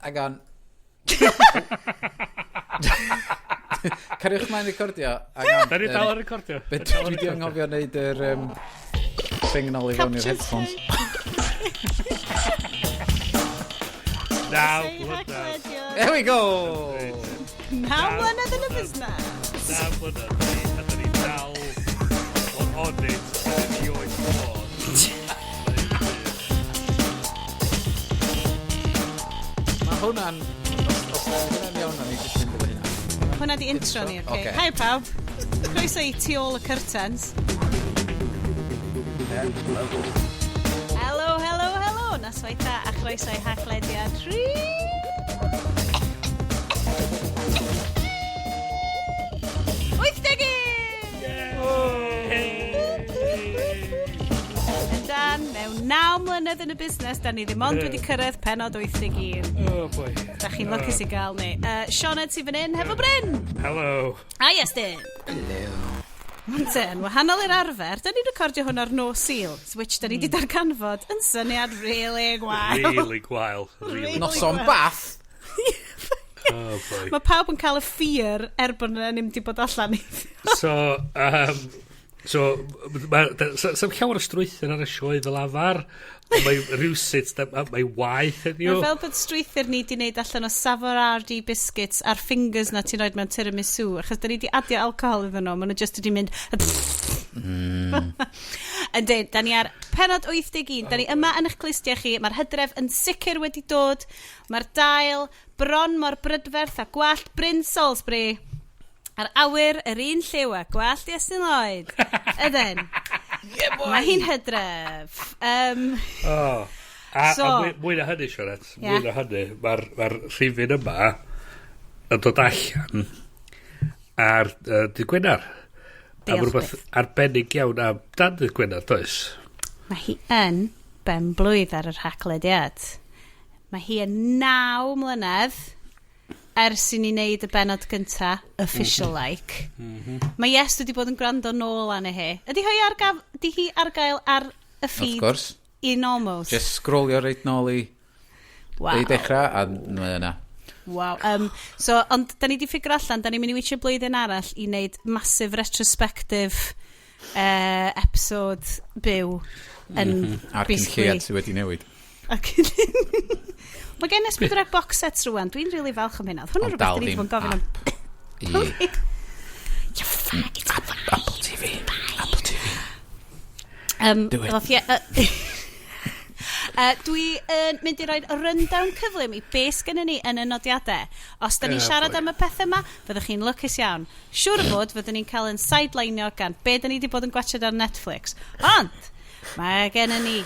Hang on. Cariwch mlaen recordio. Hang on. Da ni dal yn recordio. Be dwi di anghofio wneud yr thing yn ôl i fewn i'r headphones. Naw blynedd. There we go! 9 mlynedd yn y busnes. 9 mlynedd. A da ni dal on, on it. A da ni oed bod. Mae hwnna'n... Os os hwnna'n iawn, o'n i jyst mynd efo hynna. Hwna di intro ni, oce? Ocê. Hi pawb. Croeso i Tu ôl y curtains. Helo, helo, helo. Noswaith dda a chroeso i Haclediad 81! Yn dan, mewn 9 mlynedd yn y busnes, da ni ddim ond wedi cyrraedd penod 81. Oh boy. Da chi'n lwcus i gael ni. Sioned sydd fan hyn hefo Bryn. Hello. A Iestyn. Hello. Te, yn wahanol i'r arfer, da ni'n recordio hwn ar nos Sul, which da ni wedi darganfod yn syniad really gwael. Really gwael. Really. Really Noson gwael. bath. Oh boy. Mae pawb yn cael y fear er bod yna ddim wedi bod allan i. So, so, llawer o strwythur ar y sioe fel afar. Ond mae rhywsut, mae waith heddiw. Mae fel bod strwythur ni wedi wneud allan o Savoiardi biscuits a'r fingers na ti'n rhoi mewn tiramisu, achos da ni wedi adio alcohol iddyn nhw, maen nhw just wedi mynd. Yndyn, da ni ar penod 81, da ni yma yn eich clustiau chi, mae'r hydref yn sicr wedi dod, mae'r dail bron mor brydferth a gwallt Bryn Salisbury, a'r awyr yr un lliw a gwallt Iestyn Lloyd. Ydyn. Yeah, boy! Mae hi'n hydref. Oh. A, a mwy, mwy na hynny, Sioned, mwy na hynny, mae'r ma rhifyn yma yn dod allan ar dydd Gwener. A mae Diolch rhywbeth byth. arbennig iawn am dan dydd Gwener, does? Mae hi yn ben blwydd ar yr Haclediad. Mae hi yn 9 mlynedd ers i ni wneud y benod gynta, official like. Mae Iest wedi bod yn gwrando nôl arni hi. Ydy hi ar gael ar y Of feed course. enormous? Just scrollio reit nôl i, i dechrau, a mae yna. Wow. So, ond da ni di figure allan, da ni'n mynd i weithio blwyddyn arall i wneud massive retrospective episode byw yn A'r basically- cynlleiad sydd wedi newid. Mae gen S4C box sets rwan. Dwi'n really falch am hynna. Oedd hwnna'n Ond rhywbeth dal da ni wedi ddim bod yn gofyn am. I You're fine, it's fine. Apple TV. Apple TV. Do it. Ddoth ie, dwi yn mynd i roi rundown cyflym i be sgynnon ni yn y nodiadau. Os da ni'n siarad boy. am y pethau yma, fyddwch chi'n lwcus iawn. Siŵr o fod, fyddwn ni'n cael yn sidelineio gan be da ni wedi bod yn gwachod ar Netflix. Ond, mae gennym ni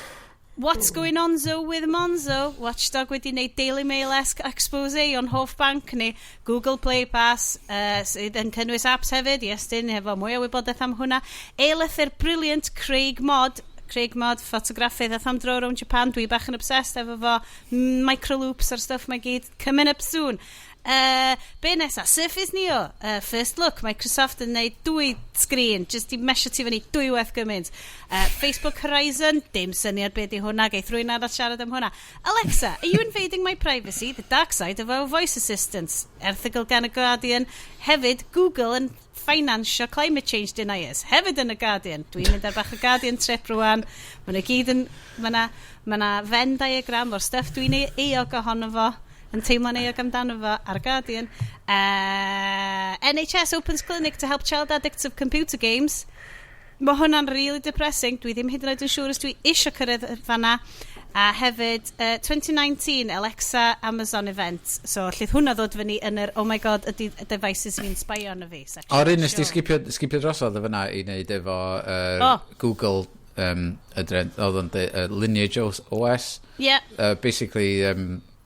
What's Going On Zo with Monzo? Watchdog wedi wneud Daily Mail-esque expose o'n hoff bank ni. Google Play Pass, sydd yn cynnwys apps hefyd. Iestyn, efo mwy o wybodaeth am hwnna. E-lythyr brilliant Craig Mod. Craig Mod, ffotograffydd ath am dro rownd Japan. Dwi bach yn obsessed efo fo. Microloops a'r stuff mae gyd. Coming up soon. Be nesa? Surface Neo. First look. Microsoft yn neud dwy screen. Just i mesio ti fyny dwywaith gymaint. Facebook Horizon. Dim syniad be di hwnna. Geith rhywun arall siarad am hwnna. Alexa, are you invading my privacy? The dark side of our voice assistants. Erthygl gan y Guardian. Hefyd, Google yn finansio climate change deniers. Hefyd yn y Guardian. Dwi'n mynd ar bach o Guardian trip rwan. Mae yna gyd yn... Mae yna ma 'na Venn diagram o'r stuff dwi'n euog ohono fo yn teimlo'n euog amdano fo ar y Guardian. NHS opens clinic to help child addicts of computer games. Mae hwnna'n really depressing. Dwi ddim hyd yn oed yn siŵr os dwi isio cyrraedd fanna. A hefyd, 2019 Alexa Amazon event. So, lleith hwnna ddod fyny yn yr, oh my God, ydy devices fi'n spy arno fi section. O'r un nes di skipio drosodd o fyna i wneud efo Oh. Google oedd o'n Lineage OS. Basically,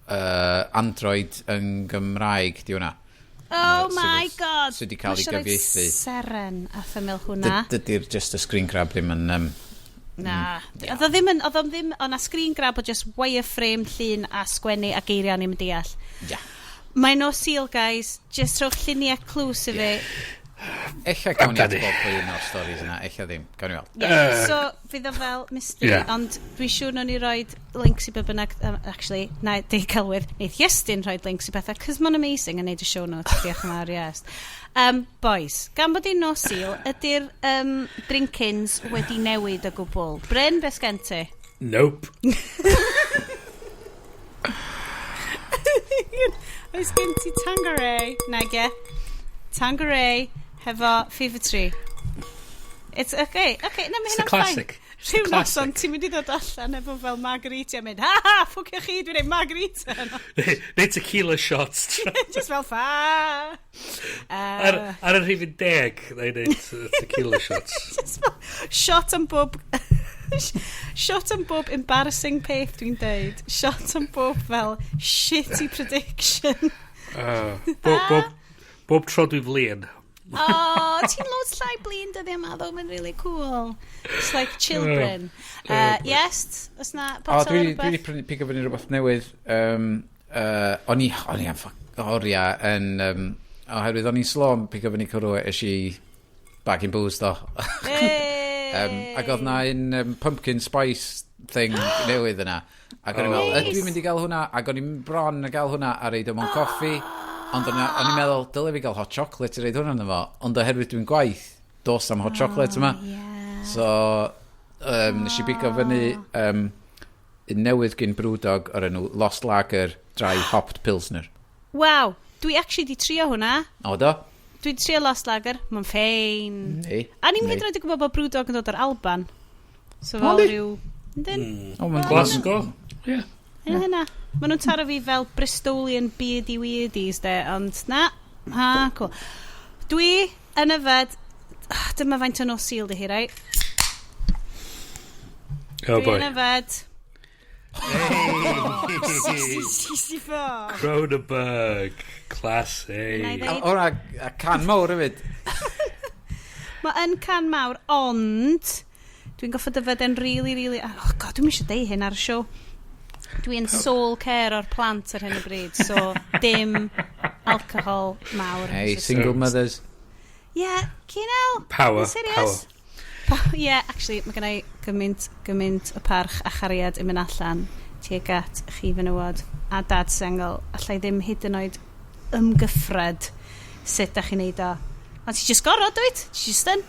Android yn Gymraeg, di hwnna. Oh my God. Sydd wedi cael ei Ma' isio rhoid gyfieithu. Seren a ymyl hwnna. Dydy'r just y screen grab ddim yn... Na. Oedd o ddim yn, oedd o ddim, oedd na screen grab o just wireframe llun a sgwennu a geiriau ni'n deall. Mae nos Sul, guys. Just rhowch lluniau clws i fi. Ella gawn ni atgof un o'r stories yna, ella ddim. Gawn ni weld. Yeah. So, fydd o fel mystery, yeah. Ond dwi'n siŵr nawn ni roid links i be bynnag, actually, na, deud celwydd, neith Iestyn rhoid links i bethau, cos mae'n amazing yn neud y show notes, diolch yn fawr, yes. Boys, gan bod hi'n nos Sul, ydy'r drinkins wedi newid o gwbl? Bryn, beth sgen ti? Nope. Oes gen ti Tanqueray? Nage. Tanqueray hefo Fever Tree. It's okay, okay, na mae It's a hynna'n fine. classic. It's a Rhyw noson classic. ti'n mynd i ddod allan efo fel margarita a mynd, ha ha, ffwcio chi, dwi'n neud margarita. Neu tequila shots. Just fel fa. Ar y rhifyn 10, na i wneud tequila shots. Just fel shot am bob shot am bob embarrassing peth dwi'n deud. Shot am bob fel shitty prediction. Bob tro dwi'n flin. Oh, ti'n loads llai blin dyddiau yma, though, mae'n really cool. It's like children. Yes, oes na O, potel dwi o dwi rhywbeth? wedi prynu pigo fyny rhywbeth newydd. O'n i am ffuck oriau yn... Oherwydd o'n i'n slo am pigo fyny cwrw, es i back in booze do. Hey! Ac oedd na un pumpkin spice thing newydd yna. Ac o'n i'n meddwl, ydw i'n mynd i gael hwnna? Ac o'n i'n bron yn gael hwnna a reid o mewn coffi. Ond o'n i'n meddwl, dyle fi gael hot chocolate i reid hwnna ynddo fo. Ond oherwydd dwi'n gwaith, dos am hot chocolate yma. So, nes i bigo fyny un newydd gyn Brewdog o'r enw Lost Lager Dry Hopped Pilsner. Waw, dwi actually di trio hwnna. O, do? Dwi di trio Lost Lager, mae'n ffein. Nei. A ni'n Nei. hyd yn oed yn gwybod bod Brewdog yn dod o'r Alban. So O, fel yndi? rhyw... Yndyn? O, mae'n Glasgow? Ie. Yna hynna. Maen nhw'n taro fi fel Bristolian beardy weirdies de, ond na, ha, cool. Dwi yn yfed, ah, dyma faint o nos Sul di hi, right? Oh Dwi boy. yn yfed 64. Kronenbourg. Classy. Na i ddeud- O, hwnna, a can mawr hefyd. Mae yn can mawr, ond dwi'n goffod yfed yn really, really... Oh god, dwi'n eisiau deud hyn ar y show. Dwi'n sole care o'r plant ar hyn o bryd, so dim alcohol mawr. Hey, single mothers. Yeah, Cynel. Power. Serious? Yeah, actually, mae gennai gymaint, gymaint o parch a chariad yn mynd allan tuag at chi fenywod a dad sengl. Allai ddim hyd yn oed ymgyffred sut da chi'n neud o. Ond ti just gorod, dwyt? Ti just yn.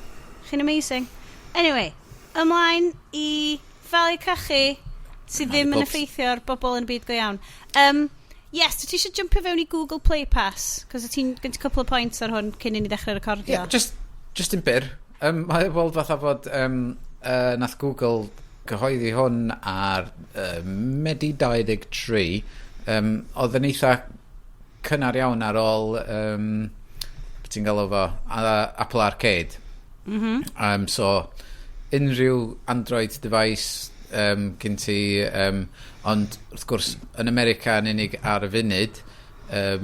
Chi'n amazing. Anyway, ymlaen i falu cachu sydd ddim yn Pubs. effeithio ar bobl yn y byd go iawn. Yes, ti eisiau jumpio fewn i Google Play Pass? Cos ti'n gen ti couple of points ar hwn cyn i ni ddechrau recordio. Yeah, just yn byr. Mae o weld fatha fod nath Google gyhoeddi hwn ar Medi 23. Oedd yn eitha cynnar iawn ar ôl beth ti'n galw fo, Apple Arcade. So, unrhyw Android device gen ti, ond wrth gwrs yn America yn unig ar y funud,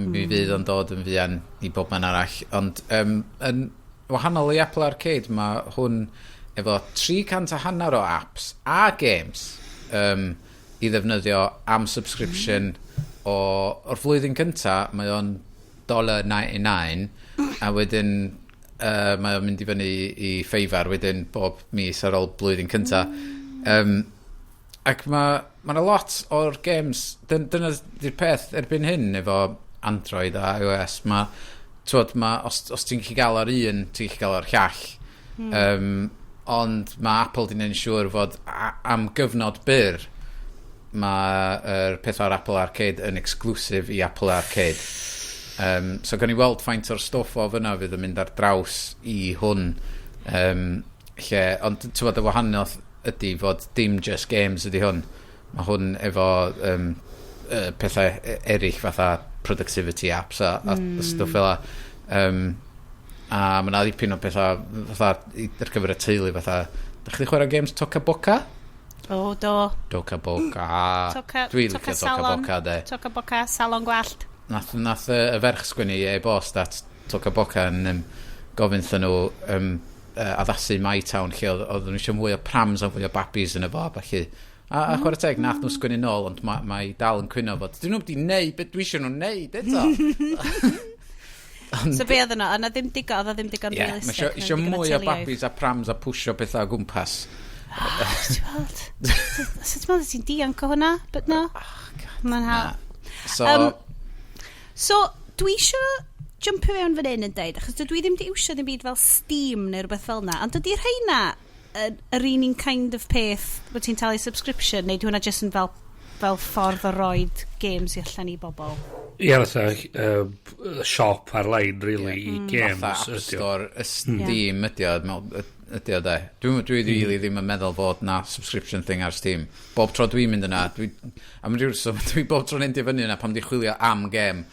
mi fydd o'n dod yn fuan i bob man arall, ond yn wahanol i Apple Arcade, mae hwn efo 350 o apps a games i ddefnyddio am subscription o'r flwyddyn cynta, mae o'n $99 a wedyn mae o'n mynd i fyny i ffeifar wedyn bob mis ar ôl blwyddyn cynta. Ac mae 'na lot o'r games, dyna di'r peth erbyn hyn efo Android a iOS, mae, t'wod, ma, os ti'n gallu gael ar un, ti'n gallu gael ar llall. Ond mae Apple di wneud yn siŵr fod am gyfnod byr, mae'r peth ar Apple Arcade yn exclusive i Apple Arcade. So gawn ni weld faint o'r stwff o fyna fydd yn mynd ar draws i hwn. Lle, ond ti'n gwbod, y wahaniaeth ydy fod dim just games ydy hwn. Mae hwn efo pethau eraill fatha productivity apps a stwff fel 'a. A mae yna ddipyn o pethau fatha ar gyfer y teulu fatha. Da chi 'di chwarae games Toca Boca? O, do. Toca Boca. Dwi'n Toca licio Toca Salon. Boca, de. Toca Boca, salon gwallt. Nath y ferch sgwennu e-bost at Toca Boca yn gofyn wrthyn nhw addasu My Town lle oedd nhw eisiau mwy o prams a fwy o babis yn y fo a ballu. A chwarae teg, nath nhw sgwennu nôl, ond mae ma dal yn cwyno fod dyn nhw wedi neud beth dwi eisiau nhw neud eto. So be oedd yno? Yna ddim digon, oedd o ddim digon yeah, realistic. Mae isio mwy o babis a prams a pwsio pethau o gwmpas. Oh, ti'n weld? Sut ti'n meddwl ti'n dianc o hwnna? But no. Oh, God. Mae'n ha. So, so, dwi isio jumpio fewn fan hyn yn deud, achos dydw i ddim di iwsio ddim byd fel Steam neu rhywbeth fel na, ond dydy rheina yr un un kind of peth bod ti'n talu subscription, neu di hwnna jyst yn fel ffordd o roid games i allan i bobl? Ie, fatha siop ar-lein, really, i games. Fatha App ydi o. Store, y Steam ydi o, ydi o de. Dwi really ddim yn meddwl fod na subscription thing ar Steam. Bob tro dwi'n mynd yna, dwi, am ryw reswm, dwi bob tro'n endio fyny yna pam di chwilio am game.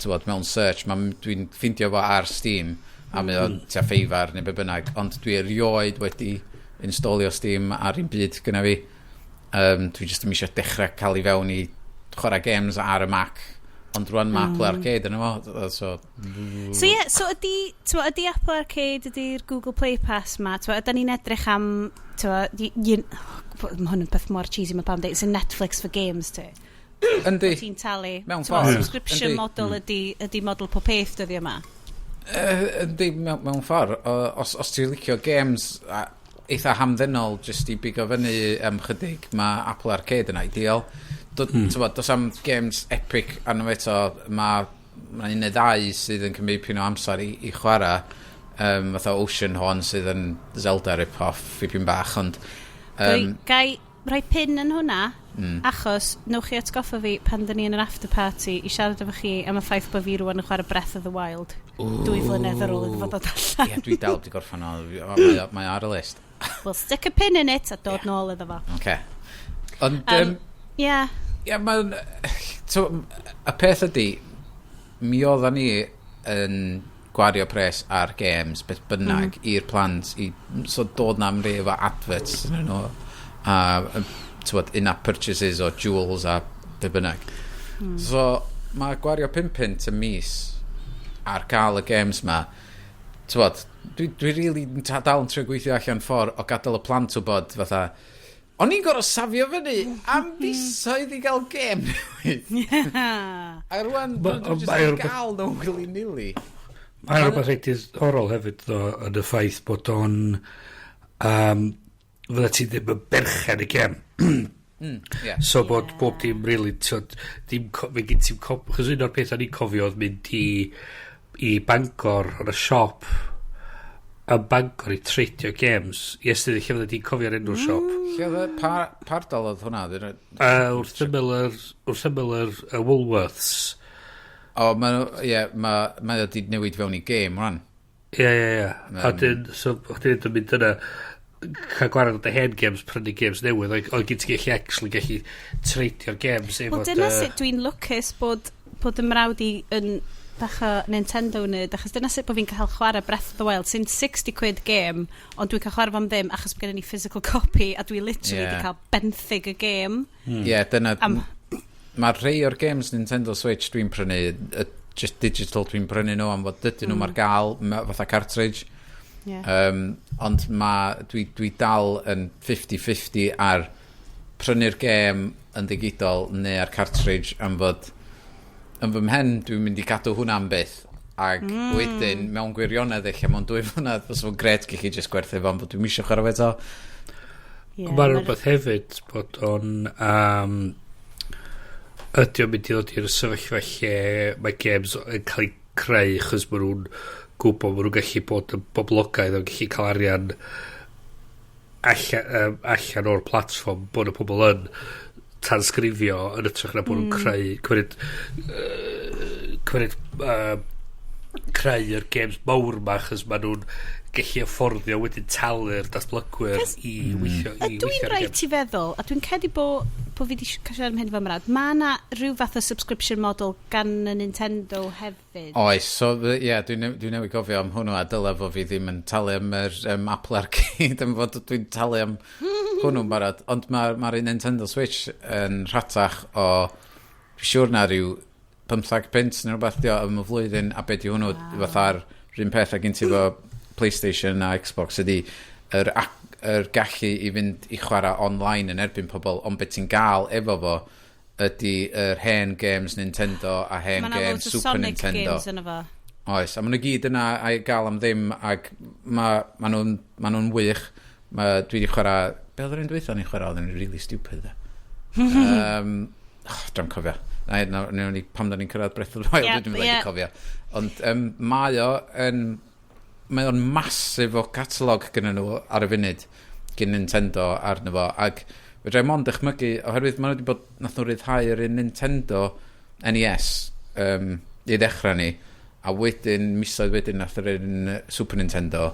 T'wod, mewn search, dwi'n ffeindio fo ar Steam, a mae o tua ffeifar neu be bynnag, ond dwi erioed wedi installio Steam ar un byd gyda fi. Dwi jyst ddim eisiau dechrau cael i fewn i chwarae games ar y Mac. Ond rwan mae Apple Arcade yn efo, so. So ie, yeah, so ydy, t'mo, ydy Apple Arcade, ydy'r Google Play Pass ma, t'mo, ydy ni'n edrych am, t'mo, oh, mae hwn yn beth mor cheesy, mae pam dweud, it's a Netflix for games, ti. Yndi. Ti'n talu. Mewn T'mo, ffordd. Subscription model ydy model pob peth dyddi yma. Yndi, mewn ffordd. Os ti'n licio games eitha hamddenol jyst i bigo fyny am chydig, mae Apple Arcade yn ideal. Dos am games epic arno fe eto, mae ma un neu ddau sydd yn cymryd pyn o amser i chwarae. Fatha Oceanhorn sydd yn Zelda rip-off, ffipin bach, ond Gai rhoi pin yn hwnna, achos newch chi atgoffa fi pan dyn ni yn yr after party i siarad efo chi am y ffaith bod fi rwan yn chwarae Breath of the Wild 2 flynedd ar ôl iddo fo ddod allan. Ie, dwi dal wedi gorffan o, mae o ar y list. We'll stick a pin in it a dod nôl iddo fo. Okay. Ond, Ie, mae'n. So, y peth ydy, mi oedden ni yn gwario pres ar games, beth bynnag, i'r plant, so dod na am rei efo adverts yn nhw, a, t'wod, in-app purchases o jewels a be bynnag. So, mae gwario 5 punt y mis ar gael y games ma, t'wod, dwi really dal yn trio gweithio allan ffordd o gadael y plant wybod fatha, o'n i'n gorfod safio fyny am fisoedd i gael gêm newydd. A rwan, dwi'n just mae yn rhywbeth- gael nhw willy-nilly. Mae'n rhywbeth reit diddorol hefyd, ddo, yn y ffaith bod o'n fydda ti ddim yn berchen y gem. So bod bob dim really, t'od, dim, fe gen ti'n chos un o'r pethau ni'n cofio oedd mynd i Bangor yn y siop yn Bangor i treidio games. Yes, lle fydda ti'n cofio'r enw'r siop? Lle oedd y pardal oedd hwnna? Wrth ymyl yr Woolworths. O, mae ie, mae o di newid fewn i game, rwan. Ie. A dyn, so, chdi'n yn mynd yna, cael gwared o dy hen games, prynu games newydd, oedd gen ti gallu actually gallu treidio'r games efo Wel, dyna sut dwi'n lwcus bod y mrawd i yn bach o Nintendo nerd, achos dyna sut bod fi'n cael chwarae Breath of the Wild, sy'n 60 quid game, ond dwi'n cael chwarae fo'n ddim achos bod gen i physical copy, a dwi literally yeah. di cael benthyg y game. Ie, dyna. Mae rhai o'r games Nintendo Switch dwi'n prynu, just digital dwi'n prynu nhw am fod dydyn nhw ar gael fatha cartridge. Ond ma, dwi dal yn 50-50 ar prynu'r gêm yn digidol neu ar cartridge am fod yn fy mhen dwi'n mynd i cadw hwnna am byth ac wedyn mewn gwirionedd eich mewn 2 flynedd fysa fo'n gret gallu just gwerthu fo am fod dwi'n misio chwarae fo eto. Yeah, Mae'n rhywbeth hefyd bod o'n ydy o'n mynd i ddod i'r sefyllfa lle mae games yn cael eu creu chos maen nhw'n gwybod maen nhw'n gallu bod yn boblogaidd o'n gallu cael arian allan o'r platfform bod y pobl yn tansgrifio yn ytrach na bod nhw'n creu cymryd creu'r games mawr ma achos maen nhw'n gallu afforddio wedyn talu'r datblygwyr i weithio i Ydw i'n weithio ar y rhaid games. ti feddwl, a dwi'n credu bo fi wedi cael siarad am hyn efo mrawd, mae yna rhyw fath o subscription model gan y Nintendo hefyd. Oes, so ie, yeah, dwi newydd gofio am hwnnw a dyle fo fi ddim yn talu am yr Apple Arcade am fod dwi'n talu am hwnnw'n barod. Ond mae'r ma Nintendo Switch yn rhatach o, dwi'n siŵr na rhyw 15 punt neu rhywbeth di o am y flwyddyn, a be di hwnnw, wow, fatha'r rhywun peth a gen ti fo PlayStation a Xbox ydi yr gallu i fynd i chwarae online yn erbyn pobl, ond beth ti'n gael efo fo ydy yr hen games Nintendo a hen Mae 'na games loads o Super Sonic Nintendo. games yno fo. Oes, a maen nhw gyd yna a'i gael am ddim ac ma nhw'n ma nhw wych. Dwi wedi chwarae. Be oedd yr un dwytha ni'n chwarae? Oedd yn really stupid. Oh, dwi'n cofio. Na, pam da ni'n cyrraedd Breath of the Wild, dwi'n wedi cofio. Ond mae o'n massive o catalog gyda nhw ar y funud, gen Nintendo arno fo, ac fedra i mond dychmygu, oherwydd maen nhw wedi bod, nath nhw ryddhau yr un Nintendo NES i ddechrau ni, a wedyn, misoedd wedyn, nath yr un Super Nintendo.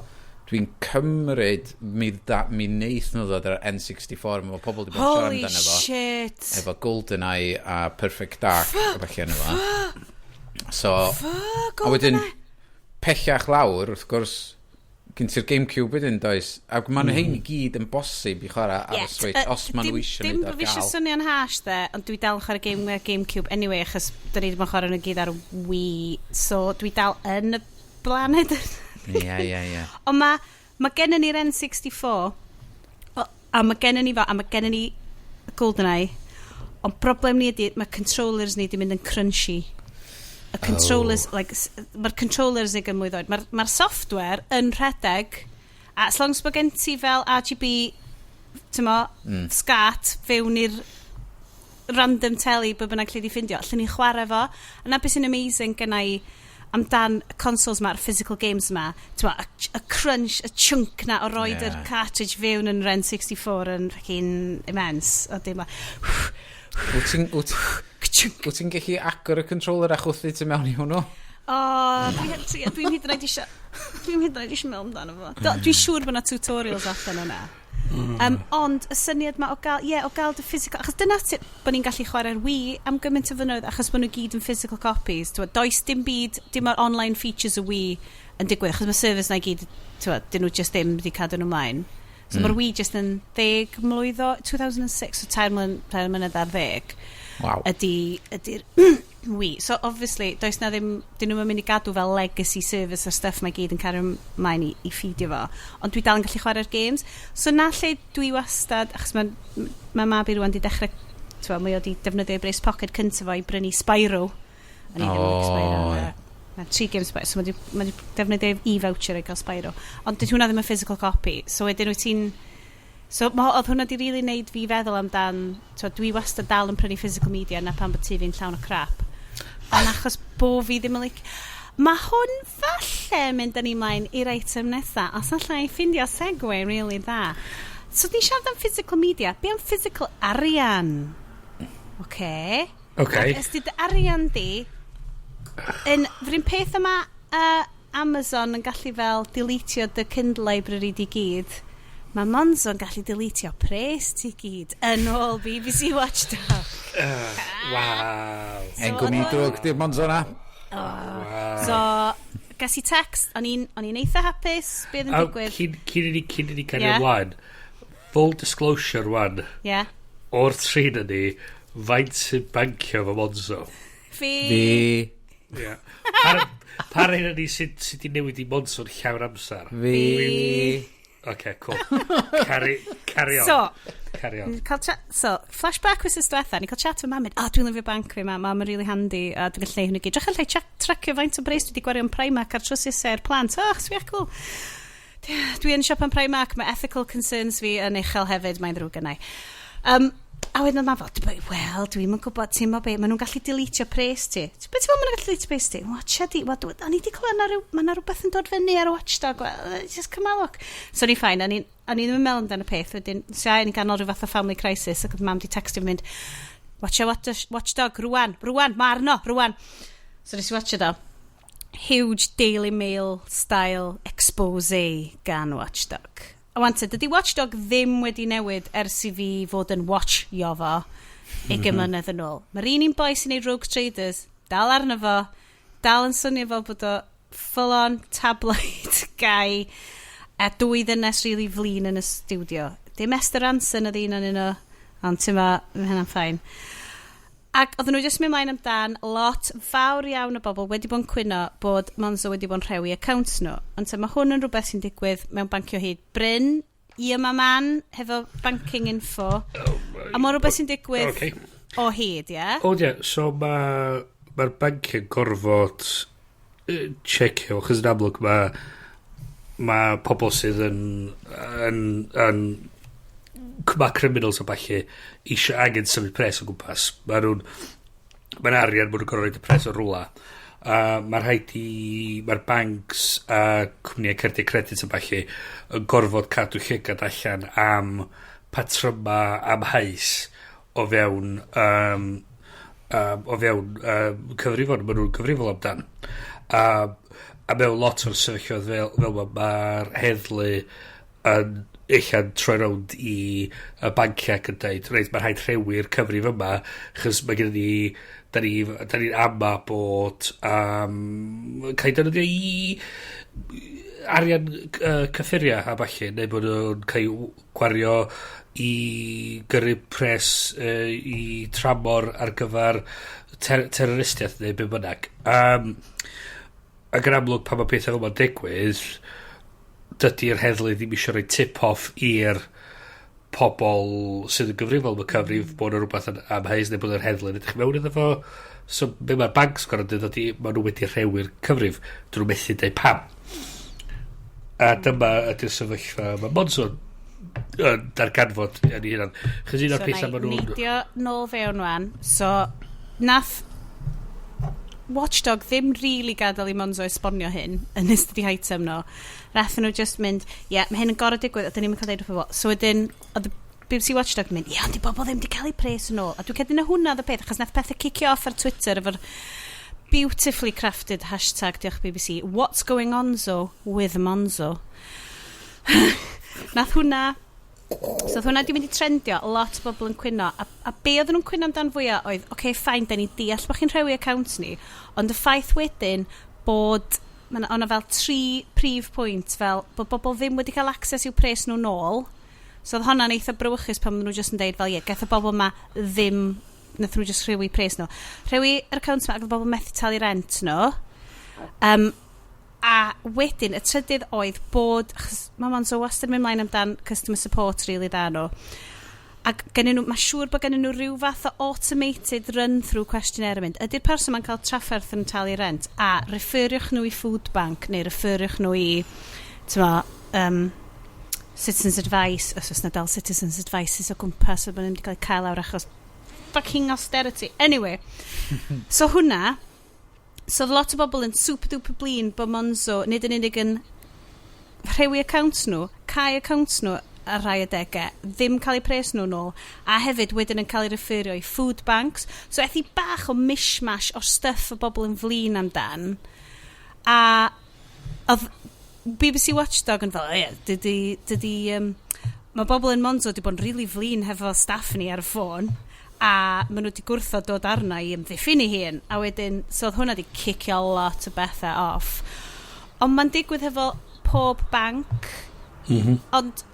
Dwi'n cymryd mi neith nhw ddod ar N64, mae pobl wedi bod yn siarad Holy amdano fo shit. efo GoldenEye a Perfect Dark a falle yna fo. So, Fuck, a wedyn GoldenEye. pellach lawr, wrth gwrs, gen ti'r Gamecube wedyn, does? Ac maen nhw hein i gyd yn bosib i chwarae ar y Switch, os maen nhw eisiau Dim neud bod ar fi eisiau gael. swnio'n harsh de, ond dwi dal yn chwarae Gamecube anyway, achos da ni wedi bod yn chwarae nhw gyd ar Wii, so dwi dal yn y blaned. Ie, ie, ie. Ond mae gennym ni'r N64, a mae gennym ni fo, a mae gennym ni GoldenEye, ond broblem ni ydy, mae controllers ni wedi mynd yn crunchy. Y controllers, oh. Like, mae'r controllers ni gymryd oed. Mae'r software yn rhedeg, a as long as bod gen ti fel RGB, ti'n mo, SCART, fewn i'r random telly be bynnag lle di ffindio, allan ni chwarae fo. A na beth sy'n amazing gynna i amdan y consoles ma, a'r physical games ma, ti'n mo, y crunch, y chunk na o roid yr cartridge fewn yn yr N64 yn fucking immense. O dim Wyt ti'n gallu agor y controller a chwthu ti mewn i hwnnw? O, dwi'n hyd yn oed eisiau. Dwi'n hyd yn oed eisiau meddwl amdano fo. Dwi'n siŵr bod 'na tutorials allan yna. Ond y syniad ma o gael, ie, yeah, o gael dy physical, achos dyna sut bod ni'n gallu chwarae'r Wii am gymaint o flynyddoedd, achos bod nhw gyd yn physical copies. T'wod, does dim byd, dim o'r online features y Wii yn digwydd, achos mae servers na i gyd, t'wod, dyn nhw just ddim wedi cadw nhw ymlaen. So mae'r Wii just yn 10 mlwydd o, 2006, so 13 mlynedd. Ydy'r Wii. So obviously, does na ddim, dyn nhw'n mynd i gadw fel legacy service a stuff mae gyd yn cario ymlaen i ffidio fo. Ond dwi dal yn gallu chwarae'r games. So na lle dwi wastad, achos mae ma mab i rwan di dechrau, t'wo, mae o di defnyddio ei bres pocket cyntaf fo i brynu Spyro. A ni ddim yn licio Spyro. Mae tri games Spyro, so mae di defnyddio e-voucher i gael Spyro. Ond dydy hwnna ddim yn physical copy. So wedyn wyt ti'n. So oedd hwnna di really neud fi feddwl amdan, t'wo, dwi wastad dal yn prynu physical media na pan bod tŷ fi'n llawn o crap. Ond achos bo fi ddim yn lic. Mae hwn falle mynd â ni mlaen i'r eitem nesa, os allai ffindio segue really dda. So ni'n siarad am physical media. Be am physical arian? Oce. Okay. Ac ys di dy arian di, yn yr un peth yma Amazon yn gallu fel deletio dy Kindle library di gyd, mae Monzo yn gallu deletio pres ti gyd yn ôl BBC Watchdog. Waw. En gwmni drwg di'r Monzo na. Wow. So, gas i text, o'n i'n eitha hapus, beth yn A digwydd. cyn i ni cario ymlaen, full disclosure rwan, o'r tri na ni, faint sy'n bancio fo Monzo? Fi. Fi. Yeah. Pa rai na ni sydd wedi newid i Monzo'n llawn amser? Fi. Okay, cool. Carry on. So, Carry on. Cael chat, so, flashback wythnos diwetha, ni'n cael chat efo mam, mynd, "Oh, dwi'n lyfio banc fi, mam yn really handy, a dwi'n gallu neud hwn i gyd. Drych allai tracio faint o bres dwi wedi gwario yn Primark ar trowsusau i'r plant. Oh, sbia cool. Dwi yn siop yn Primark, mae ethical concerns fi yn uchel hefyd, mae'n ddrwg gennau." A wedyn oedd mam fel, "Wel, dwi'm yn gwybod, ti'n mo be, maen nhw'n gallu deletio pres ti." "Be ti'n meddwl maen nhw'n gallu deletio pres ti?" "Watcha di, wel, o'n i wedi clywed na ryw, ma' 'na rhywbeth yn dod fyny ar y Watchdog, well, just come a look." So ni fine, o'n i ddim yn meddwl amdano y peth, wedyn, so o'n i'n ganol rhyw fath o family crisis, ac oedd mam di textio fi mynd, "Watcha Watchdog, rwan, rwan, ma arno, rwan." So nes i watcha do. Huge Daily Mail style expose gan Watchdog. A wan te, dydy Watchdog ddim wedi newid ers i fi fod yn watchio fo 20 mlynedd yn ôl. Mae'r un boi sy'n neud Rogue Traders, dal arno fo, dal yn swnio fel bod o full on tabloid guy a dwy ddynes really flin yn y studio. Dim Esther Ranson oedd un o'n nhw, ond ti'n ma, mae hynna'n fine. Ac oedden nhw jyst mynd mlaen amdan lot fawr iawn o bobl wedi bod yn cwyno bod Monzo wedi bod yn rhewi accounts nhw. Ond te, mae hwn yn rhywbeth sy'n digwydd mewn bancio hyd. Bryn, i yma man, hefo banking info. A mae'n rhywbeth sy'n digwydd Okay. o hyd, ie? Yeah? O ie, so mae'r ma banciau'n gorfod checio, achos yn amlwg mae pobl sydd yn mae criminals a ballu eisiau angen symud pres o gwmpas. Mae nhw'n mae'n arian, maen nhw'n gorfod rhoid y pres o rwla. Mae rhaid i mae'r banks a cwmnïau cardiau credit a ballu yn gorfod cadw llygad allan am patryma amheus o fewn cyfrifon maen nhw'n gyfrifol amdan. A mewn lot o'r sefyllfaoedd fel mae'r heddlu yn ella'n troi rownd i y banciau ac yn dweud, reit, mae rhaid rhewi'r cyfrif yma, chos mae gen ni, da ni'n ama bod cael defnyddio i arian cyffuria a ballu, neu bod nhw'n cael gwario i gyrru pres i tramor ar gyfer terroristiaeth neu be bynnag. Ac yn amlwg pan mae pethau fel yma'n digwydd, dydy'r heddlu ddim eisiau rhoi tip-off i'r pobl sydd yn gyfrifol am y cyfrif bod yna rhywbeth yn amheus neu bod yr heddlu yn edrych mewn iddo fo. So be mae'r banks gorfod dweud ydy maen nhw wedi rhewi'r cyfrif. Dyn nhw methu deud pam. A dyma ydy'r sefyllfa mae Monzo yn darganfod yn ei hunan. Chos un o'r So pethau na i maen nhw'n neidio nôl fewn wan. So, nath Watchdog ddim really gadael i Monzo esbonio hyn yn ystod i item nhw. Nathon nhw just mynd, ie, yeah, mae hyn yn gorfod digwydd, a dyn ni'n cael deud wrth bobl. So wedyn, oedd y BBC Watchdog yn mynd, ie, ond di bobl ddim wedi cael eu pres yn ôl. A dwi'n credu na hwnna oedd y peth, achos nath pethau cicio off ar Twitter efo'r beautifully crafted hashtag, diolch BBC, "What's going on so with Monzo". Nath hwnna. So oedd hwnna di mynd i trendio, lot o bobl yn cwyno. A be oedden nhw'n cwyno amdan fwyaf oedd, oce, okay, fine, da ni deall bod chi'n rhewi accounts ni, ond y ffaith wedyn bod, mae yna fel tri prif pwynt, fel bod bobl ddim wedi cael access i'w pres nhw nôl. So oedd hwnna'n eitha brawychus pan maen nhw jyst yn deud fel, ie, gath y bobl ma ddim, nath nhw jyst rhewi pres nhw. Rhewi yr accounts ma ac oedd bobl methu talu rent nhw. A wedyn, y trydydd oedd bod, achos mae Monzo wastad yn mynd mlaen amdan customer support really dda nhw. Ac gennyn nhw, mae siŵr bod gennyn nhw rhyw fath o automated run-through questionnaire yn mynd. Ydy'r person ma'n cael trafferth yn talu rent? A referiwch nhw i food bank neu referiwch nhw i, t'mo, Citizens Advice, os oes na dal Citizens Advices o gwmpas, o bod nhw wedi cael eu cael lawr achos fucking austerity. Anyway, so hwnna, so oedd lot o bobl yn super duper blin bod Monzo nid yn unig yn rhewi accounts nhw, cau accounts nhw ar rai adegau, ddim cael eu pres nhw nôl, a hefyd wedyn yn cael ei referio i food banks. So ethi bach o mishmash o stuff o bobl yn flin amdan. A oedd BBC Watchdog yn fel, o ie, dydy, mae bobl yn Monzo wedi bod yn really flin hefo staff ni ar y ffôn, a maen nhw wedi gwrthod dod arna i ymddiffyn i hun, a wedyn, so oedd hwnna wedi cicio lot o bethau off. Ond mae'n digwydd hefo pob banc, ond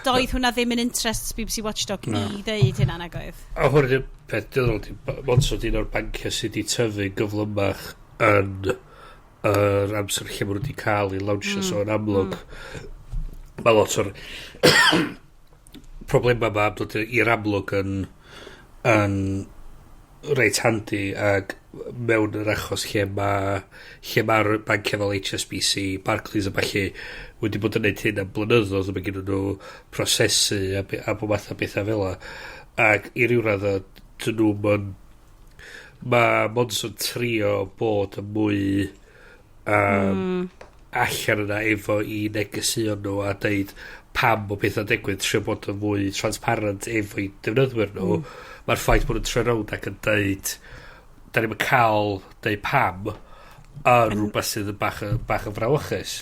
doedd hwnna ddim yn interest BBC Watchdog Na. i ddeud hynna, nag oedd? A hwn ydy'r peth diddorol, di Monzo di un o'r banciau sydd wedi tyfu gyflymach yn yr amser lle maen nhw wedi cael ei lawnsio, so yn amlwg mae lot o'r problema yma am dod i'r amlwg yn reit handi ac mewn yr achos lle mae'r banciau fel HSBC, Barclays a ballu wedi bod yn neud hyn am blynyddoedd, mae gen nhw prosesu a bob math o bethau fel 'a, ac i ryw radd dyn nhw mae Monzo'n trio bod yn mwy allan yna efo i negeseuon nhw a deud pam bod pethau'n digwydd, trio bod yn fwy transparent efo i defnyddwyr nhw. Mae'r ffaith bod nhw'n troi rownd ac yn deud da ni'n cael deud pam yn rhywbeth sydd yn bach yn frawychus.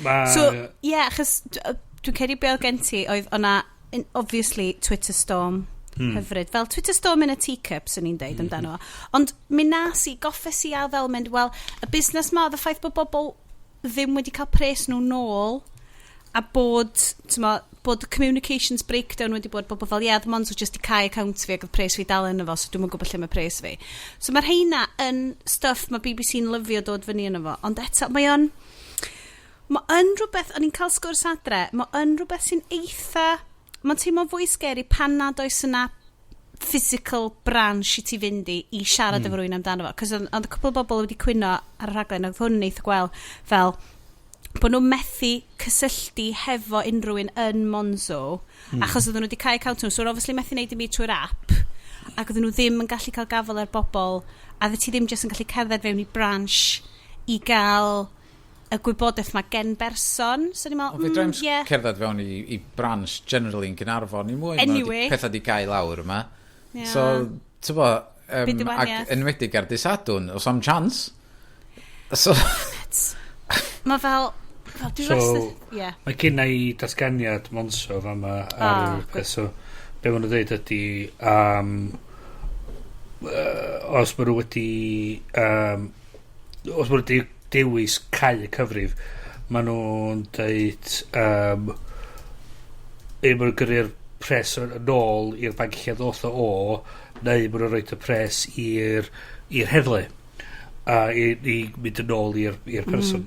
So, ie, yeah, achos dwi'n credu be oedd gen ti oedd o'na, obviously, Twitter storm hyfryd. Fel Twitter storm in a teacup, swn i'n deud amdano. Ond mi nas i, goffes i a fel mynd, wel, y busnes ma, oedd y ffaith bod bobl ddim wedi cael pres nhw nôl a bod, t'mo, bod communications breakdown wedi bod, bobl fel, ie, yeah, Monzo just i cau account fi ac oedd pres fi dal yn efo, so dwi'm yn gwybod lle mae pres fi. So mae'r heina yn stuff mae BBC'n lyfio dod fyny yn efo, ond eto, mae yn rhywbeth, o'n i'n cael sgwrs adre, mae yn rhywbeth sy'n eitha Mae'n teimlo fwy scary pan nad oes yna physical branch i ti fynd i siarad efo rhywun amdano fo. Cos oedd cwpl o bobl wedi cwyno ar y rhaglen, oedd hwn yn eitha gwel, fel bod nhw'n methu cysylltu hefo unrhyw un yn Monzo, achos oedden nhw wedi cael account nhw, so obviously methu neud dim byd trwy'r app, ac oedden nhw ddim yn gallu cael gafel ar bobl, a oeddet ti ddim jyst yn gallu cerdded fewn i branch i gael y gwybodaeth ma gen berson. So ni'n meddwl, Fe drai'n cerdded fewn i branch generally yn Gaernarfon i mwy. Anyway. Pethau di cael lawr yma. So, ti'n bo, Byd y ac wahaniaeth. enwedig ar dydd Sadwrn, os am chance. So, Mae fel dwi So, wastad. Yeah. Mae gen i datganiad Monzo fama ar Ah, y peth, so be maen nhw'n dweud ydy os maen nhw wedi dewis cau y cyfrif, maen nhw'n dweud maen nhw'n gyrru'r pres yn ôl i'r banc lle ddoth o, neu maen nhw'n rhoi y pres i'r heddlu a i mynd yn ôl i'r person.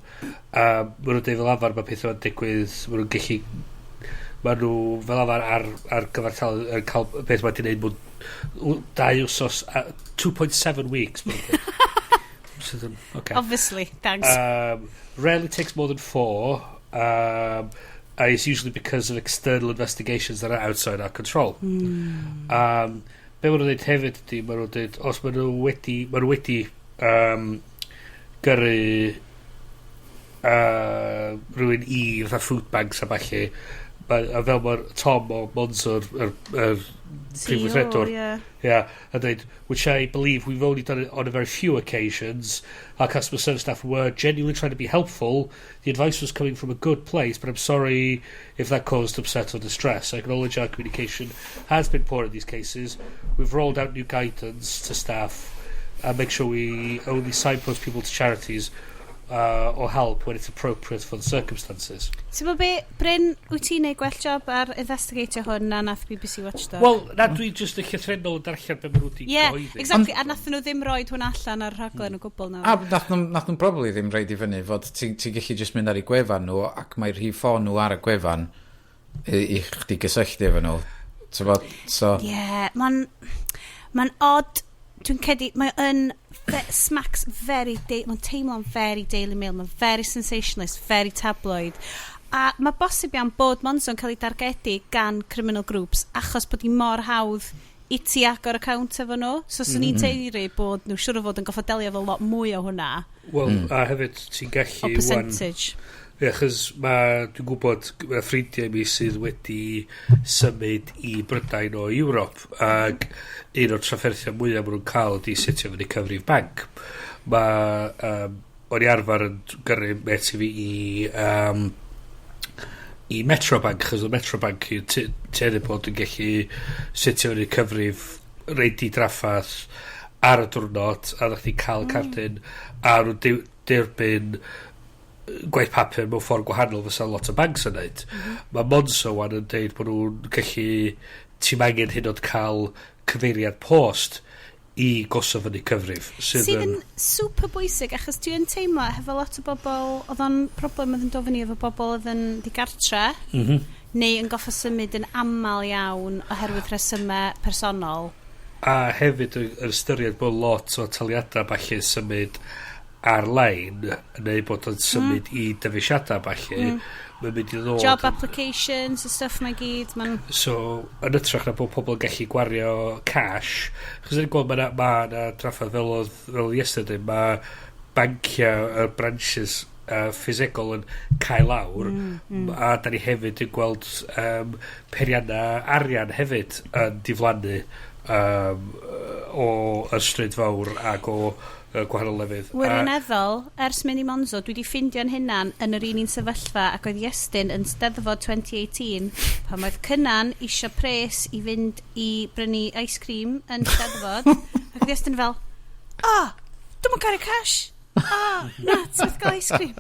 A maen nhw'n dweud fel arfer mae pethau yn digwydd, maen nhw'n gallu, maen nhw fel arfer ar gyfartal yn cael beth mae wedi gwneud mewn 2 wsos, 2.7 weeks, maen nhw'n dweud. Sydd yn, okay. Obviously, thanks. Rarely takes more than four. It's usually because of external investigations that are outside our control. Be maen nhw'n dweud hefyd ydy, maen nhw'n dweud, os maen nhw wedi gyrru rhywun i fatha food banks a ballu, a fel mae'r Tom o Monzo'r yr prif weithredwr, yeah. Yeah, a dweud, which I believe we've only done it on a very few occasions. Our customer service staff were genuinely trying to be helpful. The advice was coming from a good place, but I'm sorry if that caused upset or distress. I acknowledge our communication has been poor in these cases. We've rolled out new guidance to staff and make sure we only signpost people to charities or help when it's appropriate for the circumstances. Ti'n bod be, Bryn, wyt ti'n neud gwell job ar investigatio hwn na nath BBC Watchdog? Wel, na, dwi jyst yn llythrennol yn darllen be maen nhw wedi Yeah, gyhoeddi. Exactly. A nath nhw ddim roed hwn allan ar rhaglen o gwbl na. A nath nhw probably ddim roid i fyny fod ti'n ti gallu just mynd ar eu gwefan nhw ac mae rhif ffôn nhw ar y gwefan i chdi gysylltu efo nhw. T'bod, so. Yeah, mae'n odd, dwi'n credu, mae yn smacks very, mae'n teimlo'n very Daily Mail, mae'n very sensationalist, very tabloid. A mae bosib iawn bod Monzo'n cael ei dargedu gan criminal groups achos bod hi mor hawdd i ti agor account efo nhw. So, swn i'n taeru bod nhw siŵr o fod yn goffo delio efo lot mwy o hwnna. Wel, a hefyd ti'n O gallu wan. percentage. Ie, achos mae, dwi'n gwybod, mae ffrindiau mi sydd wedi symud i Brydain o Ewrop, ac un o'r trafferthiau mwyaf maen nhw'n cael ydy setio fyny cyfrif banc. Mae, o'n i arfer yn gyrru met i fi i Metro Bank, achos oedd Metro Bank i tueddu bod yn gallu setio fyny cyfrif reit di draffath ar y diwrnod, a ddech chi cael cardyn, a nhw'n derbyn gwaith papur mewn ffordd gwahanol fysa lot o banks yn neud. Mae Monzo wan yn deud bod nhw'n gallu, ti'n angen hyd yn oed cael cyfeiriad post i gosod fyny cyfrif. Sydd, Sydd yn super bwysig achos dwi yn teimlo hefo lot o bobl oedd o'n problem oedd yn dod fyny efo bobl oedd yn digartre neu yn goffo symud yn aml iawn oherwydd rhesymau personol. A hefyd yn ystyried bod lot o taliadau falle symud ar-lein neu bod o'n symud i dyfeisiadau falle, mae'n mynd i ddod. Job applications a stuff mae gyd. Mae'n So, yn ytrach na bod pobl yn gallu gwario cash, achos ni'n gweld mae na, ma na drafferth fel oedd yesterday, mae banciau, y branches ffisegol yn cael lawr, a da ni hefyd yn gweld peiriannau arian hefyd yn diflannu o y stryd fawr ac o gwahanol lefydd. Wirioneddol, ers mynd i Monzo, dwi wedi ffeindio'n hunan yn yr un sefyllfa ac oedd Iestyn yn Steddfod 2018 pan oedd Cynan isio pres i fynd i brynu ice cream yn Steddfod ac oedd Iestyn fel, "Oh, dwi'm yn cario cash. Oh, na, ti'n methu gael ice cream."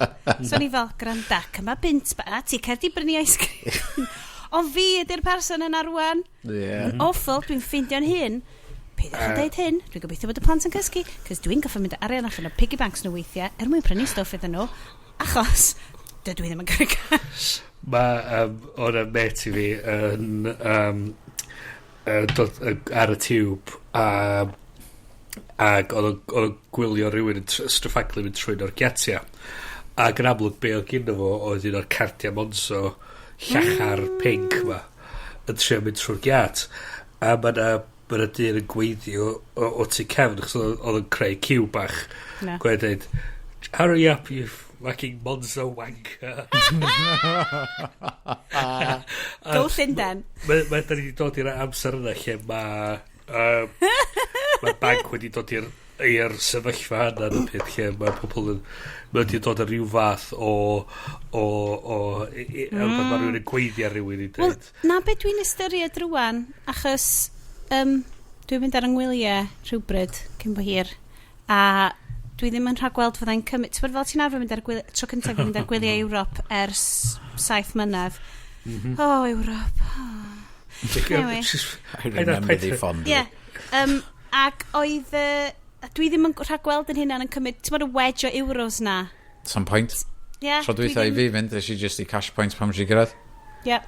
So o'n i fel, "Granda, cyma bunt ba, a ti cer di brynu ice cream." Ond fi ydy'r person yna rwan. Yn awful, dwi'n ffeindio'n hun. Peidiwch yn deud hyn, dwi'n gobeithio bod y plant yn cysgu, cos dwi'n goffo mynd arian allan o piggy banks nhw weithiau er mwyn prynu stwff iddyn nhw, achos dydw i ddim yn cael cash. Mae o'na met i fi yn dod ar y tiwb a ac oedd o'n gwylio rhywun yn stryffaglu mynd trwy o'r giatia. Ac yn amlwg be oedd gynno fo oedd un o'r cardiau Monzo llachar pink ma yn trio mynd trwy'r giat. A mae yna ma dyn yn gweithio o tu cefn achos oedd o'n creu ciw bach. Na. Gweud dweud, "Hurry up, you fucking Monzo wanker." Go Llundain. Mae da ni wedi dod i'r amser yna lle mae mae banc wedi dod i'r sefyllfa yna yn y peth lle mae pobl yn mae wedi dod yn rhyw fath o mae rhywun yn gweiddi ar rhywun i Wel, dweud. Na be dwi'n ystyried rwan, achos dwi'n mynd ar yng ngwyliau rhywbryd cyn bo hir, a dwi ddim yn rhagweld fyddai'n cymryd. Ti'n fel ti'n arfer mynd ar gwyliau, tro cyntaf i fynd ar gwyliau Ewrop ers 7 mlynedd. Oh, Ewrop. Oh. Anyway. I remember thee fondly. Yeah. Ac oedd... Dwi ddim yn rhagweld yn hynna'n yn cymryd. Ti'n bod y wedge o euros na? Some point. Yeah, Tro dwytha i fi fynd, es i just i cash points pan i gyrraedd. Ie.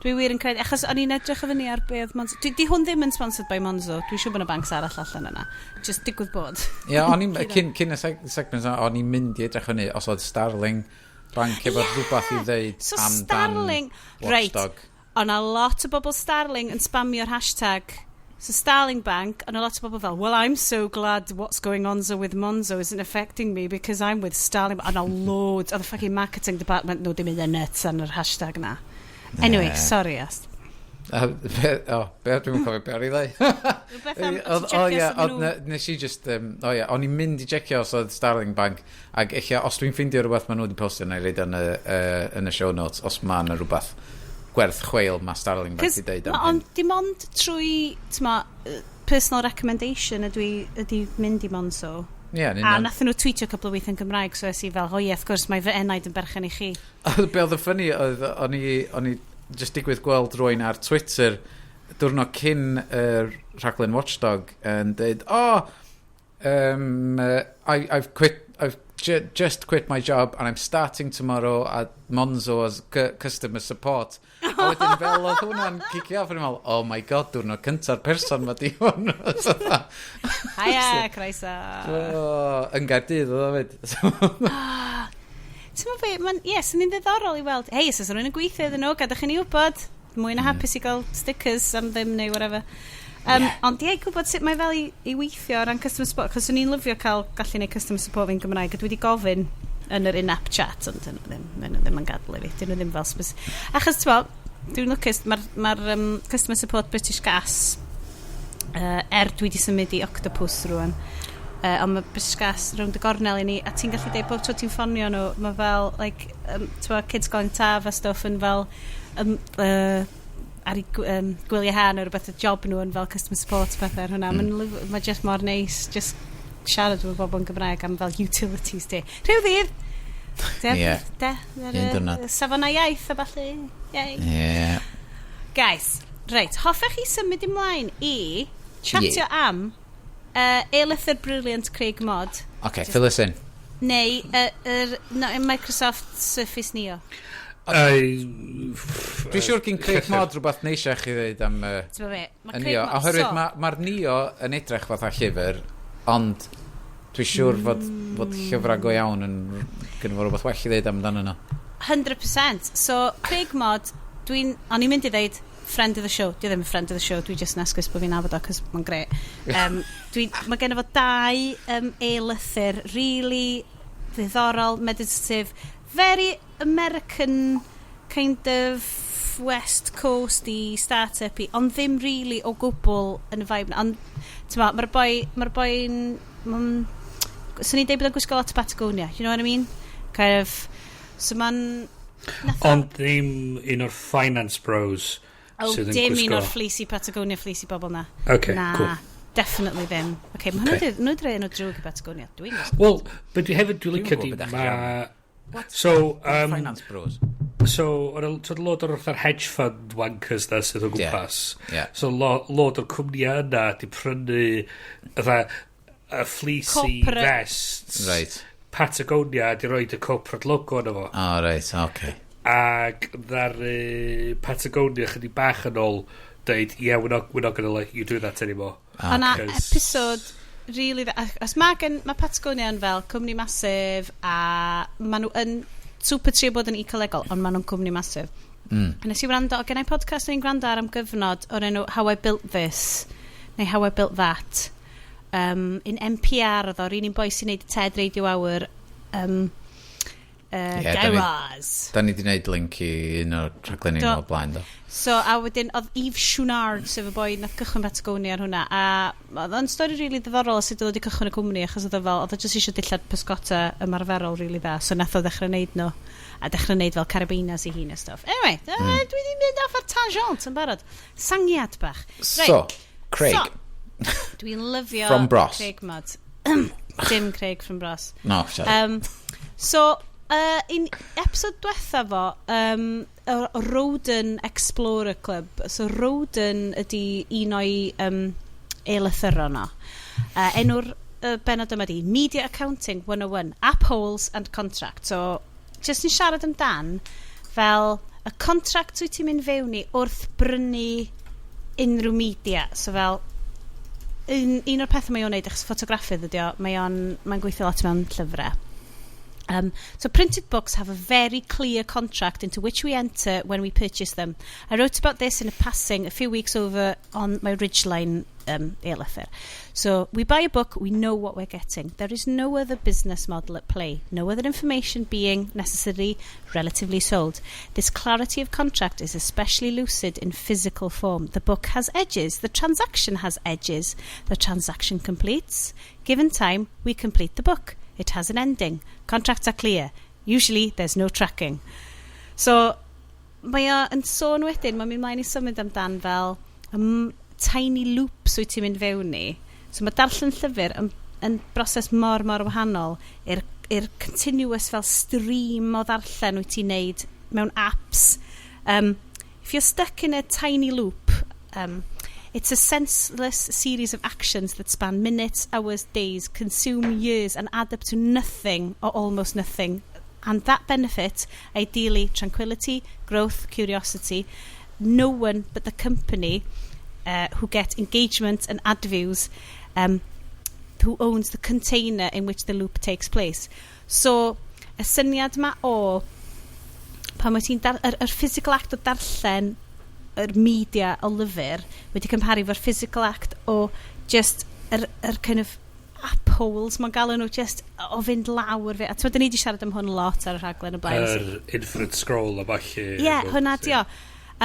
Dwi wir yn credu, achos o'n i'n edrych o fyny ar be oedd Monzo. Di hwn ddim yn sponsored by Monzo. Dwi'n siŵr bod yna banks arall allan yna. Just digwydd bod. Ie, yeah, o'n i'n, cyn y segment yna, o'n i'n mynd i edrych fyny os oedd Starling Bank efo rhywbeth i ddeud So amdan Starling, reit, Watchdog. O'na lot o bobl Starling yn spamio'r hashtag. So Starling Bank, and a lot of bobl fel, "Well, I'm so glad what's going on so with Monzo isn't affecting me because I'm with Starling." And a loads of the fucking marketing department nhw di mynd yn nuts yn yr hashtag na. Anyway, sorry, Ast. O, be, dwi'n cofio be ar i ddeu. Rhywbeth am, O ie, oedd nes i just, o ie, o'n i'n mynd i checio os oedd Starling Bank, ac eich os dwi'n ffeindio rhywbeth maen nhw wedi postio, na i reid yn y show notes, os ma yna rhywbeth gwerth chweil mae Starling Bank Cos i deud am ma, hyn. ond dim ond trwy, t'mo, personal recommendation ydw i ydi mynd i Monzo. Ie, yn A union. nathon nhw tweetio couple o weithio yn Gymraeg, so es i fel, "Oh ie, wrth gwrs, mae fy enaid yn berchen i chi." Be oedd y funny oedd, o'n i just digwydd gweld rwy'n ar Twitter diwrnod cyn y rhaglen Watchdog yn dweud, "Oh, I've quit, I've just quit my job and I'm starting tomorrow at Monzo as customer support." A wedyn fel oedd hwnna'n cicio off, o'n i'n meddwl, "Oh my God, diwrnod cynta'r person ma di hwn." So, Haia, croeso. Oh, yn Gaerdydd oedd o fyd. Ti'n meddwl be, mae'n, ie, yes, yn ddiddorol i weld. Hei, os oes rhywun yn gweithio iddyn nhw, gadewch i ni wybod. Mwy na hapus i gael stickers am ddim neu whatever. Ond ie, gwybod sut mae fel i weithio o ran customer support, chos o'n i'n lyfio cael gallu neud customer support fi'n Gymraeg, a dwi wedi gofyn yn yr in-app chat, ond dyn nhw ddim, dyn nhw ddim yn gadael i fi, dyn nhw ddim fel achos, ti'n gwbod, dwi'n lwcus, mae'r ma customer support British Gas, dwi wedi symud i Octopus rwan, ond mae British Gas rownd y gornel i ni, a ti'n gallu deud bob tro ti'n ffonio nhw, mae fel, like, ti'n gwbod, kids going taf a stuff yn fel, ar eu gwyliau ha neu rhywbeth, y job nhw yn fel customer support pethau ar hwnna. Mm. Mae just mor neis, just siarad efo bobl yn Gymraeg am fel utilities di. Rhyw ddydd! De, de, Un diwrnod. Safonau iaith a ballu. Yay. Ie. Guys, reit, hoffech chi symud ymlaen i chatio am e-lythyr brilliant Craig Mod OK, fill us in. neu no, Microsoft Surface Neo? Dwi'n siŵr gyn Craig Mod rhywbeth neisiach chi ddweud am Ti'n gwbod be? Ma' y Craig Neo. Mod- Oherwydd so, mae'r Neo yn edrych fatha llyfr, ond dwi'n siŵr fod llyfrau go iawn yn gynnu fo rhywbeth well i ddeud amdano nhw. 100%. So, Craig Mod, dwi'n... O'n i'n mynd i ddeud friend of the show. Di o ddim yn friend of the show. Dwi just yn esgus bod fi'n nabod o, cos mae'n gret. Mae gen fo dau e-lythyr really ddiddorol, meditative, very American kind of West Coast i start-up i, ond ddim really o gwbl yn y vibe. Ond, ti'n ma, mae'r boi'n... Mae'n, swn i'n deud bod o'n gwisgo lot o Patagonia, you know what I mean? Kind of, so mae'n... Ond ddim un o'r finance bros Oh, sydd yn dim un gwisgo. o'r fleecy Patagonia fleecy bobl na. Okay, Na, cool. Definitely ddim. Okay, mae hwnna nhw wedi enw drwg i Patagonia. Dwi'n gwisgo. Wel, be dwi hefyd dwi'n Dwi'm licio yn di, gwbod beth ma. What? So, Finance bros. So, o'n lot o'r fatha'r hedge fund wankers na sydd o gwmpas. Ie. So, lot o'r cwmnïau yna di prynu fatha y fleecy Corporate. vests. Right. Patagonia di roed y corporate logo yna fo. Oh, right, okay. Ac ddaru Patagonia chydig bach yn ôl deud, "Yeah, we're not gonna let you do that anymore." Ah, O'na episode really dda. Os mae gen, mae Patagonia yn fel cwmni massive a maen nhw yn super trio bod yn ecolegol, ond maen nhw'n cwmni massive. A nes i wrando, o gen i podcast o'n i'n gwrando ar am gyfnod o'r enw How I Built This, neu How I Built That. In NPR oedd o'r un un boi sy'n neud y TED Radio Hour, Ie, Guy Raz. Da ni wedi gwneud link i un o'r rhaglenni Do. o'r blaen, do. So, a wedyn, oedd Yves Chouinard, sef y boi nath gychwyn Patagonia ar hwnna, a oedd o'n stori rili really ddiddorol sut oedd o wedi cychwyn y cwmni, achos oedd o fel, oedd o jyst eisiau dillad pysgota ymarferol rili really dda, so nath o ddechrau neud nhw, a dechrau neud fel carabiners i hun a stuff. Anyway, dwi wedi mynd off ar tangent yn barod. Sangiad bach. So, Craig. So, dwi'n lyfio From Bros. Craig Mod. Dim Craig from Bros. No, sorry. So, in episode diwetha fo, y Roden Explorer Club. So, Roden ydy un o'i e-lythyron o. Enw'r benod yma di Media Accounting 101, App Holes and Contract. So, just yn siarad amdan fel y contract wyt ti'n mynd fewn i wrth brynu unrhyw media. So fel, un o'r pethau mae o'n neud, achos ffotograffydd ydi o, mae'n gweithio lot mewn llyfrau. So printed books have a very clear contract into which we enter when we purchase them. I wrote about this in a passing a few weeks over on my Ridgeline e-lythyr. So we buy a book, we know what we're getting. There is no other business model at play, no other information being necessarily relatively sold. This clarity of contract is especially lucid in physical form. The book has edges, the transaction has edges. The transaction completes. Given time, we complete the book. It has an ending. Contracts are clear. Usually, there's no tracking. So, mae o yn sôn wedyn, mae'n mynd mlaen i symud amdan fel tiny loops wyt ti'n mynd fewn i. So mae darllen llyfr yn broses mor, mor wahanol i'r continuous fel stream o ddarllen wyt ti'n neud mewn apps. If you're stuck in a tiny loop, it's a senseless series of actions that span minutes, hours, days, consume years and add up to nothing or almost nothing. And that benefit, ideally tranquility, growth, curiosity, no one but the company who get engagement and ad views, who owns the container in which the loop takes place. So, y syniad ma o pan wyt ti'n yr physical act o darllen yr media o lyfr wedi cymharu efo'r physical act o just yr kind of app holes mae'n galw nhw, just o fynd lawr fe. A ti'n, ni wedi siarad am hwn lot ar y rhaglen o blaen. Yr infinite scroll a falle. Ie, yeah, hwnna di o.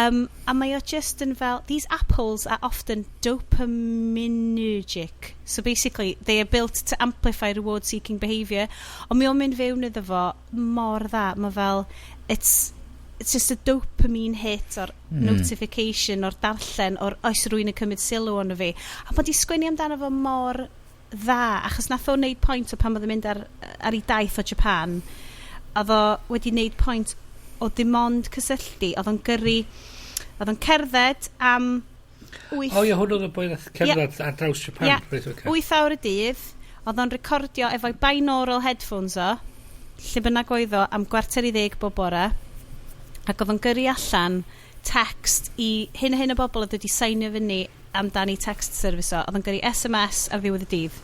A mae o just yn fel, these app holes are often dopaminergic. So basically, they are built to amplify reward-seeking behaviour. Ond mae o'n mynd fewn iddo fo mor dda. Mae fel, it's just a dopamine hit o'r notification, o'r darllen, o'r oes rhywun yn cymryd sylw ono fi. A mae di sgwennu amdano fo mor dda, achos nath o wneud pwynt o pan oedd yn mynd ar ei daith o Japan, oedd o wedi wneud pwynt o dim ond cysylltu, oedd o'n gyrru, oedd o'n cerdded am 8 O ie, hwn oedd y boi nath cerdded ar draws Japan. Ie. Reit, oce. 8 awr y dydd, oedd o'n recordio efo'i binaural headphones o, lle bynnag oedd o, am 9:45 bob bore, ac oedd o'n gyrru allan text i hyn a hyn o bobl oedd wedi signio fyny amdani text service o, oedd o'n gyrru SMS ar ddiwedd y dydd.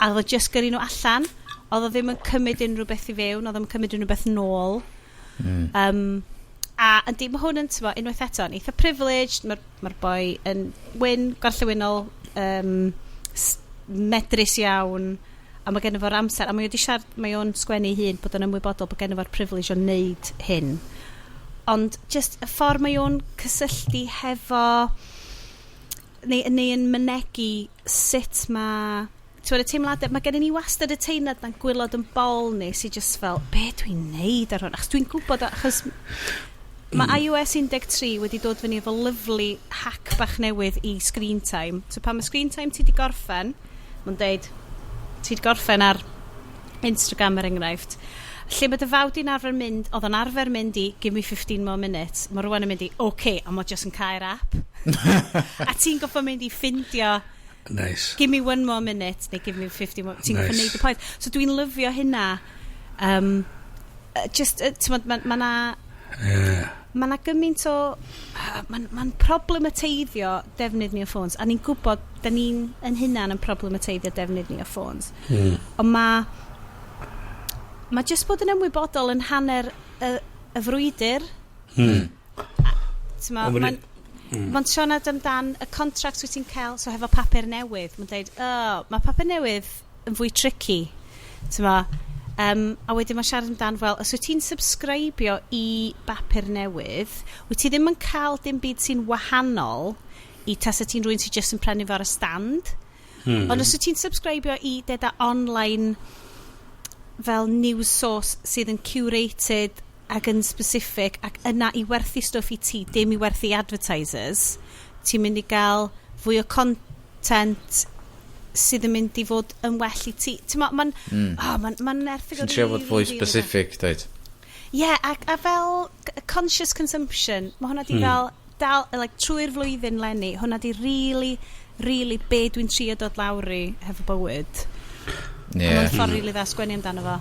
A oedd o just gyrru nhw allan, oedd o ddim yn cymryd unrhyw beth i fewn, oedd o'n cymryd unrhyw beth nôl. A yndi, mae hwn yn, tymo, unwaith eto, yn eitha privileged, mae'r ma boi yn wyn, gorllewinol, medrus iawn, a mae gen fo'r amser, a mae o wedi siarad, mae o'n sgwennu ei hun bod o'n ymwybodol bod gen fo'r privilege o wneud hyn. Ond just y ffordd mae o'n cysylltu hefo, neu yn mynegi sut mae, ti'n y teimladau, mae gen i ni wastad y teimlad na'n gwaelod yn bol ni sy'n just fel, be dwi'n neud ar hwn? Achos dwi'n gwybod, achos mae iOS 13 wedi dod fyny efo lovely hack bach newydd i screen time. So pan mae screen time ti di gorffen, mae'n deud, ti di gorffen ar Instagram er enghraifft, lle mae dy fawd i'n arfer mynd, oedd o'n arfer mynd i "Give me 15 more minutes", mae rwan yn mynd i "OK", a mae just yn cau'r app. A ti'n goffo mynd i ffindio "Give me one more minute" neu "Give me 50 more", ti'n goffo neud y pwynt. So dwi'n lyfio hynna. Just, t'mod, ma na Mae yna gymaint o... Mae'n ma problemateiddio defnydd ni o ffôns, a ni'n gwybod, da ni'n yn hunan yn problemateiddio defnydd ni o ffôns. Ond mae just bod yn ymwybodol yn hanner y frwydr. T'mo, Ond mae'n ma siarad amdan y contract wyt ti'n cael, so hefo papur newydd. Mae'n dweud, "Oh, mae papur newydd yn fwy tricky." T'mo, a wedyn mae'n siarad amdan fel, os wyt ti'n subscribio i bapur newydd, wyt ti ddim yn cael dim byd sy'n wahanol i tasa ti'n rhywun sy'n just yn prynu fo ar y stand. Ond os wyt ti'n subscribio i deda online fel news source sydd yn curated ac yn specific ac yna i werthu stwff i ti, dim i werthu advertisers, ti'n mynd i gael fwy o content sydd yn mynd i fod yn well i ti. Ti'n ma, mae'n oh, ma erthygl Sy'n trio fod fwy really dda. specific, dweud. Ie, yeah, a fel conscious consumption, mae hwnna di fel, dal, like, trwy'r flwyddyn lenni, hwnna di really, really be dwi'n trio dod lawr i hefo bywyd. Ie. Yeah. Mae'n ffordd really dda sgwennu amdano fo.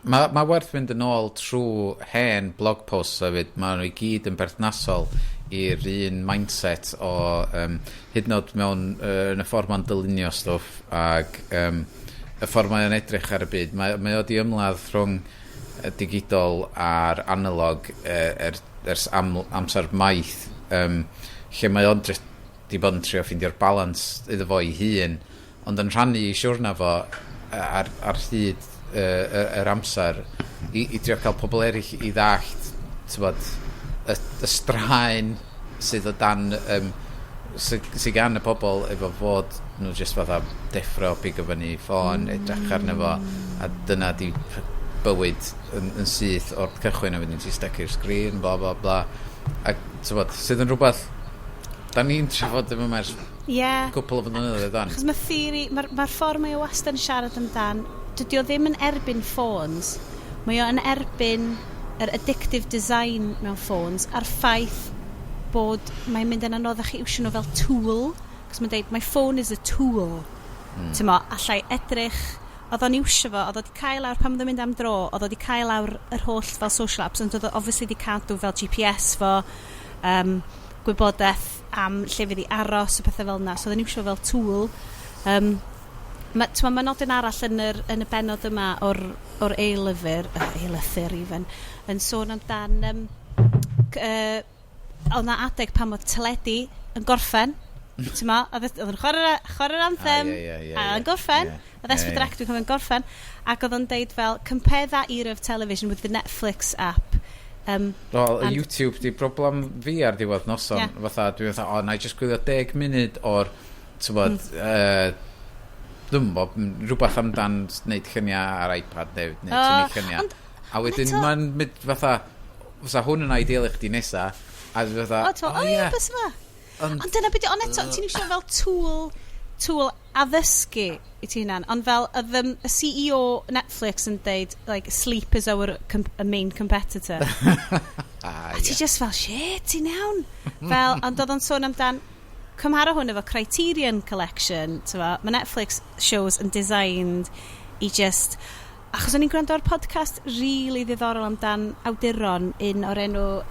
Mae ma werth mynd yn ôl trwy hen blog posts hefyd. Mae nhw i gyd yn berthnasol i'r un mindset o hyd yn oed mewn yn y ffordd mae'n dylunio stwff ac y ffordd mae'n edrych ar y byd. Mae o di ymladd rhwng y digidol a'r analog ers amser maith lle mae o'n di bod yn trio ffeindio'r balans iddo fo ei hun, ond yn rhannu i siwrna fo ar hyd yr amser i drio cael pobl eraill i ddallt, t'bod, y straen sydd o dan sy gan y pobl efo fod nhw just fatha deffro, pigo fyny ffôn, edrych arno fo, a dyna di bywyd yn syth o'r cychwyn, a wedyn ti'n stuck i'r sgrin, bla bla bla, a t'bod, sydd yn rhywbeth da ni'n trafod efo yma ers cwpl o flynyddoedd dan. Achos mae theori, mae'r ma ffordd mae o wastad yn siarad amdan, dydy o ddim yn erbyn ffôns, mae o yn erbyn yr addictive design mewn ffôns a'r ffaith bod mae'n mynd yn anoddach i iwsio nhw fel tool. Cos mae'n deud, "My phone is a tool." Mm. Mo, allai edrych, oedd o'n iwsio fo, oedd o wedi cael lawr pan oedd o'n mynd am dro, oedd o wedi cael lawr yr holl fel social apps, ond oedd o obviously wedi cadw fel GPS fo, gwybodaeth am lle fydd i aros a pethau fel yna. So oedd o'n iwsio fo fel tool. Ma, t'mo, ma nodyn arall yn y bennod yma o'r e-lyfr, e-lythyr even, yn sôn amdan oedd na adeg pan oedd teledu yn gorffen, ti'n ma, oedd yn chwarae'r anthem, Ah, ie, ie, ie, a yn gorffen, oedd S4 Direct dwi'n cofio'n gorffen, ac oedd o'n deud fel, "Compare that era of television with the Netflix app." Wel, y YouTube di broblem fi ar ddiwedd noson. Fatha, dwi'n fatha, "O, na i just gwylio 10 munud o'r, t'bod, dwi'n bo, rhywbeth amdan wneud lluniau ar iPad neu tynnu lluniau." A wedyn mae'n mynd fatha, fysa hwn yn ideal i chdi nesa, a dwi'n fatha, O, ti'n o, ie, bys yma. Ond Ond dyna beth, ond eto, ti'n iwsio fel tool addysgu i ti hunan, ond fel oedd y CEO Netflix yn deud, like, "Sleep is our main competitor." Ah, A ti just fel, "Shit, ti'n iawn." Fel, ond oedd o'n sôn amdan, cymharu hwn efo Criterion Collection, t'mo, mae Netflix shows yn designed i just... Achos o'n i'n gwrando ar podcast really ddiddorol amdan awduron, un o'r enw...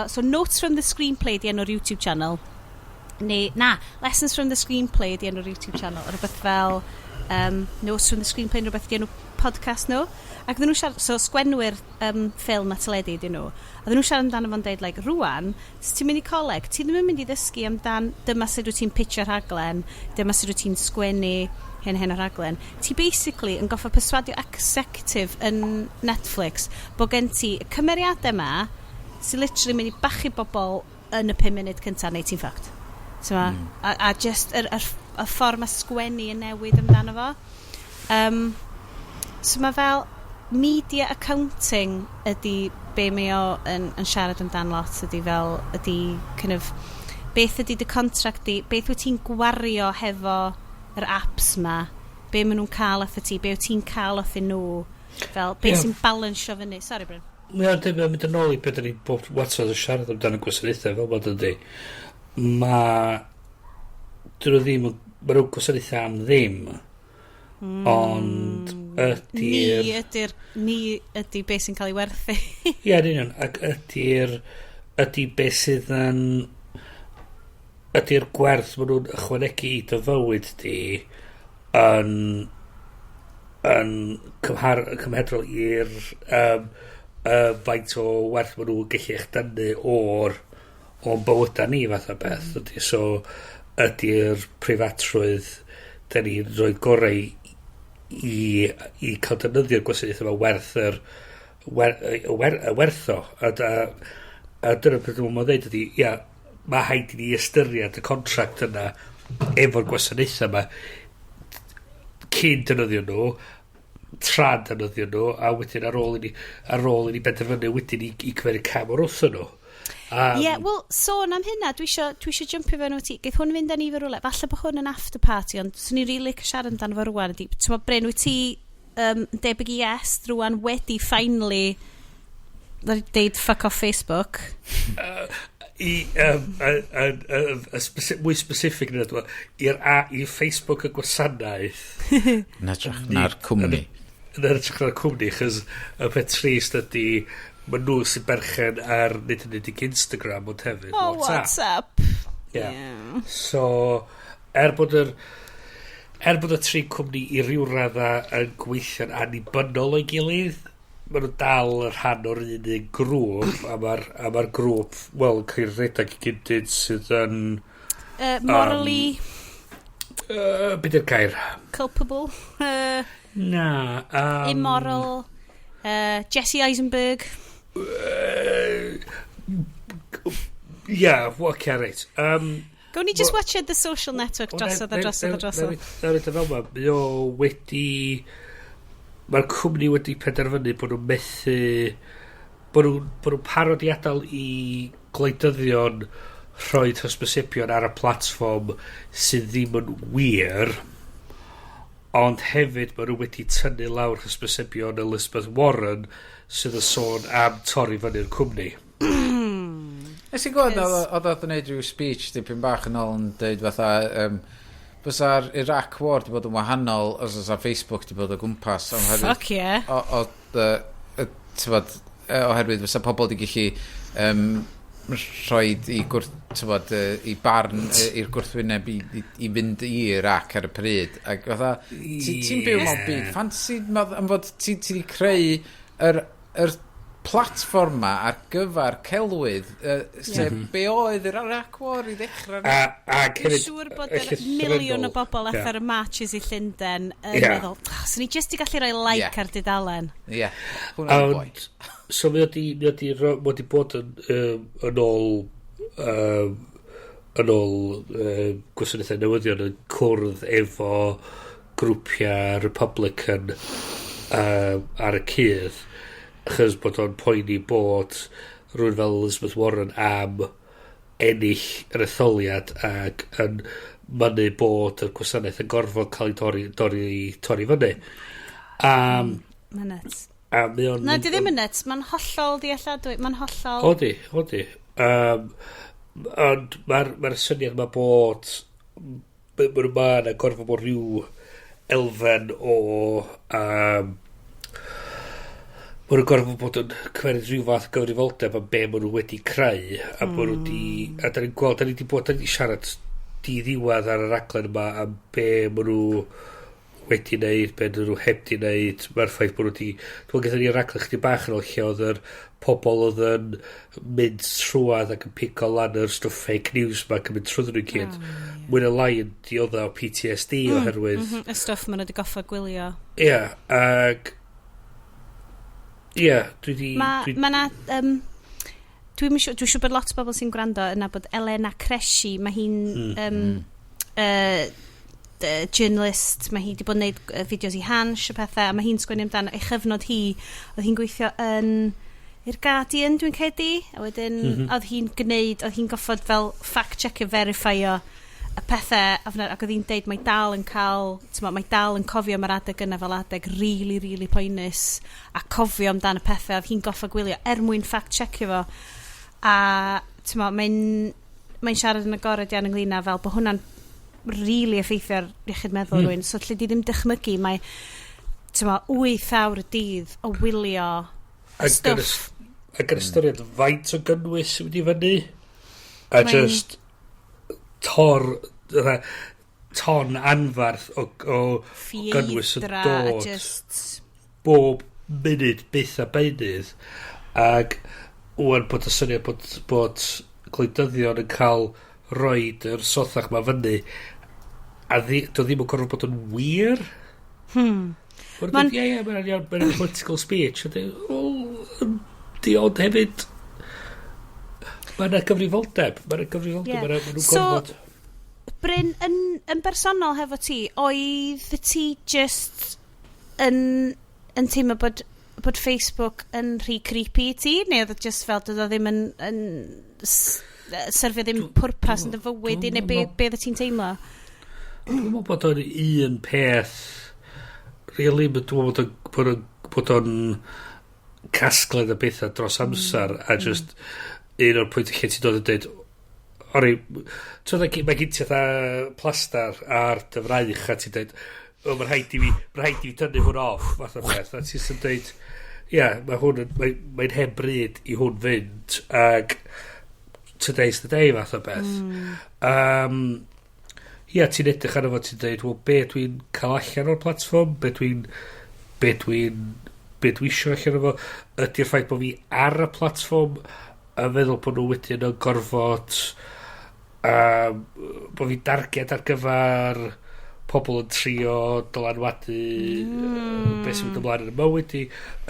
So Notes from the Screenplay di enw'r YouTube channel. Neu, na, Lessons from the Screenplay di enw'r YouTube channel. Rhywbeth fel Notes from the Screenplay, rhywbeth di enw podcast nhw. Ac oedden nhw siarad, so sgwenwyr ffilm a teledu di nhw. Oedden nhw siarad amdano fo'n deud, like, rwan, os ti'n mynd i coleg, ti ddim yn mynd i ddysgu amdan dyma sut wyt ti'n pitcho rhaglen, dyma sut wyt ti'n sgwennu hyn hyn o rhaglen. Ti basically yn goffa perswadio executive yn Netflix bod gen ti y cymeriadau yma sy'n literally mynd i bachu bobl yn y 5 munud cyntaf neu ti'n fucked. Mm. A just y ffordd mae sgwennu yn newid amdano fo. So mae fel media accounting ydy be mae o yn siarad amdan lot, ydy fel ydy kind of beth ydy dy contract di, beth wyt ti'n gwario hefo yr apps ma, be maen nhw'n cael off ti, be wyt ti'n cael off nhw, fel be sy'n balansio fyny. Sorry, Bryn. Mae o'n debyg mynd yn ôl i beth da ni bob watod yn siarad amdano gwasanaethau fel bod ydy. Mae... Dyn nhw ddim... Mae nhw'n gwasanaethau am ddim. Ond Ydy'r... Ni ydy'r... Ni ydy beth sy'n cael ei werthu. Ie, yn union. Ac ydy'r... Ydy beth sydd yn... Ydy'r gwerth maen nhw'n ychwanegu i dy fywyd di yn yn cymhar, cymhedrol i'r faint o werth maen nhw'n gallu eich dynnu o'n bywydau ni fath o beth ydy. So ydy'r preifatrwydd da ni'n rhoi gorau i cael defnyddio'r gwasanaeth yma werth yr wer, y wer, y werth o. A dyna beth dwi'n meddwl dweud ydy, ia, mae rhaid i ni ystyried y contract yna efo'r gwasanaethau yma cyn defnyddio nhw, tra'n defnyddio nhw, a wedyn ar ôl i ni benderfynu wedyn i cymeryd cam o'r wrthyn nhw. Ie, yeah, wel, sôn am hynna, dwi isio jumpio fewn o ti. Geith hwn fynd â ni fe rhywle. Falle bod hwn yn after party, ond swn i'n rili licio siarad amdano fo rwan. Ydy, ti'n meddwl, Bryn, wyt ti debyg i Est rwan wedi finally deud fuck off Facebook? I mwy specific na dwi, i Facebook y gwasanaeth. Yn hytrach na'r cwmni. Yn hytrach na'r cwmni, chos y peth trist ydy, maen nhw sy'n berchen ar nid yn unig Instagram, ond hefyd Oh, WhatsApp. WhatsApp. Yeah. So, er bod y tri cwmni i ryw radda yn gweithio'n annibynnol o'i gilydd, maen nhw dal yn rhan o'r un grŵp, a ma grŵp, wel, yn cael ei redeg i gydyd sydd yn Morally Beth yw'r gair? Culpable. Na. Immoral. Jesse Eisenberg. Yeah, well, okay, reit. Gawn ni just watch The Social Network drosodd a drosodd a drosodd. Na, reit, fel ma, mae o wedi... Mae'r cwmni wedi penderfynu bod nhw'n methu... Bod nhw'n parod i adael i gwleidyddion rhoi hysbysebion ar y platfform sydd ddim yn wir, ond hefyd maen nhw wedi tynnu lawr hysbysebion Elizabeth Warren sydd yn sôn am torri fyny'r cwmni. Nes i gweld oedd o'n neud rhyw speech dipyn bach yn ôl yn dweud fatha fysa'r Iraq War di bod yn wahanol os oes Facebook di bod o gwmpas oherwydd Fuck yeah. O, t'bod, oherwydd fysa pobl di gallu rhoi i gwrth, t'bod, i barn i'r gwrthwyneb i fynd i Iraq ar y pryd ac fatha ti'n byw mewn byd fantasy am fod ti di creu yr platfform ma ar gyfer celwydd, sef be oedd yr Iraq War i ddechrau. A Dwi'n hefyd, siŵr bod y yr miliwn o llythrennol- bobl ar y marches i Llundain yn meddwl, "Oh, swn i just i gallu rhoi like ar dudalen." Ie, yeah, hwnna'n boi. Ond, so mae wedi bod yn ôl gwasanaethau newyddion yn cwrdd efo grwpiau Republican ar y cydd, achos bod o'n poeni bod rhywun fel Elizabeth Warren am ennill yr etholiad ac yn mynnu bod y gwasanaeth yn gorfod cael ei torri fyny. Mae'n nuts. A mae o'n Na, di ddim yn nuts. Mae'n hollol dealladwy. Mae'n hollol. Odi, odi. Ond mae'r ma syniad ma bod mae nhw ma yna gorfod bod rhyw elfen o ma' nhw'n gorfod bod yn cymeryd rhyw fath o gyfrifoldeb am be ma' nhw wedi creu a bod nhw wedi a da ni'n gweld da ni wedi siarad di ddiwedd ar y raglen yma am be ma' nhw wedi wneud, be nhw heb di wneud. Mae'r ffaith bod nhw wedi, dwi'n gyda ni raglen chdi bach yn ôl lle oedd yr pobl oedd yn mynd trwadd ac yn pigo lan yr stwff fake news ma ac yn mynd trwy nhw i gyd. Oh, mwy na lai yn diodda o PTSD oherwydd Y stwff maen nhw wedi goffo gwylio. Ie, ag ie, dwi di Mae ma na... Dwi'n siŵr, dwi siŵr bod lot o bobl sy'n gwrando yn nabod Elena Cresci. Mae hi'n journalist, mae hi wedi bod yn gwneud fideos i Hansh a pethau, a mae hi'n sgwennu amdano ei chyfnod hi. Oedd hi'n gweithio yn i'r Guardian, dwi'n credu, a wedyn oedd hi'n gwneud, oedd hi'n goffod fel fact-checkio, verifio y pethau, ac oedd hi'n deud mae dal yn cael, t'mo, mae dal yn cofio am yr adeg yna fel adeg really, really poenus, a cofio amdan y pethau oedd hi'n goffo gwylio er mwyn fact-checkio fo. A t'mo, mae'n siarad yn agored iawn ynglyn â fel bod hwnna'n really effeithio ar iechyd meddwl rhywun. So lle di ddim dychmygu, mae Ti'n ma, 8 awr y dydd o wylio stwff. Ac yn ystyried faint o gynnwys sy'n mynd i fyny. A just tor, ton anfarth o gynnwys yn dod. Just bob munud byth a beunydd. Ac wan bod y syniad bod gwleidyddion yn cael roed yr sothach ma fyny a do ddim yn gorfod bod yn wir. Mae'n ie, ie, mae'n iawn, mae'n political speech. A dweud, di ond hefyd, mae yna gyfrifoldeb. Mae yna gyfrifoldeb, yeah. Mae nhw'n gorfod. Bryn, yn bersonol hefo ti, oedd ti just yn teimlo bod Facebook yn rhy creepy i ti? Neu oedd o just fel doedd o ddim yn syrfio ddim pwrpas yn dy fywyd i, neu be oedd ti'n teimlo? Dwi'n meddwl bod o'n un peth really, dwi'n meddwl bod o'n casgled y bethau dros amser a just un o'r pwynt lle ti'n dod yn dweud ori, ti'n dweud, mae gen ti fatha plastar ar dy fraich a ti'n dweud, "O, mae'n rhaid i fi tynnu hwn off," fath o beth, a ti'n sy'n dweud, ia, mae hwn yn, mae'n hen bryd i hwn fynd, ag today's the day fath o beth. Ia, ti'n edrych arno fo, ti'n dweud, wel, be dwi'n cael allan o'r platfform, be dwi isio allan o fo, ydy'r ffaith bod fi ar y platfform a feddwl bod nhw wedyn yn gorfod bod fi darged ar gyfer pobl yn trio dylanwadu beth sy'n mynd ymlaen yn y mywyd i,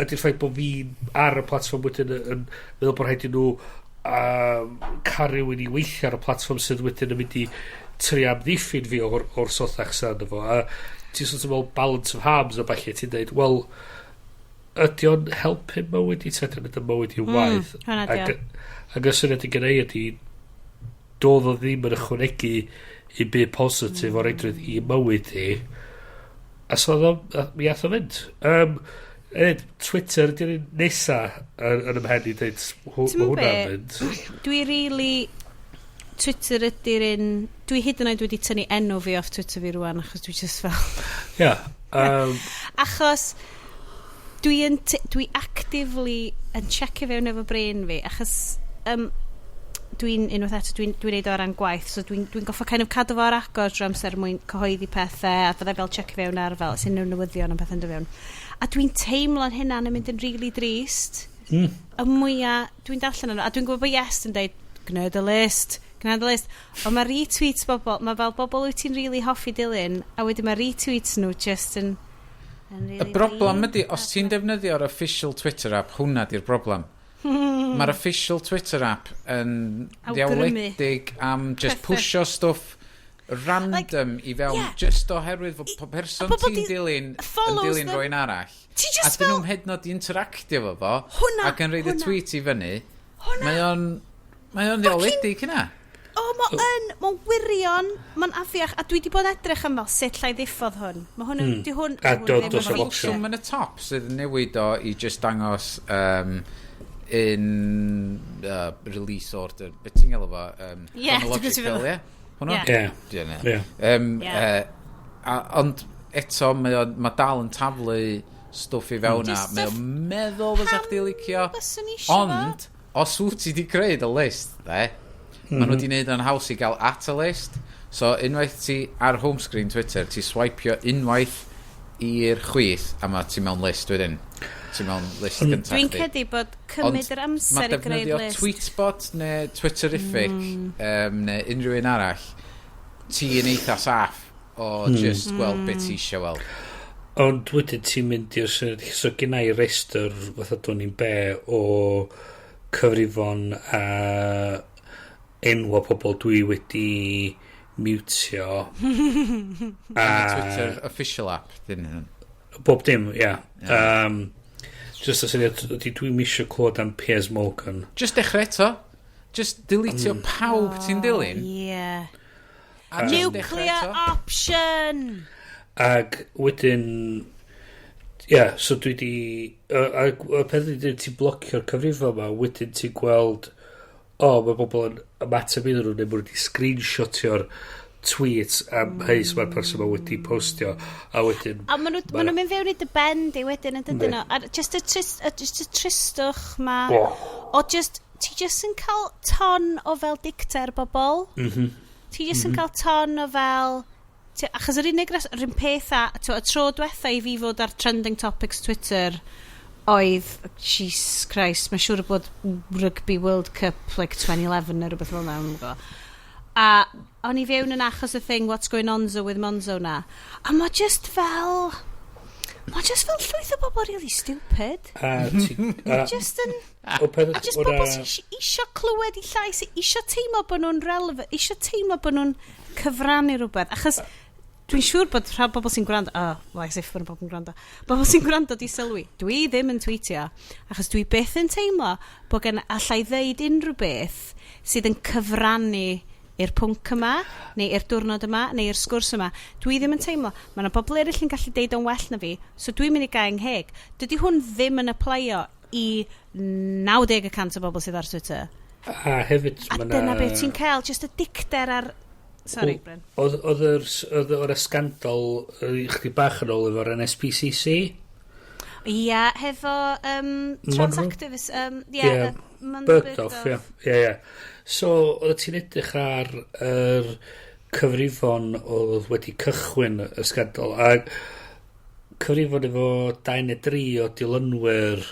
ydy'r ffaith bod fi ar y platfform wedyn yn meddwl bod rhaid i nhw cael rhywun i weithio ar y platfform sydd wedyn yn mynd i trio amddiffyn fi o'r sothach sydd arno fo, a ti'n sort of fel balance of harms a falle ti'n dweud, wel, ydy o'n helpu mywyd i ta ydy o'n mynd yn mywyd i waith? Hwnna di o. Ac y syniad i gynnu ydy doedd o ddim yn ychwanegu i byd positif o'r reidrwydd i mywyd i, a so oedd mi ath o fynd. Ed, Twitter ydy'r un nesa yn ymhen i dweud Ti'n ma be? hwnna'n mynd. Dwi really... Twitter ydy'r un. Dwi hyd yn oed wedi tynnu enw fi off Twitter fi rwan, achos dwi just fel Ia. Achos dwi actively yn checio fewn efo brain fi, achos dwi'n, unwaith eto, dwi neud o ar ran gwaith, so dwi goffo kind of cadw fo ar agor drwy amser mwyn cyhoeddi pethau, a fyddai fel checio fewn ar fel sy'n nhw'n newyddion am pethau'n dod fewn. A dwi'n teimlo'n hynna'n yn mynd yn really drist. Y mwyaf dwi'n darllen yno, a dwi'n gwybod bod Yes yn deud, "Gwneud y list, gwneud y list." Ond mae retweets bobl, mae fel bobl wyt ti'n really hoffi dilyn, a wedyn mae retweets nhw just yn really Y broblem flin. ydy, os ti'n defnyddio'r official Twitter app, hwnna di'r broblem. Mae'r official Twitter app yn Awgrymu. ddiawledig am just Pethau. pwsio stwff random i fewn, just oherwydd fod person a bobl ti'n dilyn yn follows dilyn them. rhywun arall. Ti A just dyn fel nhw'n hyd yn oed interactio fo fo. Hwnna, Ac yn rhoid y hwnna. tweet i fyny. Hwnna. Mae o'n ddiawledig hynna. O, mae'n wirion, mae'n afiach, a dwi wedi bod yn edrych am fel sut llai ddiffodd hwn. Mae hwn, di hwn, A di hwn ddim does yn 'am feature. opsiwn. Function yn y top sydd yn newid o i just dangos in release order. Be ti'n gael fo? Ie, dwi'n gwbod Chronological, beth ie? Hwnnw? Ie. Ie. Ie, ne. Ie. Ie. Ond eto, mae dal yn taflu stwff i fewn a Just mae stwff o'n meddwl fysa chdi licio. Byswn i isio fo. Ond, os wyt ti wedi creu y list, de, mm maen nhw wedi gwneud o'n haws i gael at y list. So, unwaith ti ar home screen Twitter, ti swipio unwaith i'r chwith, a mae ti mewn list wedyn. Ti mewn list gyntaf Dwi'n chdi. credu bod cymryd yr Mae amser i greu'r defnyddio list. Tweetbot neu Twitterific neu unrhyw un arall, ti'n eitha saff o just gweld beth ti eisiau weld. Ond wedyn ti'n mynd i'r syniad, so gen i restr fatha dwn i'n be o cyfrifon a enwa pobl dwi wedi mutio. A Twitter official app, dyn nhw. Bob dim, ia. Yeah. Just y syniad, ydy dwi'n misio clywed am Piers Morgan. Just dechrau eto. Just deletio pawb ti'n dilyn. Ie. A just dechrau Nuclear eto. option! Ag wedyn, ia, yeah, so dwi di, a y peth ydy ti'n blocio'r cyfrifon yma, wedyn ti'n gweld, o, oh, mae bobl yn ymateb iddyn nhw, neu maen nhw wedi screenshotio'r tweet am heis mae'r person yma wedi postio a wedyn. A maen nhw, ma nhw'n mynd fewn i dy ben di wedyn yn dydyn nhw. A just y, trist, just y tristwch ma. O just, ti just yn cael ton o fel dicter bobl. Ti just yn cael ton o fel... Achos yr unig yr un peth a... Y tro diwetha i fi fod ar trending topics Twitter oedd, Jesus Christ, mae'n siŵr bod Rugby World Cup like 2011 neu rhywbeth fel yna. Dwi'm yn gwbod. A o'n i fewn yn achos y thing "What's going on so with Monzo" na. A mae just fel... Mae just fel llwyth o bobl really stupid. A ti, Just yn... O peth A just bobl sy'n isio clywed i llais, isio teimlo bod nhw'n relevant, isio teimlo bod nhw'n cyfrannu rhywbeth. Achos dwi'n siŵr bod rhai bobl sy'n gwrando, oh, well, as if bod bobl yn gwrando, bobl sy'n gwrando di sylwi, dwi ddim yn tweetio, achos dwi byth yn teimlo bod gen allai ddeud unrhyw beth sydd yn cyfrannu i'r pwnc yma, neu i'r diwrnod yma, neu i'r sgwrs yma. Dwi ddim yn teimlo. Mae yna bobl eraill yn gallu deud o'n well na fi, so dwi'n mynd i gau 'ngheg. Dydy hwn ddim yn applio i 90% o bobl sydd ar Twitter. A hefyd A ma' dyna beth ti'n cael, just y dicter ar... Sorry, Bryn. Oedd y scandal chdi bach yn ôl efo'r NSPCC. Ia, hefo trans Monroe? activist, ie, Ie, Bergdorf. Bergdorf, ie. Ie. So, oedd ti'n edrych ar yr cyfrifon oedd wedi cychwyn y scandal, a cyfrifon efo 2 neu 3 o dilynwyr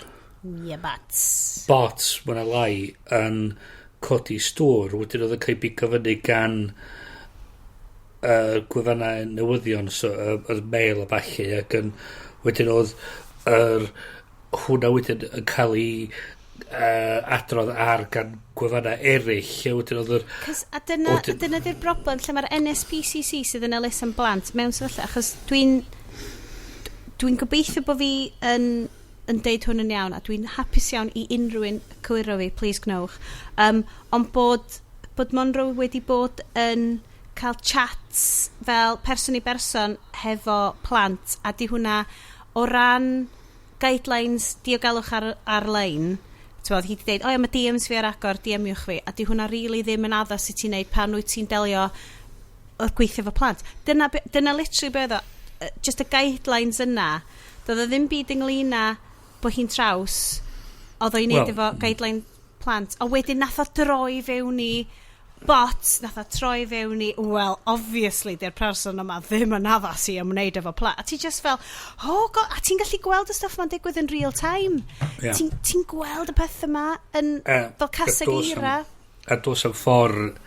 Ie, bots. Bots, mwy na lai, yn codi stwr, wedyn oedd yn cael ei bigo fyny gan gwefannau newyddion, so, y Mail a ballu, ac yn, wedyn oedd yr hwnna wedyn yn cael ei adrodd ar gan gwefannau eraill, lle wedyn oedd yr Cos, a dyna, dyna di'r broblem lle mae'r NSPCC sydd yn elusen blant mewn sefyllfa, achos dwi'n gobeithio bod fi yn deud hwn yn iawn a dwi'n hapus iawn i unrhyw un cywiro fi, please gnewch. Ond bod Monroe wedi bod yn cael chats fel person i berson hefo plant a di hwnna o ran guidelines diogelwch ar-lein. T'mod, hi 'di deud, "O ia, mae DMs fi ar agor, DM-iwch fi," a di hwnna really ddim yn addas i ti'n neud pan wyt ti'n delio o'r gweithio efo plant. Dyna literally be oedd o, just y guidelines yna, doedd o ddim byd ynglyn â bod hi'n traws, oedd o i wneud Wel, efo guideline plant, a wedyn nath o droi fewn i bots, nath o troi fewn i, well, obviously, di'r person yma ddim yn addas i ymwneud efo plant. A ti just fel, "Oh God," a ti'n gallu gweld y stuff ma'n digwydd yn real time. Ti'n gweld y peth yma yn fel caseg eira. A dos am ffordd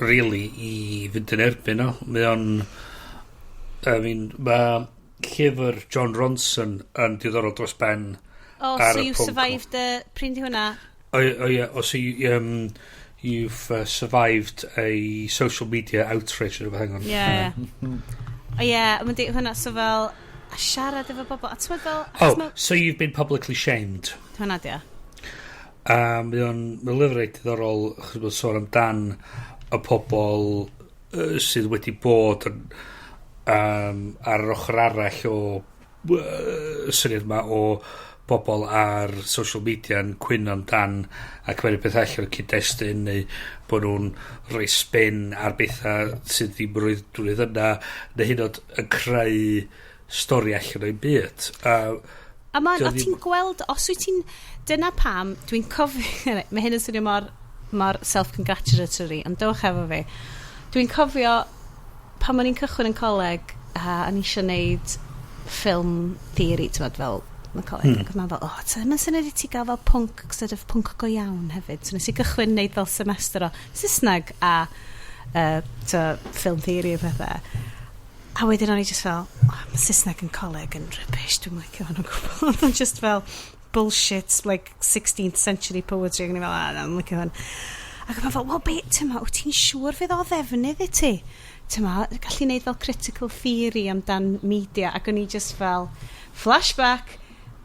really i fynd yn erbyn o. Mae o'n, I mean, mae llyfr Jon Ronson yn diddorol dros ben Oh, ar so y you pwnc. survived the... Pryn di hwnna? O ie, o so you've survived a social media outrage neu rhywbeth, hang on. Ie. O ie, mae'n di hwnna, so fel... A siarad efo bobl. A ti'n fel... Achos Oh, "So you've been publicly shamed." Hwnna di o. A mae'n lyfr reit diddorol achos mae'n sôn amdan y pobl sydd wedi bod yn, ar yr ochr arall o syniad yma o bobl ar social media yn cwyno amdan a cymeru peth allan o'r cyd-destun neu bod nhw'n rhoi spin ar bethau sydd ddim rwydd yna neu hyd yn oed yn creu stori allan o'r byd. A A ma, Dio o ti'n gweld, os wyt ti'n... Dyna pam, dwi'n cofio... Mae hyn yn swnio mor, mor self-congratulatory, ond dewch efo fi. Dwi'n cofio pan o'n i'n cychwyn yn coleg, a o'n i eisiau gwneud film theory, ti'n meddwl, fel yn y coleg. Ac o'n fel, "Oh, ti'n mynd syniad i ti gael fel pwnc, sort of pwnc go iawn hefyd." So nes i gychwyn wneud fel semester o Saesneg a to, film theory a pethau. A wedyn o'n i just fel, "Oh, mae Saesneg yn coleg yn rubbish, dwi'n licio hwn o gwbl." Oedd o'n just fel bullshit, like 16th century poetry, ac o'n i fel, "Ah, na, dwi'n licio hwn." Ac o'n fel, "Wel, be, ti'n ma, wyt ti'n siŵr fydd o ddefnydd i ti? Ti'n ma, gallu neud fel critical theory amdan media," ac o'n i just fel, flashback,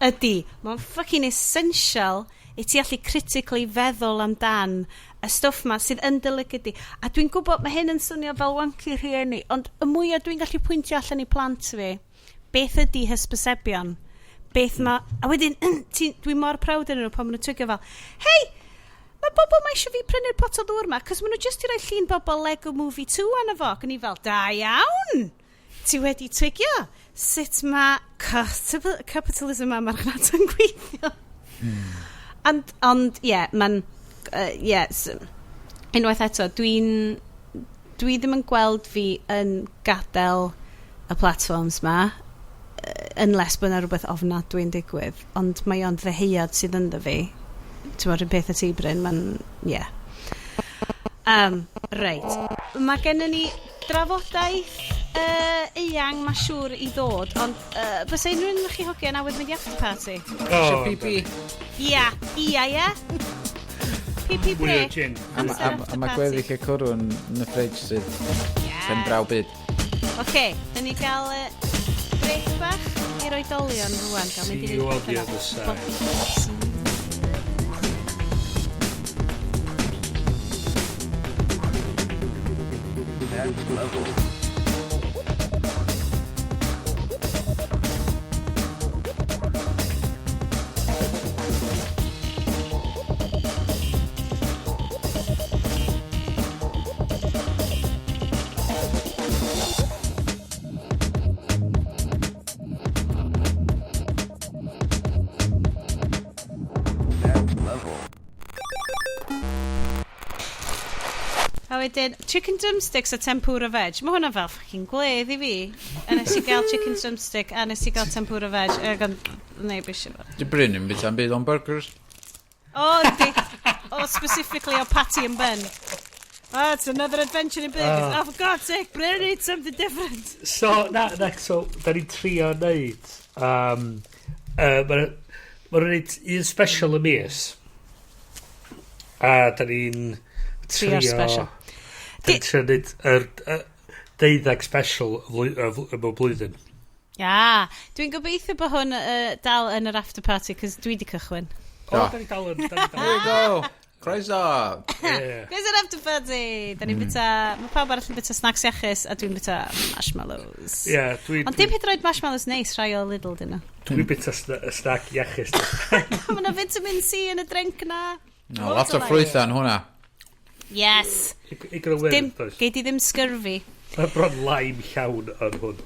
ydy, mae'n fucking essential i ti allu critically feddwl amdan y stwff ma sydd yn dy lygad di. A dwi'n gwybod mae hyn yn swnio fel wanky rhieni, ond y mwyaf dwi'n gallu pwyntio allan i plant fi, beth ydy hysbysebion, beth ma... A wedyn, dwi'n mor proud yn nhw pan maen nhw'n twigio fel, "Hei, mae mae'r bobl mae eisiau fi prynu'r pot o ddŵr ma? Cos maen nhw just i roi llun bobl Lego Movie 2 arno fo. Ac o'n i fel, da iawn! Ti wedi twigio sut mae capitalism a marchnad yn gweithio. And, ond, ie, yeah, mae'n... yeah, unwaith eto, dwi ddim yn gweld fi yn gadael y platforms ma, unless bod yna rhywbeth ofnadwy'n digwydd, ond mae o'n ddeheuad sydd ynddo fi. Ti'n meddwl, rhywun peth y ti, Bryn, mae'n, ie. Yeah. Reit. Mae gennym ni drafodaeth eang, mae siŵr i ddod, ond fysa unrhyw un chi hogiau yn awydd mynd i after party? Oh, PP. Ia, ia, ia. PP Mwy o break. gin. A ma- a mae gweddill y cwrw yn y fridge sydd pen draw byd. Oce, dyn ni gael break bach i'r oedolion rwan. Gael mynd i See you neud on the pethau other fel- side. See. A wedyn, chicken drumsticks a tempura veg. Mae hwnna fel fucking gwledd i fi. A nes i gael chicken drumstick a nes i gael tempura veg. Ac ond, neb eisiau fo. Di Bryn yn bwyta am byd o'n burgers. O, di. O, specifically o patty and bun. Oh, it's another adventure in burgers. Oh, for God's sake, Bryn needs something different. So, na, so, da ni'n trio neud, ma' nhw'n neud un special y mis. A da ni'n trio... Trio'r special. Da ni'n trio neud yr 12 special mewn blwyddyn. Ia, dwi'n gobeithio bod hwn dal yn yr after party, cos dwi di cychwyn. O, Do. da ni dal yn... Da ni dal Here we go. Croeso. yn. Gwrs yr after party! Da ni'n bwyta... Mae pawb arall yn bwyta snacks iachus, a dwi'n bwyta marshmallows. Ie, dwi'n... Ond dim hyd yn oed marshmallows neis, rhai o Lidl dyn nhw. Dwi'n bwyta snack iachus. Mae yna vitamin C yn y drink na. No, lot o ffrwythau yn hwnna. Yes. I gyda wyrdd, Dim, does. gei di ddim scurvy. Mae bron lime llawn yn hwn.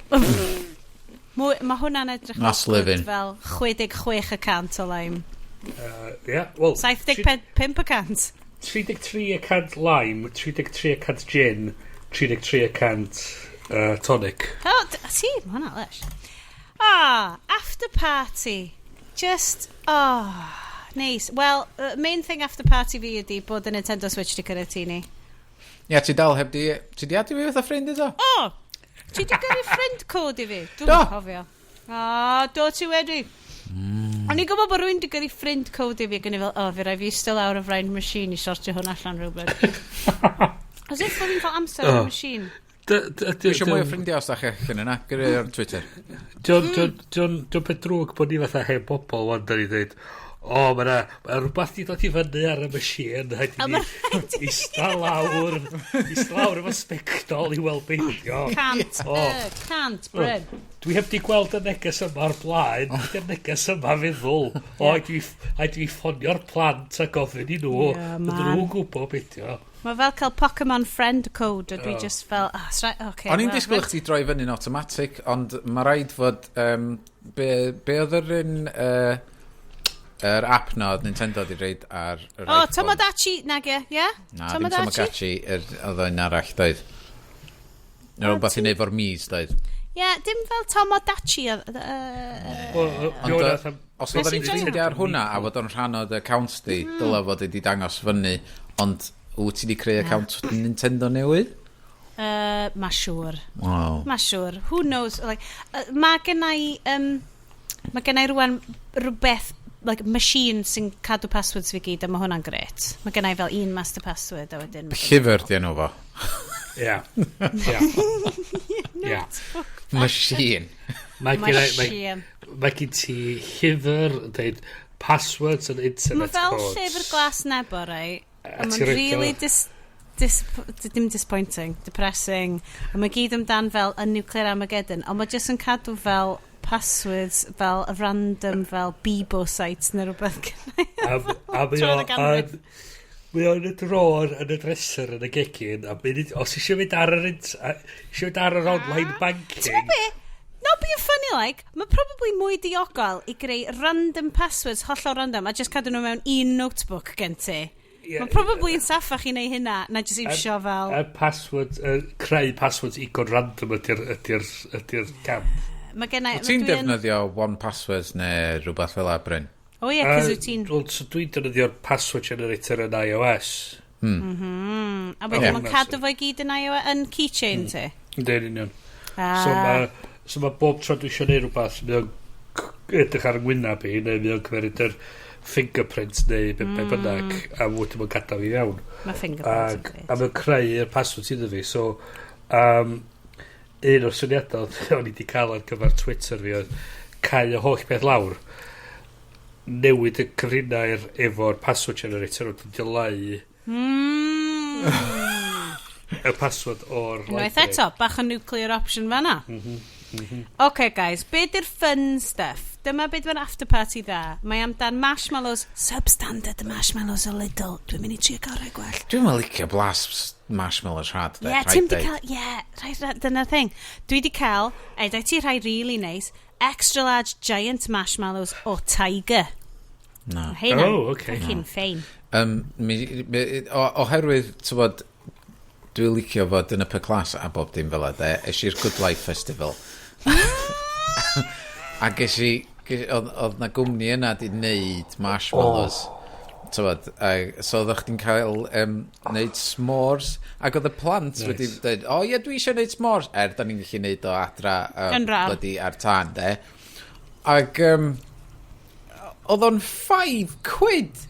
Mae hwnna'n edrych That's awkward living. fel 66% o lime. Ie, wel... 75%. 33% lime, 33% gin, 33% tonic. Oh, ti, mae hwnna lush. Ah, after party. Just, oh, nice. Well, main thing after party fi ydi bod y Nintendo Switch di cyrraedd ti ni. Ia, ti dal heb di... Ti di adio fi fatha ffrind iddo? Oh, ti di gyrru friend code i fi? Dwi'n Do. cofio. Ah, do ti wedi. O'n i'n gwybod bod rhywun di gyrru friend code i fi ac o'n i fel, oh, fi rai fi eistedd lawr o flaen machine i sortio hwn allan rhywbryd. As if bod fi'n cael amser ar y machine. Dwi eisiau mwy o ffrindiau os da chi allan yna. Gyrru ar Twitter. Diolch peth drwg bod ni fatha hen bobl wan, da ni dweud, o, mae yna ma rhywbeth di dod i fyny ar y machine, rhaid A i ma' ni ista lawr, ista lawr efo sbectol i weld beidio. Can't, O. can't, Bryn. Dwi heb di gweld y neges yma o'r blaen, oh. Ydy'r neges yma feddwl. O, a dwi ffonio'r plant a gofyn i nhw, Ie, yeah, man. nhw'n gwybod beth yw. Mae fel cael Pokemon friend code, a dwi just fel, ah, oh, right, okay. O'n i'n well, disgwyl reit. chdi droi fyny'n automatic, ond mae rhaid fod... Be oedd yr un... Yr app na oedd Nintendo di reid ar yr O, iPhone. Tomodachi, nag e, ie? Na, ddim Tomodachi, oedd o'n arall, doedd. Neu rhywbeth i wneud fo'r mis, doedd. Ie, dim fel Tomodachi. Ond, os Nes oedden i ni'n joio- ffrindiau ar hwnna a fod o'n rhan o'r account di, dylai fod wedi dangos fyny, ond wyt ti wedi creu account Nintendo newydd? Ma siŵr. Wow. Ma siŵr. Who knows? Like, mae gennai, mae gennai rwan rhywbeth, like, machine sy'n cadw passwords fi gyd, a mae hwnna'n gret. Mae gennai fel un master password, a wedyn... Llyfr di enw fo. Ie. Ie. Ie. Machine. Mae gen i- Machine. mae gen ti llyfr yn dweud passwords and Mae internet fel codes. llyfr glas nebo, right? A A ti mae'n roid o- really dim disappointing, depressing. A mae gyd amdan fel y nuclear Armageddon, ond mae jyst yn cadw fel passwords, fel y random, fel Bebo sites neu rhywbeth. A mae Troedd o y ganrif. yn... Mae o'n y dror yn y dresser yn y gegin, a munud, os eisiau mynd ar yr, eisiau mynd ar yr online banking. Ti'n be? Not being funny like, mae probably mwy diogel i greu random passwords hollol random a just cadw nhw mewn un notebook gen ti. Yeah, mae probably yn saffach i neud hynna na just iwsio fel. Y password, creu passwords igon random ydy'r ydy ydy cam. Mae gennau. Ti'n defnyddio one password neu rhywbeth fel 'a, Bryn? O ie, cos wyt ti'n. Wel, so dwi'n defnyddio'r password generator yn iOS. A wedyn mae'n cadw fo i gyd yn iOS, yn keychain ti? Yndyn union. Ah. So ma bob tro dwi eisiau neud rhywbeth, mae o'n edrych ar yng ngwyneb i, neu mae o'n cymeryd yr fingerprint neu be bynnag, a wedyn mae'n gadael fi fewn. Mae fingerprint. A mae'n creu'r password iddo fi, so un o'r syniadau o'n i wedi cael ar gyfer Twitter fi oedd cau y holl beth lawr, newid y cyfrinair efo'r password generator wedyn dileu y password o'r Unwaith eto, bach o nuclear option fanna. OK, guys, be di'r fun stuff? Dyma beth mae'n after party dda. Mae amdan marshmallows, substandard marshmallows o Lidl. Dwi'n mynd i trio gael rhai gwell. Dwi'n meddwl licio blas marshmallows rhad. Ie, yeah, ti'n di cael, ie, yeah, rhai, dyna'r thing. Dwi di cael, e, da ti rhai really nice, extra large giant marshmallows o Tiger. No. Heina, Oh, okay. Fucking fine. Mi, oherwydd, ti'n bod, dwi'n licio fod yn upper class a bob dim fel de, es i'r Good Life Festival. A ges i, oedd na gwmni yna di wneud marshmallows. Oh. Tywod, a, so oeddech chdi'n cael neud s'mores, ac oedd y plant wedi dweud, "O ie, dwi eisiau neud s'mores," er da ni'n gallu neud o adra Yn rar. bloody ar tân, de. Ac oedd o'n £5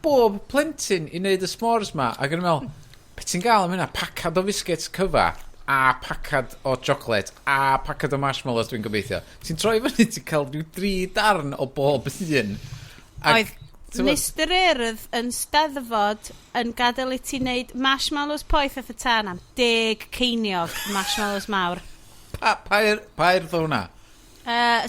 bob plentyn i wneud y s'mores ma, ac o'n i'n meddwl, "Be ti'n gael am hynna? Pacad o biscuits cyfa, a pacad o chocolate, a pacad o marshmallows dwi'n gobeithio." Ti'n troi fyny, ti'n cael rhyw dri darn o bob un. Ac, Oedd t'mod- Mr Urdd yn steddfod yn gadael i ti wneud marshmallows poeth wrth y tân am 10 ceiniog marshmallows mawr. Pa urdd o hwnna?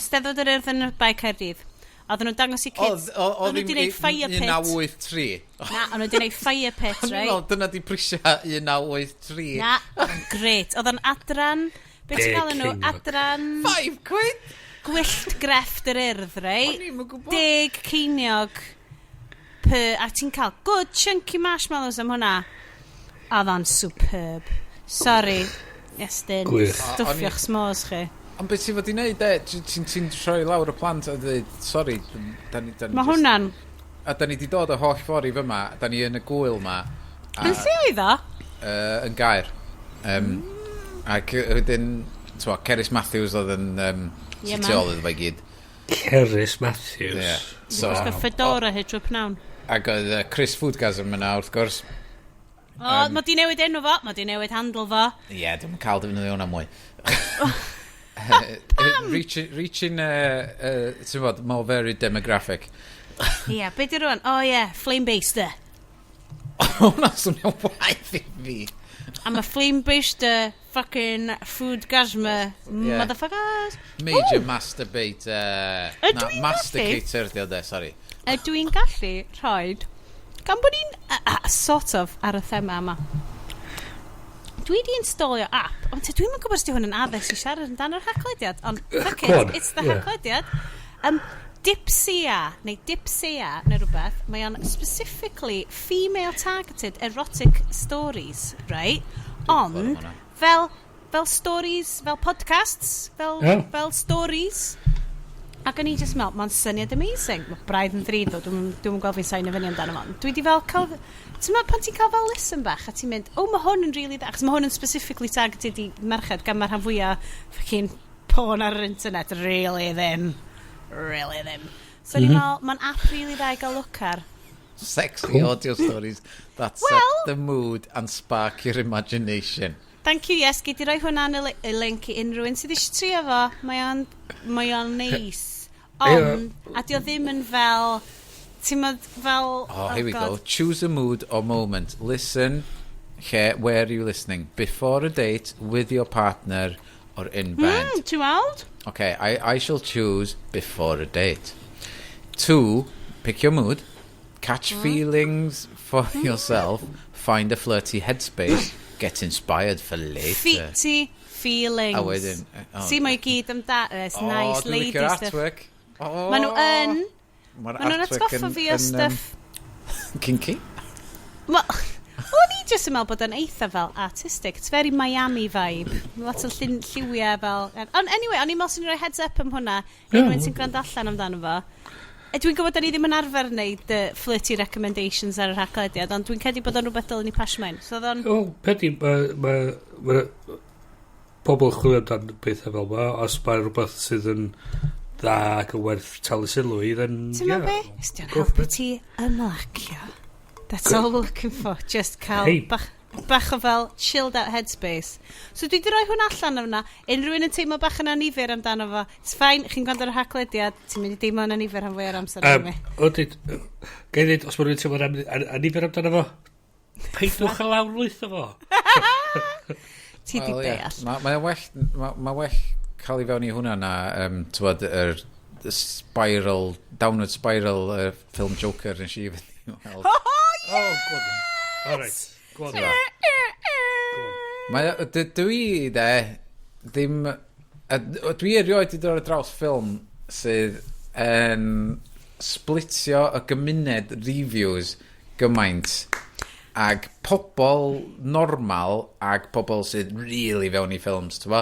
Steddfod yr Urdd yn Bae Caerdydd. Oedden nhw'n dangos i kids. Oedd Oedden nhw wedi gwneud fire pit. 1983. Na, o'n nhw wedi gwneud fire pit, O'n i'n right? meddwl, dyna di prisiau 1983. Na, oedd o'n great. Oedd o'n adran. Beth ti'n Deg gael nhw? ceiniog. Adran £5? Gwyllt grefft yr Urdd, right? O'n i'm yn gwybod. 10 ceiniog per. A ti'n cael good chunky marshmallows am hwnna. Oedd o'n superb. Sorry, Estyn. Gwych. Stwffio'ch s'mores chi. Ond beth ti'n fod i wneud, de? Ti'n troi lawr y plant a dweud, "Sorry, da ni Mae just." hwnna'n. A da ni di dod y holl ffordd i fyma, da ni yn y gwyl ma. Yn lle oedd o? Yn Gaer. Ac wedyn, t'mo, Cerys Matthews oedd yn Ie, tu man. ôl iddo fe i gyd. Cerys Matthews. Yeah. So, So, Gwisgo fedora hyd trwy pnawn. Ac oedd Chris Foodgasm yna, wrth gwrs. O, mae di newid enw fo, mae di newid handle fo. Ie, yeah, dwi'n cael defnyddio hwnna mwy. Reaching, ti'n bod, more varied demographic. Ie, yeah, be di rwan? O ie, yeah, flame baster. Hwnna swnio waith i fi. I'm a flame baster fucking foodgasmer Yeah. motherfuckers. Major masturbator. Ydw Na, i'n gallu? masticator di o de, sorry. Ydw i'n gallu rhoi, gan bod ni'n sort of ar y thema yma. Dwi di installio app, ond dwi'n yn gwybod os di hwn yn addas i siarad amdano'r Haclediad, ond fuck Go on, it, it's the Haclediad. Dipsia, neu Dipsia, neu rhywbeth, mae o'n specifically female targeted erotic stories, right? Ond, hwnna. fel stories, fel podcasts, fel, fel stories. Ac o'n i just meddwl, mae'n syniad amazing. Mae braidd yn ddrud ddo, dwi'n dwi gweld fi'n sign fyny amdano fo. Dwi di fel cael. Ti'n meddwl pan ti'n cael fel listen bach a ti'n mynd, "Oh, mae hwn yn really dda," achos mae hwn yn specifically targeted i merched gan mae'r rhan fwyaf fucking porn ar yr internet, really ddim. Really ddim. So mm -hmm. Ni'n meddwl, mae'n app really dda i gael look ar. Sexy Cool. audio stories that Well- set the mood and spark your imagination. Thank you, yes, gei di roi hwnna yn y link i unrhyw un sydd eisiau trio fo. Mae o'n neis. Ond, a di o ddim yn fel. Ti'n modd fel. Oh, here we God. go. Choose a mood or moment. Listen, lle, where are you listening? Before a date, with your partner, or in bed. Ti'n weld? Okay, I shall choose before a date. Two, pick your mood. Catch feelings for yourself, find a flirty headspace, get inspired for later. Feety feelings. A wedyn, oh. See, mae i gyd amda. It's Oh, nice dwi'n lady licio'r stuff. artwork. Oh, Maen nhw yn. Mae'r Maen nhw'n artwork atgoffa fi o stuff. Kinky. Wel, o'n i jyst yn meddwl bod o'n eitha fel artistic. It's very Miami vibe. Lot o lliwiau fel. Ond anyway, o'n i'n meddwl sy'n rhoi heads up am hwnna. Unrhyw un sy'n gwrando allan amdano fo. Dwi'n gwybod da ni ddim yn arfer wneud flirty recommendations ar y rhaglediad, ond dwi'n credu bod o'n rhywbeth dylwn ni pasio mewn. So oedd o'n. O, peth i, ma pobl yn chwilio amdan pethau fel ma, os mae rhywbeth sydd yn dda ac yn werth talu sylw i, then, Ti'n meddwl yeah. be? Os di'n Go for helpu it. ti ymlacio. That's all we're looking for. Just cael Hey. bach o fel chilled out headspace. So dwi wedi rhoi hwn allan o'na. Unrhyw un yn teimlo bach yn annifyr amdano fo. It's fine, chi'n gwrando ar y haglediad, ti'n mynd i deimlo yn annifyr am fwy o'r amser um, O, dweud, gai ddweud, os mae rhywun teimlo'n annifyr amdano fo, peidwch a lawrlwytho fo. Ti di Wel, ie. deall. Ma well cael i fewn i hwnna na, t'wod, yr y spiral, downward spiral, ffilm Joker nes i fynd i weld. Oh, Oh, go on then. All right, go on then. Mae, dwi, de, ddim. Dwi erioed wedi dod ar draws ffilm sydd yn splitio y gymuned reviews gymaint ag pobl normal ag pobl sydd really fewn i ffilms, ti'n bo?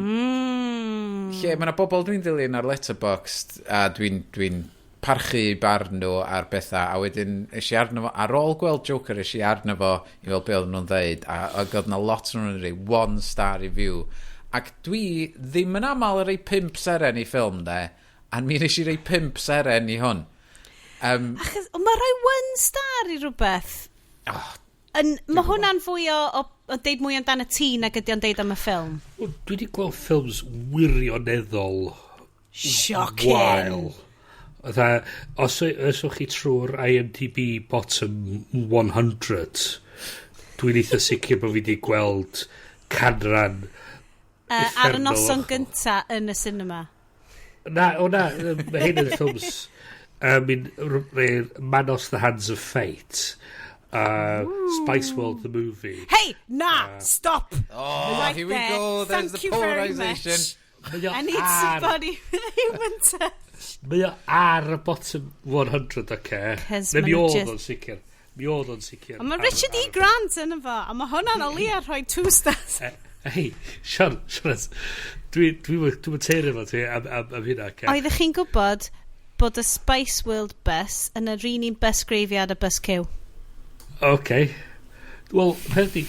Lle mae yna bobl dwi'n dilyn ar Letterboxd a dwi'n parchu barn nhw ar bethau a wedyn es i arno fo ar ôl gweld Joker, es i arno fo i weld be oedden nhw'n dweud a oedd 'na lot o'n nhw'n rhoi one star review ac dwi ddim yn aml yn rhoi 5 seren i ffilm de, a mi nes i rhoi 5 seren i hwn. Achos, ond mae rhoi one star i rhywbeth. Oh, Mae hwnna'n fwy o deud mwy amdano ti nag ydy o'n deud am y ffilm. Wel, dwi wedi gweld ffilms wirioneddol Shocking. wael. Fatha, os ewch chi trwy'r IMDb bottom 100, dwi'n eitha sicr bod fi wedi gweld canran Ar y uffernol noson ochr. gynta yn y cinema. Na, o na, mae hyn yn ffilms, I mean, Manos the Hands of Fate, Spice World the movie. Hey, na, stop! Oh, Right here we there. go. There's Thank the you very polarisation. much. Mae o I need somebody with a human touch. Mae o ar y bottom 100, oce? 'Cause Ne, ma' mi nhw oedd o'n sicr. Mi oedd o'n sicr. Ond mae Richard E. Grant yn efo, a mae hwnna'n o leia rhoi two stars. Hei, Sian, Sian, dwi'n teiro efo ti am hynna, oce? Oeddech chi'n gwybod bod y Spice World bus yn yr un bus graveyard a bus queue? Oce. Wel, peth di,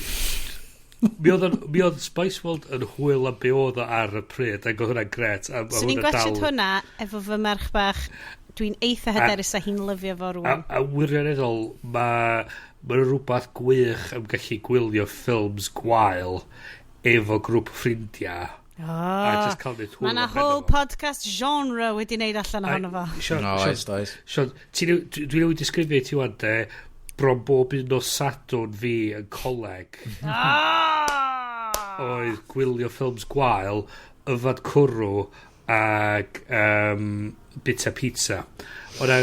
mi oedd Spice World yn hwyl am be oedd o ar y pryd, ac oedd hwnna'n gret. A, So ni'n hwnna gwachod hwnna efo fy merch bach. Dwi'n eitha hyderus a hi'n lyfio fo A, rwan. a wirioneddol, mae ma rhywbeth gwych am gallu gwylio ffilms gwael efo grŵp o ffrindiau. A just cael neud hwyl Mae yna ar ben whole efo. podcast genre wedi wneud allan ohono fo. Sian, No, Sian, oes, oes. Sian, dwi newydd disgrifio i ti wan, de, bron bob un nos Sadwrn fi yn coleg oedd gwylio ffilms gwael, yfad cwrw ag bita pizza. O'na,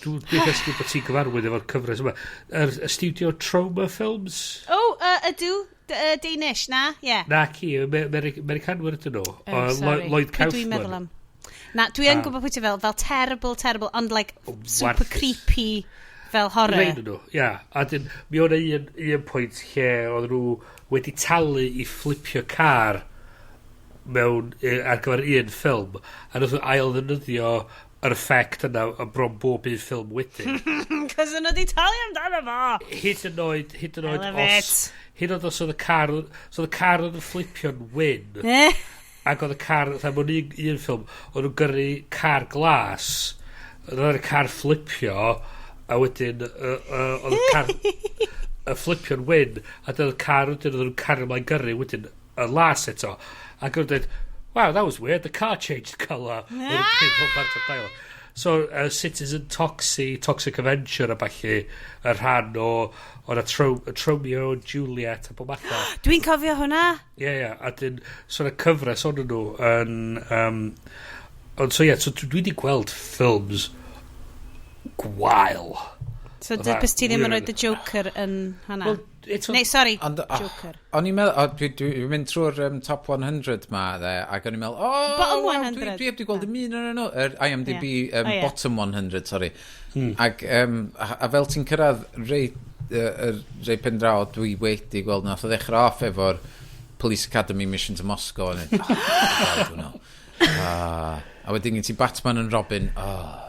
dwi'n ddysgu bod ti'n gyfarwydd efo'r cyfres yma. Y studio Troma Films? Oh, ydw, Danish, na? Yeah. Na ci, Americanwyr ydyn nhw. Oh, O, sorry. Lloyd Pwy dwi'n meddwl Kaufman. am? Na, dwi yn gwybod pwy ti fel terrible, terrible, ond like super Warthus. creepy fel horror. Rhain nhw, ia. A dyn, mi o'na un pwynt lle oedd nhw wedi talu i flipio car mewn, ar gyfer un ffilm, a nath nhw ail ddefnyddio yr effect yna yn bron bob un ffilm wedyn. Cos nhw wedi talu amdano fo. Hyd yn I oed love os, it. hyd yn oed os oedd y car, so oedd y car yn flipio'n wyn, ac oedd y car, fatha mewn un ffilm, oedd nhw'n gyrru car glas, oedd y car flipio, a wedyn oedd y car y flipio'n wyn, a dyna'r car wedyn oedd nhw'n cario ymlaen gyrru wedyn y las eto. Ac oedd nhw'n dweud, "Wow, that was weird, the car changed colour." Oedd nhw'n gwneud pob part o'r dialogue. So, Citizen Toxie, Toxic Avenger a ballu, y rhan o na Tromeo and Juliet a bob math o. Dwi'n cofio hwnna. Ie, a dyn, so na cyfres o'n nhw yn. Ond so ie, so dwi wedi gweld ffilms gwael. So, bys ti ddim yn rhoi The Joker yn hwnna? Well, eto. Neu, sorry, Ond, oh, Joker. O'n i'n meddwl, oh, dwi mynd trwy'r top 100 ma, dde, ac o'n i'n meddwl, oh, Bottom wow, 100. Dwi heb di gweld dim un o'n nhw. Yr IMDb Oh, ie. bottom 100, sorry. Ac, a fel ti'n cyrraedd rei, rei pen draw, dwi wedi gweld, nath o ddechrau off efo'r Police Academy Mission to Moscow. A oh, gweld hwnnw. Ah, a wedyn gen ti Batman and Robin. Oh,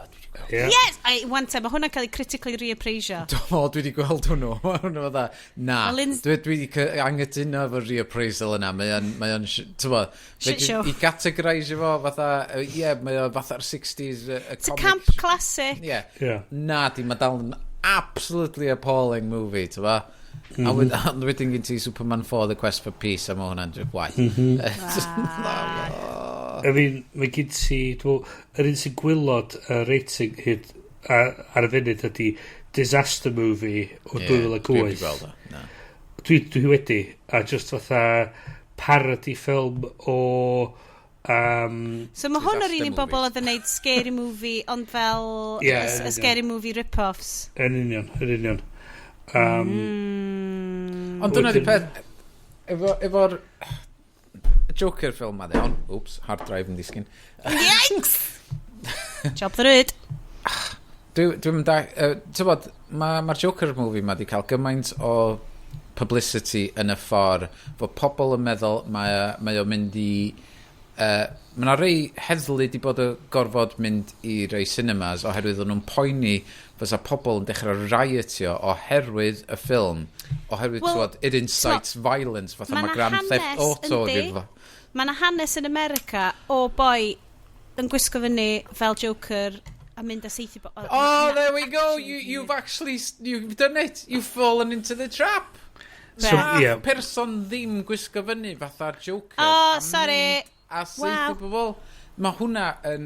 Yeah. Yes! I, one time, mae hwnna'n cael ei critically reappraisio. Dwi'n meddwl dwi wedi gweld hwnnw. Mae hwnnw fatha, na. Wel, Dwi wedi angytuno efo'r reappraisal yna. Mae o'n, t'mo, Shit fedri- show. I categorise fo fatha, ie, yeah, mae o fatha'r 60s, It's a comic. camp classic. Ie. Yeah. Na, di, mae dal yn absolutely appalling movie, t'mo. A wedyn gen ti Superman 4, The Quest for Peace, a mae hwnna'n just waith. I mean, mae gen ti, dwi'n meddwl, yr un sy'n gwaelod y rating hyd ar y funud ydy Disaster Movie o Ie, dwi heb di 2008. gweld o, na. Dwi wedi, a just fatha parody film o So mae hwn o'r Disaster un un bobl movies. oedd yn neud Scary Movie, ond fel Ie, y yn union. Scary Movie rip-offs. Yn union, yn union. Ond dyna di Wedyn peth, efo'r Joker film ma, dde, ond, oops, hard drive yn disgyn. Yikes! Job ddrud. Dwi'n mynd da, ti'n bod, mae'r ma Joker movie ma di cael gymaint o publicity yn y ffordd fod pobl yn meddwl mae o'n mynd i. Mae yna rei heddlu di bod y gorfod mynd i rei cinemas oherwydd o'n nhw'n poeni fysa pobl yn dechrau riotio oherwydd y ffilm, oherwydd Wel, well, it incites violence, fatha ma' mae 'na Grand Theft hanes, Auto yndi? ydi'r Mae yna hanes yn America o boi yn gwisgo fyny fel Joker a mynd a saethu Oh, there we go. You've actually, you've done it. You've fallen into the trap. So, Nath ie. person ddim gwisgo fyny fatha'r Joker Oh, a sorry. mynd a saethu bobl. Mae hwnna yn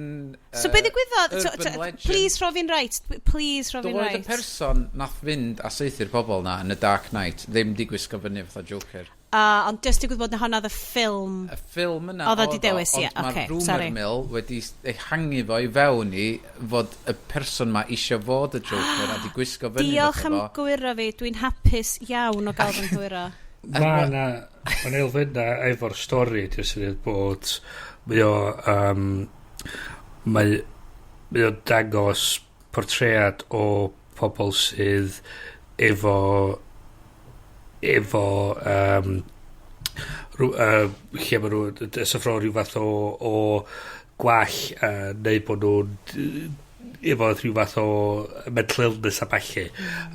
So be ddigwyddodd? Urban legend. Please rho fi'n right. Please rho fi'n Doedd y right. person nath fynd a saethu'r pobl na yn y Dark Knight ddim di gwisgo fyny fatha Joker. Ond just digwydd bod na honna oedd y ffilm. Y ffilm yna Oedd o 'di dewis, ie, ond mae'r ocê, rumour sorry. mill wedi ehangu fo i fewn i fod y person ma isio fod y Joker a di gwisgo fyny Diolch fatha am fo. gywiro fi. Dwi'n hapus iawn o gael fy nghywiro. Mae na, mae'n elfenna efo'r stori, di'r syniad bod mae o'n dangos portread o pobl sydd efo lle maen nhw'n syffro rhyw fath o gwall neu bod nhw'n efo rhyw fath o mental illness a ballu,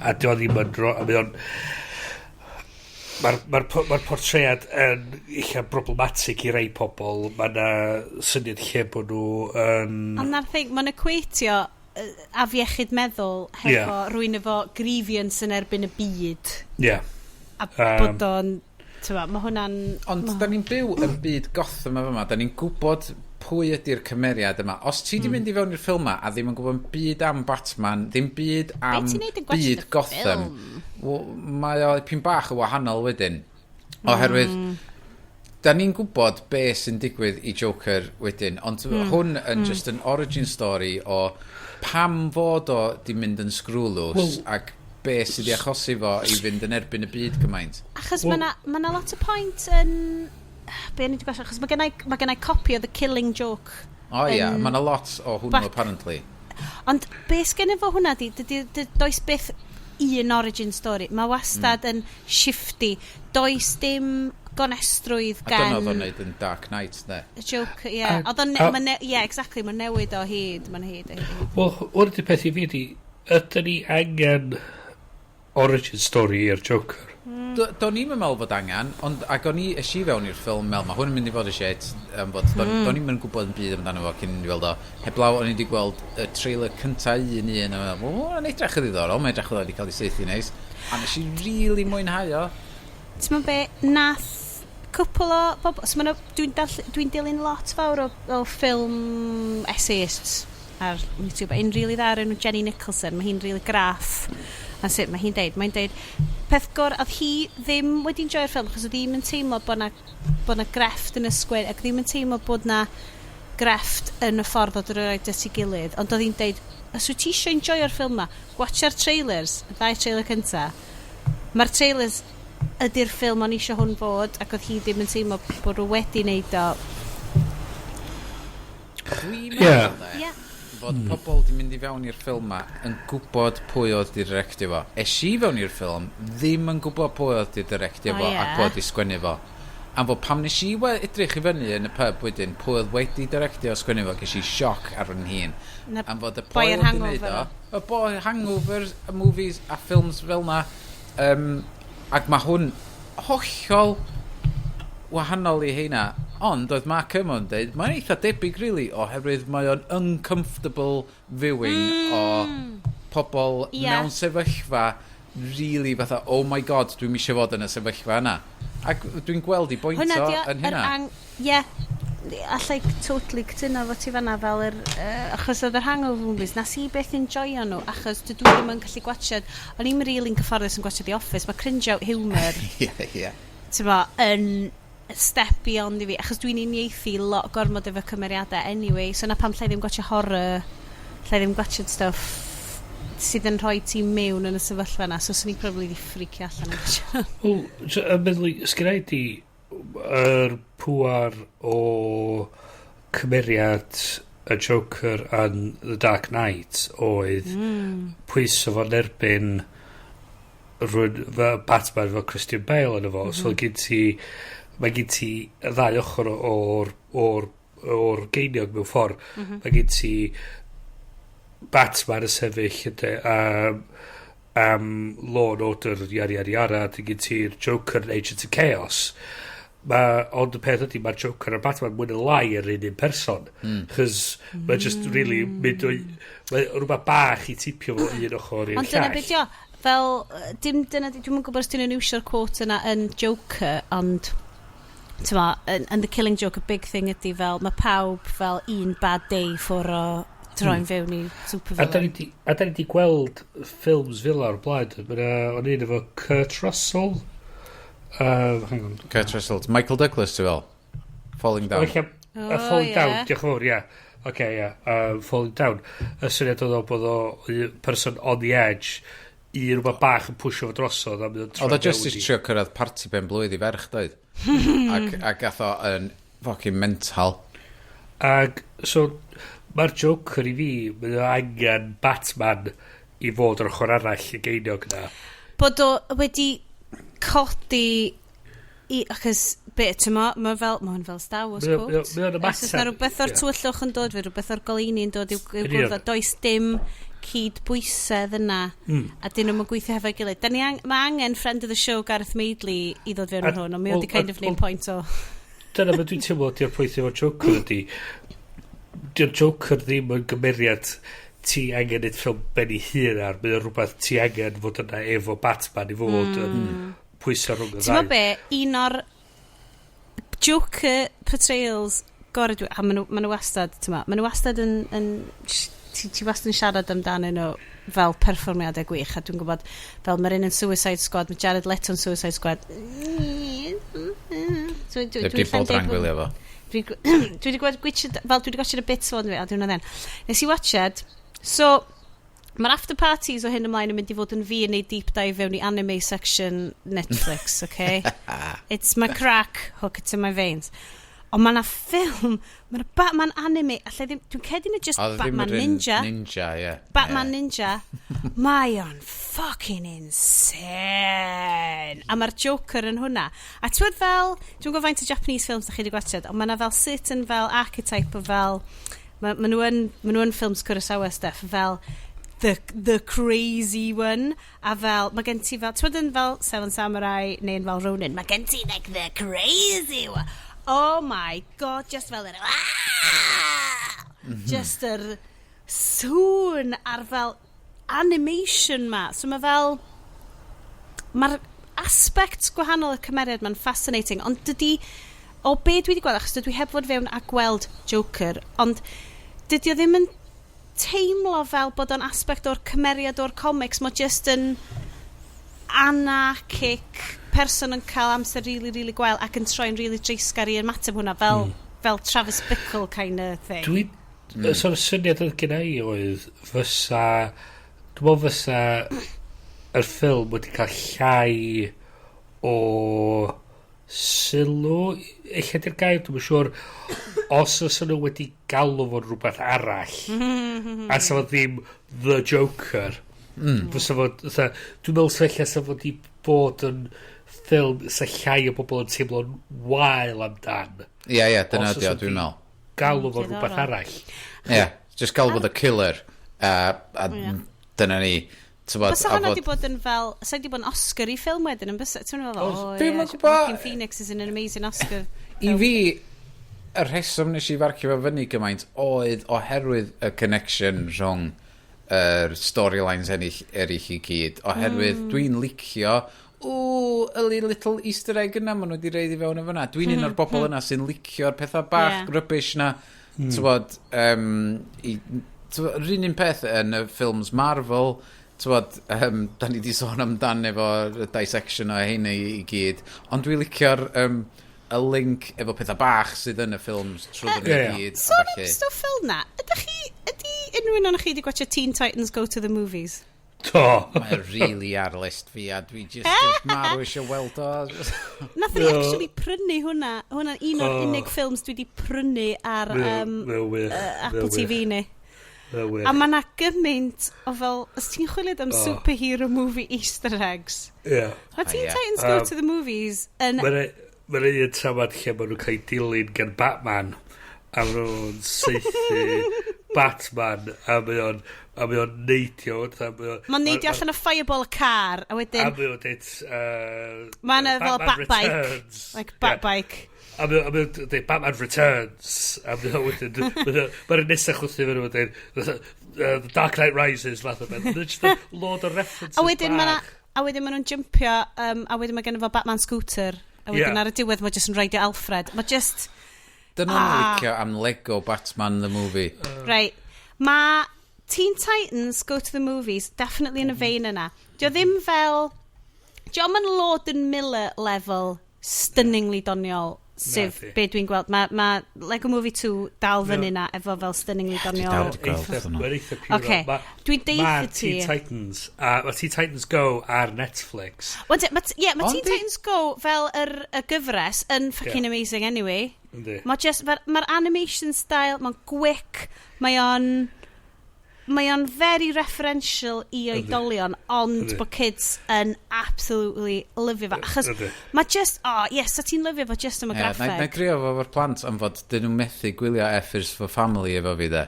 a di o ddim yn a mae o'n mae'r portread yn eich problematic i rei pobl. Mae yna syniad lle bod nhw yn Ond na'r thing, mae'n equatio afiechyd meddwl hefo rhywun efo grievance yn erbyn y byd. A bod o'n... Tyma, mae hwnna'n Ond da ni'n byw yn byd Gotham yma yma, da ni'n gwybod pwy ydy'r cymeriad yma. Os ti di mynd i fewn i'r ffilm ma a ddim yn gwybod byd am Batman, ddim byd am Be ti'n neud yn gwatsiad byd y Gotham, ffilm? wel, mae o dipyn bach o wahanol wedyn. Oherwydd, da ni'n gwybod be sy'n digwydd i Joker wedyn, ond hwn yn just an origin story o pam fod o di mynd yn screw loose ac be sydd wedi achosi fo i fynd yn erbyn y byd gymaint. Achos mae 'na ma 'na lot o point yn... Be o'n i wedi gweld? Achos mae gennai copi o The Killing Joke. O ia, mae yna lot o hwnnw apparently. Ond be sgen efo hwnna di, does byth un origin story. Mae wastad yn shifty. Does dim gonestrwydd A dyna gan oedd o'n neud yn Dark Knight, ne? y Joker, ie. Oedd o'n... Ie, exactly, mae'n newid o hyd. Mae'n hyd o hyd. Wel, hwn ydy'r peth i fi ydi, ydyn ni angen origin story i'r Joker? Do'n i'm yn meddwl fod angen, ond ac o'n i es i fewn i'r ffilm meddwl, mae hwn yn mynd i fod y shit, fod do'n i'm yn gwybod yn byd amdano fo cyn i weld o. Heblaw o'n i wedi gweld y trailer cynta un un, a meddwl, o, mae'n edrych yn ddiddorol, mae'n edrych yn wedi cael ei saethu neis. A nes i really mwynhau o. Ti'n meddwl be, nath cwpl o bobl... So dwi dilyn lot fawr o ffilm essayists ar YouTube. Un really dda o'r enw Jenny Nicholson. Mae hi'n really graff. A sut mae hi'n deud? Mae'n deud, peth gor, oedd hi ddim wedi enjoyo'r ffilm, achos oedd ddim yn teimlo bod na grefft yn y sgwen, ac ddim yn teimlo bod na grefft yn y ffordd oedd yn rhoi at ei gilydd. Ond oedd hi'n deud, Os wyt ti eisiau enjoyo'r ffilm ma, watcha'r trailers, y ddau trailer cynta. Mae'r trailers ydy'r ffilm o'n eisiau hwn fod, ac oedd hi ddim yn teimlo bod nhw wedi wneud o. Dwi'n meddwl, de, fod pobl di mynd i fewn i'r ffilm ma yn gwybod pwy oedd di directio fo. Es i fewn i'r ffilm ddim yn gwybod pwy oedd di directio fo a pwy oedd di sgwennu fo. Am fod pam nes i edrych i fyny yn y pub wedyn pwy oedd wedi directio a sgwennu fo, ges i sioc ar fy hun. Na Am fod y boi boi yr oedd di wneud Hangover. o, y boi Hangover, y movies a ffilms fel na. Ac mae hwn hollol wahanol i heina. Ond oedd Mark Kermode yn dweud, mae'n eitha debyg, really, oherwydd mae o'n uncomfortable viewing o pobl mewn sefyllfa really fatha, "Oh my God, dwi'n eisiau fod yn y sefyllfa yna." Ac dwi'n gweld i bwynt Hwnna o di o, yn yr hynna. Ie, allai totally cytuno fo ti fanna fel yr... Achos oedd yr Hangover movies, nas i beth enjoyo nhw, achos dydw i ddim yn gallu gwatchad. O'n i'm really'n cyfforddus yn gwatchad The Office. Mae cringe out humour, Ie, ie. ti'n bo, yn step beyond i fi, achos dwi'n uniaethu lot gormod efo cymeriadau anyway, so na pam llai ddim gwatchad horror, llai ddim gwatchad stuff sydd yn rhoi ti mewn yn y sefyllfa yna, so swn i probably di ffricio allan yn gwatchad. Wel, yn meddwl, sgynna i di yr pŵar o cymeriad y Joker yn The Dark Knight oedd pwyso fo'n erbyn rhywun fel Batman efo Christian Bale yn efo. So gen ti, mae gen ti y ddau ochr o'r geiniog mewn ffordd. Mae gen ti Batman yn sefyll ydy, am law and order, yada yada yada, a gen ti'r Joker yn Agent of Chaos. Ond y peth ydy, mae'r Joker a Batman mwy neu lai yr un un person. Chos mae just really mynd o... Mae rhywbeth bach i tipio fo un ochr i'r Ond dyna llall. beth o, fel, dim dyna, dwi'm yn gwybod os dyn nhw'n iwsio'r quote yna yn Joker, ond t'mo, yn The Killing Joke, y big thing ydy fel, mae pawb fel un bad day ffwr o droi'n fewn i A da supervillain. ni di gweld ffilms fel o'r blaen. O'n un efo Kurt Russell. Hang on. Kurt Russell. Michael Douglas, ti fel? Falling Down. O, ella, O, Falling Down, ie. diolch yn fawr, ie. Oce, ie. Falling Down. Y syniad oedd o bod o un person on the edge i rhywbeth bach yn pwysio fo drosodd a mynd yn troi Oedd o just mewn i trio cyrraedd parti ben blwydd i ferch, doedd? Ac gath o yn fucking mental. Ag, so, mae'r Joker i fi, mae o angen Batman i fod ar ochr arall y geiniog na. Bod o wedi codi i, achos be, ti'n mo, mae'n fel, mae'n fel Star Wars quote. Mae o'n Os oes na ymateb. rhywbeth o'r tywyllwch yn dod, fe rhywbeth o'r goleuni yn dod i'w Yn union. gwrdd, does dim cyd-bwysedd yna, a dyn nhw'n gweithio hefo'i gilydd. Da ni mae angen friend of the show Gareth Maidley i ddod fewn yn hwn, ond mi wedi kind of neud point o... Dyna beth dwi'n teimlo di'r pwynt efo'r Joker ydi. Di'r Joker ddim yn gymeriad ti angen neud ffilm ben ei hun ar. Mae o'n rhywbeth ti angen fod yna efo Batman i fod yn pwyso rhwng y Ti'n mo ddau. be, un o'r Joker portrayals gorau dwi... A ma nhw wastad, ti'n mo, ma nhw wastad yn, ti wastad yn siarad amdanyn nhw fel perfformiadau gwych, a dwi'n gwybod, fel mae'r un yn Suicide Squad, mae Jared Leto yn Suicide Squad. Heb di bod rhan gwylio fo. Dwi wedi gweld gwitchad, fel dwi wedi gwatchad y bits o'n fi, a dwi'n then. Nes i watchad, so, mae'r after parties o hyn ymlaen yn mynd i fod yn fi yn neud deep dive fewn i anime section Netflix, okay? It's my crack, hook it to my veins. Ond mae yna ffilm, mae yna Batman anime, allai ddim, dwi'n credu na just Oedd ddim Batman yr un Ninja. Ninja, ie. Batman Ninja, mae o'n fucking insane. A mae'r Joker yn hwnna. A ti'n fel, dwi'n gwybod faint o Japanese films da chi wedi gwatchad, ond mae yna fel certain fel archetype o fel, ma nhw yn films Kurosawa stuff, fel the crazy one, a fel, mae gen ti fel, ti'n gwbod yn fel Seven Samurai neu yn fel Ronin, mae gen ti like the crazy one. Oh my God, just fel yr, "Ah!" Just yr sŵn ar fel animation ma. So mae fel... Mae'r aspects gwahanol y cymeriad ma'n fascinating, ond dydy... O be dwi wedi gweld, achos dydw i heb fod fewn a gweld Joker, ond dydy o ddim yn teimlo fel bod o'n aspect o'r cymeriad o'r comics, mae just yn anarchic person yn cael amser really, really gwael ac yn troi'n really dreisgar i ymateb hwnna fel, fel Travis Bickle kind of thing. Dwi'n So'r syniad oedd gen i oedd fysa... Dwi'n meddwl fysa yr ffilm wedi cael llai o sylw, eich ydy'r gair, dwi'n siŵr, os oes nhw wedi galw fo'n rhywbeth arall, a sa fo ddim The Joker, fysa fo, fatha, dwi'n meddwl sa ella sa fo wedi bod yn ffilm sa llai o bobl yn teimlo'n wael amdan. Ie, dyna Os ydi o, oes dwi'n wedi meddwl. Galw fo'n rhywbeth Diddorol. arall. Ie, just galw fo The Killer. A dyna ni. T'bod, Bysa a hwnna fod- di bod yn fel... Sa di bod yn Oscar i ffilm wedyn, yn bysa? Ti'n meddwl, oh, Dwi'm yeah, yn gwbo. Joaquin Phoenix is in an amazing Oscar. I fi, y rheswm nes i farcio fo fyny gymaint oedd oherwydd y connection rhwng yr storylines eraill i gyd. Oherwydd dwi'n licio, o, y little Easter egg yna maen nhw wedi roid i fewn o fyna. Dwi'n un o'r bobl yna sy'n licio'r pethau bach rubbish na. T'wod, t'wod, yr un un peth yn y ffilms Marvel, t'wod, da ni di sôn amdan efo y dissection o heina i gyd, ond dwi'n licio'r y link efo pethau bach sydd yn y ffilms trwy nhw i gyd. A Sôn am ballu. stwff fel na, ydy unrhyw un ohonoch chi wedi gwatchio Teen Titans Go to the Movies? Do. Mae'n really ar list fi a dwi just yn marw eisiau weld o. Nath ni actually prynu hwnna. Hwnna'n un o'r unig ffilms dwi wedi prynu ar Mae o'n wych. Apple TV ni. Mae o'n wych. A mae na gymaint o fel, os ti'n chwilio am superhero movie Easter eggs, mae Teen Titans Go to the Movies yn Mae'n un tamad lle maen nhw'n cael eu dilyn gan Batman a maen nhw'n saethu Batman a mae o'n neidio a mae o'n Mae'n neidio allan o fireball y car, a a wedyn mae o'n deud mae yna fel Batman bat bike. Returns. Like bat bike. A mae o'n deud "Batman Returns" a mae o'n wedyn mae'r nesaf chwthu fe nhw'n deud "The Dark Knight Rises" fath o beth. Mae'n just a load o references A wedyn ma' 'na bach. A wedyn maen nhw'n jumpio, a wedyn mae gen fo Batman scooter. A wedyn ar y diwedd mae jyst yn reidio Alfred. Mae just Dyna ah. licio am Lego Batman the Movie. Right. Mae Teen Titans Go to the Movies definitely yn y vein yna. Dio ddim fel... Dio yn Lord and Miller level stunningly doniol sef Nadi. be dwi'n gweld. Mae Lego Movie 2 dal fyny na efo fel stunningly doniol. Dal 'di gweld hwnnw. Mae'n eitha pure. Ocê, dwi'n deutha Ma' ti. Teen Titans, a mae Teen Titans Go ar Netflix. Wel, yeah, mae Teen Ond Titans Go fel y gyfres yn fucking amazing anyway. Yndi. Mae just, mae'r ma animation style, mae'n quick, mae o'n very referential i oedolion, ond bod kids yn absolutely lyfio fo. Achos mae just, oh yes, so ti'n lyfio fo just am y Ie, na graffeg. grio fo efo'r plant am fod dyn nhw'n methu gwylio F is for Family efo fi de.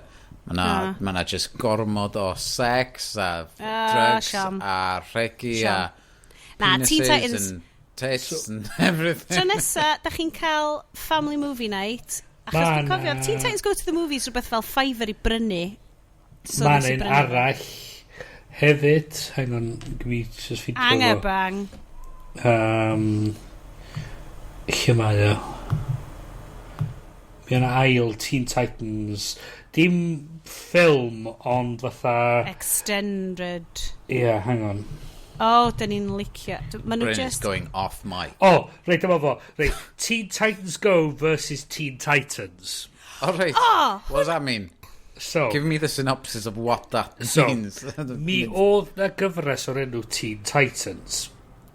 Mae na, ma na just gormod o sex a Ah, drugs siom. a rhegi a Siom. Na, Teen penises Titans- and tits and everything. Tro nesa, da chi'n cael family movie night. Achos Ma' dwi'n cofio, Teen Titans Go to the Movies rhywbeth fel fiver i brynu. So Mae nes i un brynu fo. arall hefyd. Hang on, gwi just ffeindio Anger fo. bang. Lle mae o? Mae yna ail Teen Titans. Dim ffilm, ond fatha... Extended. Ie, yeah, hang on. Oh, dyn ni'n licio. Ma nhw Bryn is just going off mic. Oh, reit, dyma fo. Reit, Teen Titans Go versus Teen Titans. All right. Oh! What does that mean? So, Give me the synopsis of what that So, means. mi oedd na gyfres o'r enw Teen Titans.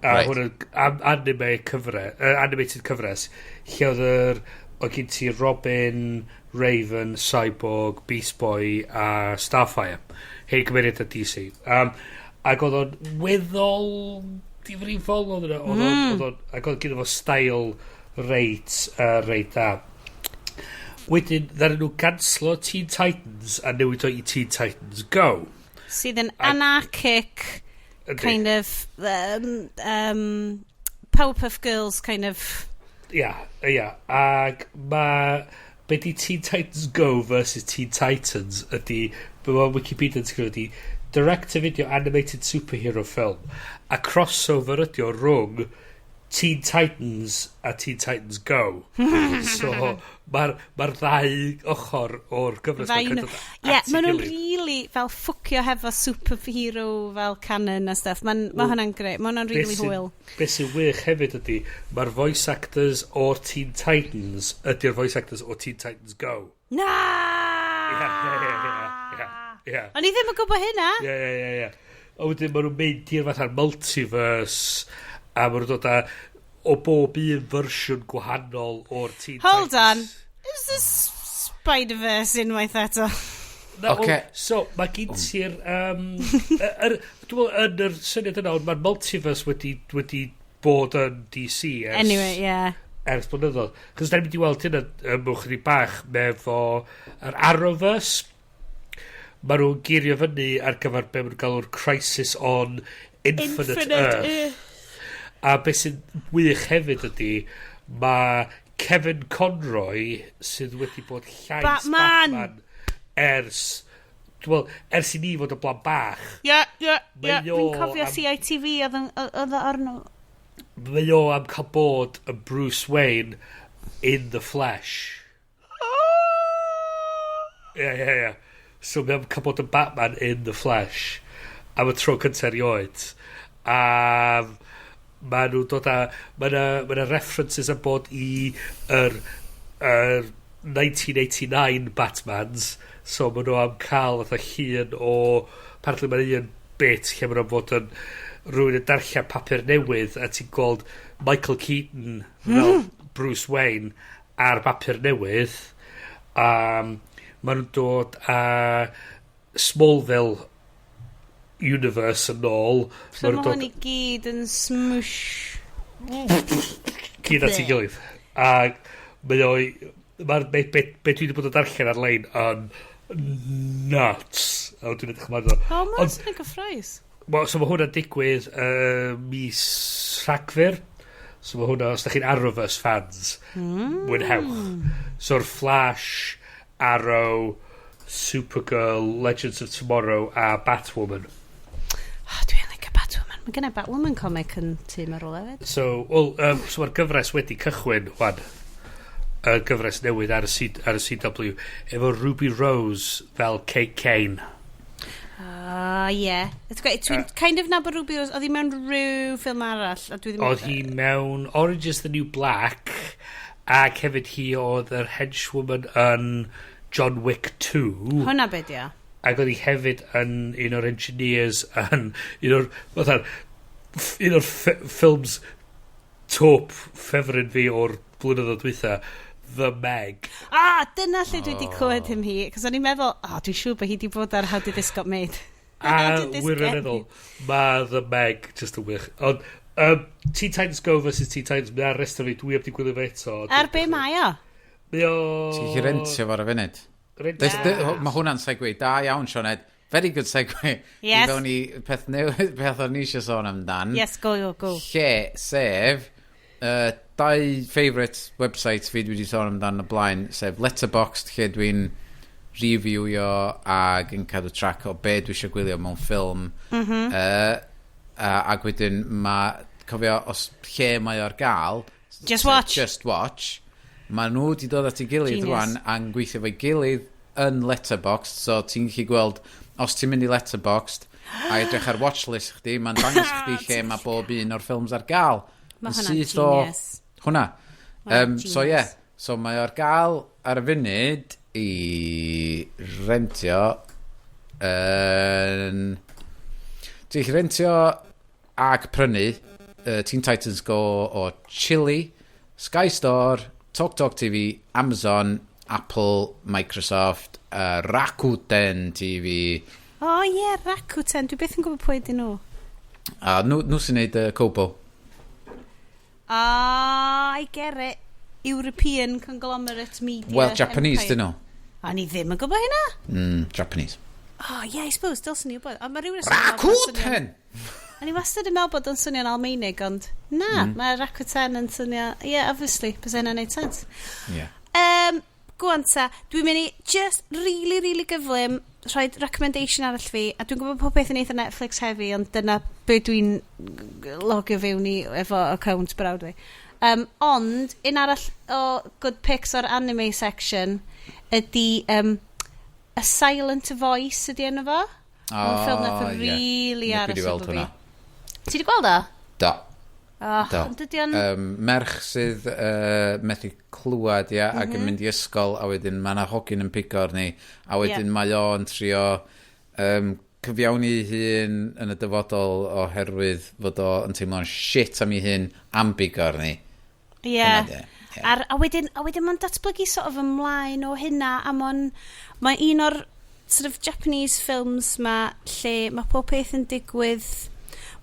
A hwn yn anime cyfres, animated cyfres, lle oedd oedd gen ti Robin, Raven, Cyborg, Beast Boy a Starfire. Hein cymeriad DC. Ac oedd o'n weddol difrifol, oedd o'n, ac oedd gyda fo style reit da. Wedyn, ddaru nhw ganslo Teen Titans a newid o i Teen Titans Go. Sydd yn anarchic, kind of Powerpuff Girls kind of. Ia. Ac mae... Be di Teen Titans Go versus Teen Titans ydy... Be mae Wikipedia yn sgrifennu ydy direct-to-video animated superhero film. A crossover ydy o rhwng Teen Titans a Teen Titans Go. So, mae'r ma ddau ochr o'r gyfres Ddau ma'n nhw. kind of Ie, at ei maen nhw'n gilydd. really fel ffwcio hefo superhero fel canon a stuff. Mae'n ma hwnna'n grêt. Mae hwnna'n really hwyl. Be sy'n wych hefyd ydy, mae'r voice actors o'r Teen Titans ydy'r voice actors o Teen Titans Go. Na! Ie. O'n i ddim yn gwybod hynna. Ie. A wedyn maen nhw'n mynd i'r fatha'r multiverse a maen nhw'n dod â o bob un fersiwn gwahanol o'r Teen Hold on. Titans. Is this Spider-Verse unwaith eto? Na, Ocê. well, so, mae gen ti'r... Dwi'n meddwl, yn yr syniad yna, ond mae'r multiverse wedi bod yn DC ers, Anyway, yeah. ers blynyddoedd. Cos da ni'n mynd i weld hynna mewn chydig bach efo yr Arrowverse. Mae nhw'n girio fyny ar gyfer be maen nhw'n galw'r Crisis on Infinite, Infinite Earth. A beth sy'n wych hefyd ydy, mae Kevin Conroy, sydd wedi bod llais Batman! Batman ers, dwi'n meddwl, ers i ni fod yn blant bach. Ie. Mae o Dwi'n cofio CITV oedd o arno. Mae o am cael bod yn Bruce Wayne in the flesh. Ie. So mae am cael bod yn Batman in the flesh am y tro cyntaf erioed. A mae nhw'n dod â... Mae 'na references am bod i yr 1989 Batmans. So mae nhw am cael fatha llun o... Apparently mae'n un bit lle mae nhw'n fod yn rhywun yn darllen papur newydd a ti'n gweld Michael Keaton fel Bruce Wayne ar bapur newydd. Mae nhw'n dod â Smallville universe yn ôl. So Ma' mae nhw'n hwn i gyd yn smoosh. Gyd at ei gilydd. A mae o... Mae'r be dwi wedi bod yn darllen ar-lein yn nuts. A dwi'n edrych ymlaen iddo. O, mae'n swnio'n gyffrous. So mae hwnna'n digwydd mis Rhagfyr. So mae hwnna, os da chi'n Arrowverse fans, mwynhewch. So'r Flash, Arrow, Supergirl, Legends of Tomorrow a Batwoman. Oh, dwi'n licio Batwoman. Mae gen i Batwoman comic yn tŷ ar ôl hefyd. So, well, so mae'r gyfres wedi cychwyn, wan. Y gyfres newydd ar y CW. Efo Ruby Rose fel Kate Kane. Ah, ie. Yeah. It's great. Dwi'n kind of nabod Ruby Rose. Oedd hi mewn rhyw ffilm arall. A dwi ddim. Oedd hi mewn Orange is the New Black ac hefyd hi oedd yr henchwoman yn John Wick 2. Hwna be di o? Ac oedd hi hefyd yn un o'r engineers yn un o'r fatha un o'r ffilms top ffefryn fi o'r blynyddoedd dwytha, The Meg. Ah, dyna lle dwi wedi clywed him hi. Cos o'n i'n meddwl, oh, dwi'n siŵr bod hi wedi bod ar How Did This Got Made. A How Did This Get wirioneddol, mae The Meg just yn wych. Ond Teen Titans Go versus Teen Titans, mae ar restr fi, dwi heb di gwylio fe eto. Ar be mae o? Mae o... Ti'n gallu rentio fo ar y funud. Rentio. Mae hwnna'n segue da iawn, Sioned. Very good segue. Yes. I fewn i peth newydd, peth o'n i eisiau sôn amdan. Yes, go, go, go. Lle, sef, dau favourite website fi dwi wedi sôn amdan o blaen, sef Letterboxd, lle dwi'n reviewio ag yn cadw track o be dwi eisiau gwylio mewn ffilm. Ac wedyn mae, cofio, os lle mae o'r gael, Just sef Watch. Just Watch. Mae nhw wedi dod at ei gilydd Genius. rwan a'n gweithio efo'i gilydd yn Letterboxd, so ti'n gallu gweld, os ti'n mynd i Letterboxd a edrych ar watchlist chdi, mae'n dangos chdi lle mae bob un o'r ffilms ar gael. Ma' Yn hwnna'n syth o genius. hwnna. Ma' So ie, genius. yeah, so mae o'r gael ar y funud i rentio yn... Ti'n gallu rentio ag prynu Teen Titans Go o Chili, Sky Store, Talk Talk TV, Amazon, Apple, Microsoft, Rakuten TV. O ie, yeah, Rakuten. Dwi byth yn gwybod pwy ydyn nhw. A nhw sy'n neud Kobo. Ah, I get it. European conglomerate media Well, Japanese empire. dyn nhw. A ni ddim yn gwybod hynna? Japanese. Oh, yeah, I suppose, dylswn i wybod. Ond mae rhywun yn swnio fel bod o'n swnio'n- Rakuten! O'n i wastad yn meddwl bod o'n swnio'n Almaenig, ond na, mae Rakuten yn swnio... Yeah, obviously, bys hynna'n neud sense. Yeah. Go on ta, dwi'n mynd i just really, really gyflym rhoi recommendation arall fi, a dwi'n gwybod pob beth yn eitha Netflix heavy, ond dyna be dwi'n logio fewn i efo account brawd fi. Ond, un arall o good picks o'r anime section ydy A Silent Voice ydy enw fo. Oh, ffilm nath O, ie. really Ie, dwi aros 'di weld efo fi. hwnna. Ti wedi gweld o? Do. Oh, Do. Ond ydy o'n... Merch sydd methu clywed, ia, mm -hmm. ac yn mynd i ysgol, a wedyn mae yna hogyn yn pigo arni, a wedyn mae o'n trio cyfiawni ei hun yn y dyfodol oherwydd fod o yn teimlo'n shit am ei hun am bigo arni. Ie. Hwnna 'di, ie. A wedyn mae'n datblygu sort of ymlaen o hynna, a mae un o'r sort of Japanese films ma lle mae pob peth yn digwydd,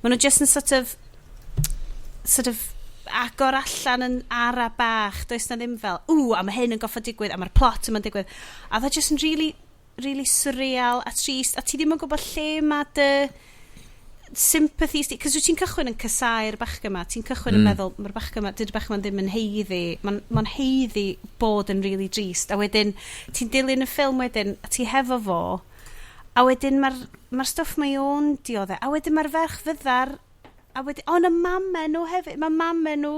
maen nhw just yn sort of agor allan yn ara bach. Does na ddim fel, ww, a mae hyn yn goffod digwydd, a mae'r plot yma'n digwydd. A dda just yn really, really surreal a trist, a ti ddim yn gwybod lle mae dy sympathies di, cos wyt ti'n cychwyn yn casau'r bachgen yma, ti'n cychwyn yn meddwl, mae'r bachgen yma, dydy'r bachgen yma ddim yn haeddu, mae'n ma haeddu bod yn really drist, a wedyn ti'n dilyn y ffilm wedyn, a ti hefo fo, a wedyn mae'r ma stwff mae o'n diodde, a wedyn mae'r ferch fyddar, a wedyn, o, na mamau nhw hefyd, mae mamau nhw,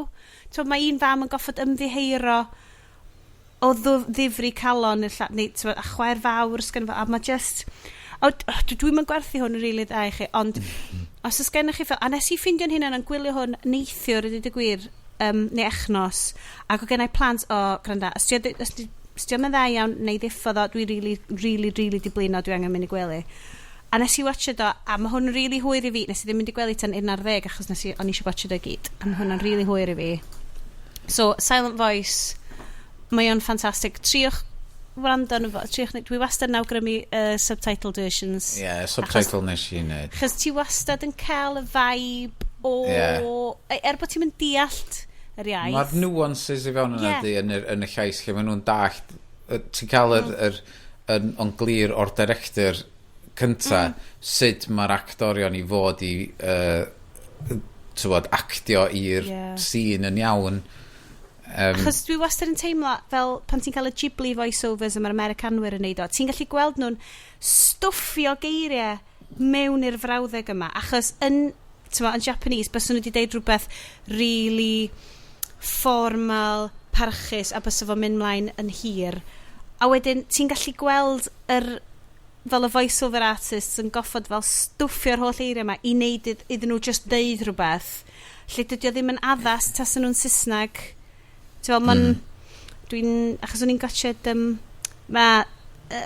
t'wod, mae un fam yn goffod ymddiheuro o ddifri calon, neu, t'wod, a chwaer fawr sgan fo, a mae just, o, dwi'n mynd gwerthu hwn yn rili dda i chi, ond os oes gennych chi ffilm, a nes i ffeindio'n hunan yn gwylio hwn neithiwr i ddweud y gwir, neu echnos, ac o gennau plant, o, gwranda, os di o'n dda iawn, neu ddiffodd o, dwi really, really, really di blino, dwi angen mynd i gwely. A nes i watchad o, a mae hwn yn really hwyr i fi, nes i ddim mynd i gwely tan 11, achos o'n i eisiau watchad o i gyd, a mae hwnna'n really hwyr i fi. So, Silent Voice, mae o'n ffantastig. Triwch wrando arno fo, triwch, dwi wastad yn awgrymu subtitled versions. Ie, yeah, subtitle nes i wneud. Chos ti wastad yn cael y vibe o er bod ti'n mynd deallt yr iaith. Mae'r nuances i fewn yna di yn y llais lle maen nhw'n dallt. Ti'n cael yr, yn glir o'r director cynta sut mae'r actorion i fod i tywod, actio i'r scene yn iawn. Achos dwi wastad yn teimlo fel pan ti'n cael y Ghibli voiceovers y mae'r Americanwyr yn neud o, ti'n gallu gweld nhw'n stwffio geiriau mewn i'r frawddeg yma, achos yn, t'mo, yn Japanese, byswn nhw wedi deud rhywbeth really formal, parchus, a bysa fo'n mynd mlaen yn hir. A wedyn, ti'n gallu gweld yr fel y voice-over artists yn goffod fel stwffio'r holl eiriau yma i wneud iddyn nhw just deud rhywbeth lle dydy o ddim yn addas tasen nhw'n Saesneg. Ti'n fel, ma'n... Dwi'n... Achos o'n i'n gotched... Ma,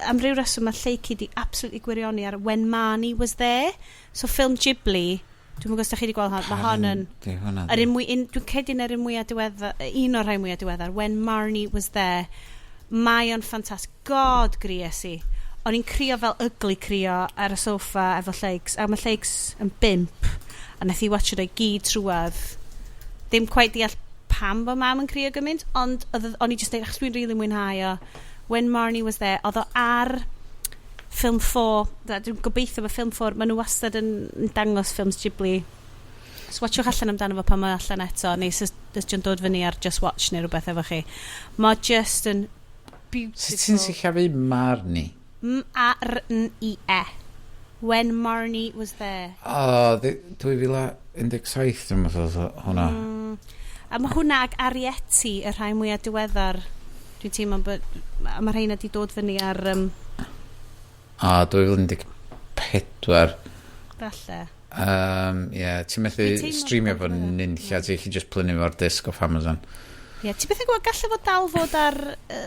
am ryw reswm mae Lleucu di absolutely gwirioni ar When Marnie Was There. So ffilm Ghibli. Dwi'n gwybod os da chi wedi gweld hon. Mae hon yn... Di hwnna. Yr un mwy, dwi'n credu yn yr un mwyaf diweddar, un o'r rhai mwyaf diweddar, When Marnie Was There. Mae o'n ffantastig. God, gries i. O'n i'n crio fel ugly crio ar y soffa efo Lleics, a mae Lleics yn 5, a nath i watch o i gyd trwadd. Ddim quite deall pam bod mam yn crio gymaint, ond o'n i just deud, achos dwi'n really mwynhau o. When Marnie Was There, oedd o ar Film 4, dwi'n gobeithio mae Film 4, maen nhw wastad yn dangos ffilms Ghibli. So watchwch allan amdano fo pan mae allan eto, neu os ydych dod fyny ar Just Watch neu rhywbeth efo chi. Mae just yn beautiful. Sut ti'n sillafu Marnie? Marnie. When Marnie Was There. O, 2017 dwi'n meddwl oedd hwnna. A mae hwnna ag Arrietty, y rhai mwyaf diweddar. Dwi'n teimlo bod... A mae rheina di dod fyny ar... O, 2014. Falle. Yeah, ti'n methu Dwi'n teimlo streamio bod fo hwnna. nunlla, ti'n gallu just prynu fo'r disc off Amazon. Ie, yeah, ti beth yn gwybod, gallai fod dal fod ar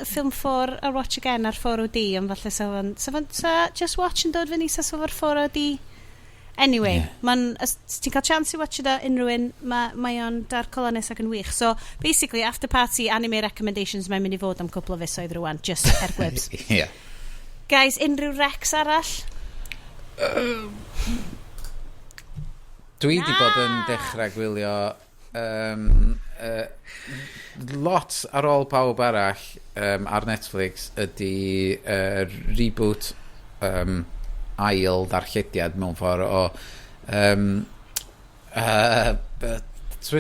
Film 4 ar Watch Again ar 4OD, ond falle sa fo'n, sa Just Watch yn dod fyny, sa fo'r 4OD. Anyway, Ie. yeah. Os ti'n cael chance i watch o unrhyw un, mae o'n darkolonus ac yn wych. So, basically, after party anime recommendations mae'n mynd i fod am cwpl o fisoedd rwan, just er gwybs. Ie. Guys, unrhyw recs arall? Dwi di bod yn Na! dechrau gwylio lot ar ôl pawb arall ar Netflix ydy reboot, ail ddarllediad mewn ffordd o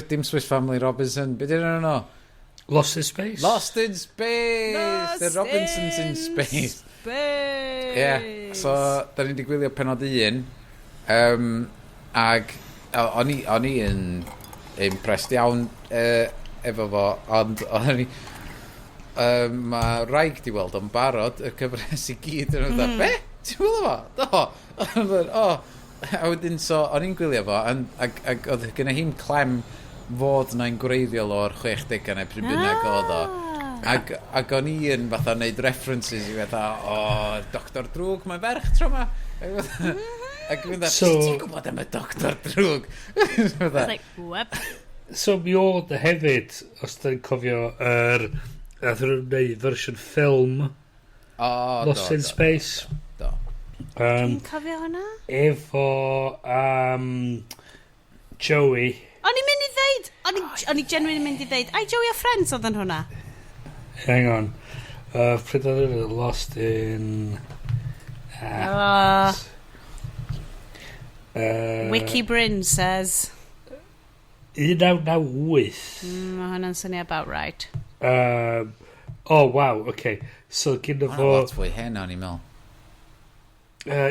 dim Swiss Family Robinson, beth ydyn nhw? Lost in Space? Lost in Space! Lost The Robinsons in Space. Space! Ie, yeah, so da ni wedi gwylio penod un ag o'n i yn impressed iawn efo fo, ond o'n i mae wraig di weld o'n barod y cyfres i gyd yn mm. Be? Ti'n gwylio fo? Do. O'n i'n, o. A wedyn so o'n i'n gwylio fo ag oedd gyda hi'n clem fod na'n gwreiddiol o'r 60au neu pryd bynnag oedd o. Ac o'n i yn fatha neud references i fatha, "O, Doctor Drwg, mae'n ferch tro ma." Ac dwi'n fatha, "Ti'n gwybod am y Doctor Drwg?" It's like, whoop. So mi oedd na hefyd, os da ni'n cofio, nath nhw'n gwneud fersiwn ffilm O, Lost do, in do, Space. Do. Dwi'n cofio hwnna? Efo Joey. O'n i'n mynd i ddeud, o'n i genuine yn mynd i ddeud, ai Joey o Friends oedd yn hwnna? Hang on. Pryd oedd e? Lost in... Ah, Oh, Wiki Bryn says, 1998. Mae hwnna'n swnio about right. Oh, wow, okay. So, gyda Hwnna fo lot fwy hen o'n i'n meddwl.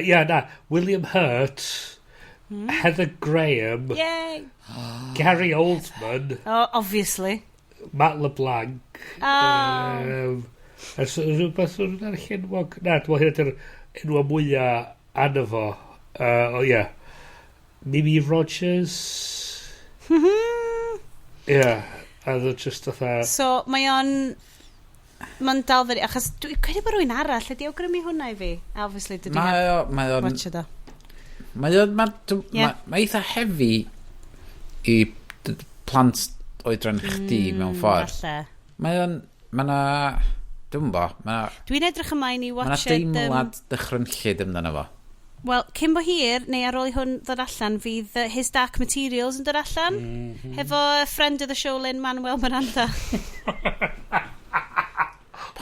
Yeah, na. William Hurt, Heather Graham, Yay! Gary Oldman, Oh, obviously. Matt LeBlanc. Oh. A so, rhywbeth o'n arall enwog. Na, dwi'n meddwl hynny ydy'r enw mwyaf arno fo. Oh, yeah. Mimi Rogers. Yeah. A oedd o just fatha. So, mae o'n... Mae'n dal fyny, achos dwi'n credu bod rhywun arall ydi awgrymu hwnna i fi. Obviously, dydw i Mae o, mae heb o'n, watch o. mae o'n, mae, mae eitha heavy i plant oedran chdi mewn ffordd. Falle. Mae o'n, mae na, dwi'n bo, mae na, Dwi'n edrych ymlaen i mae na watch it. deimlad dychrynllyd amdano fo. Wel, cyn bo hir, neu ar ôl i hwn ddod allan, fydd His Dark Materials yn dod allan. Hefo friend of the show, Lin-Manuel Miranda.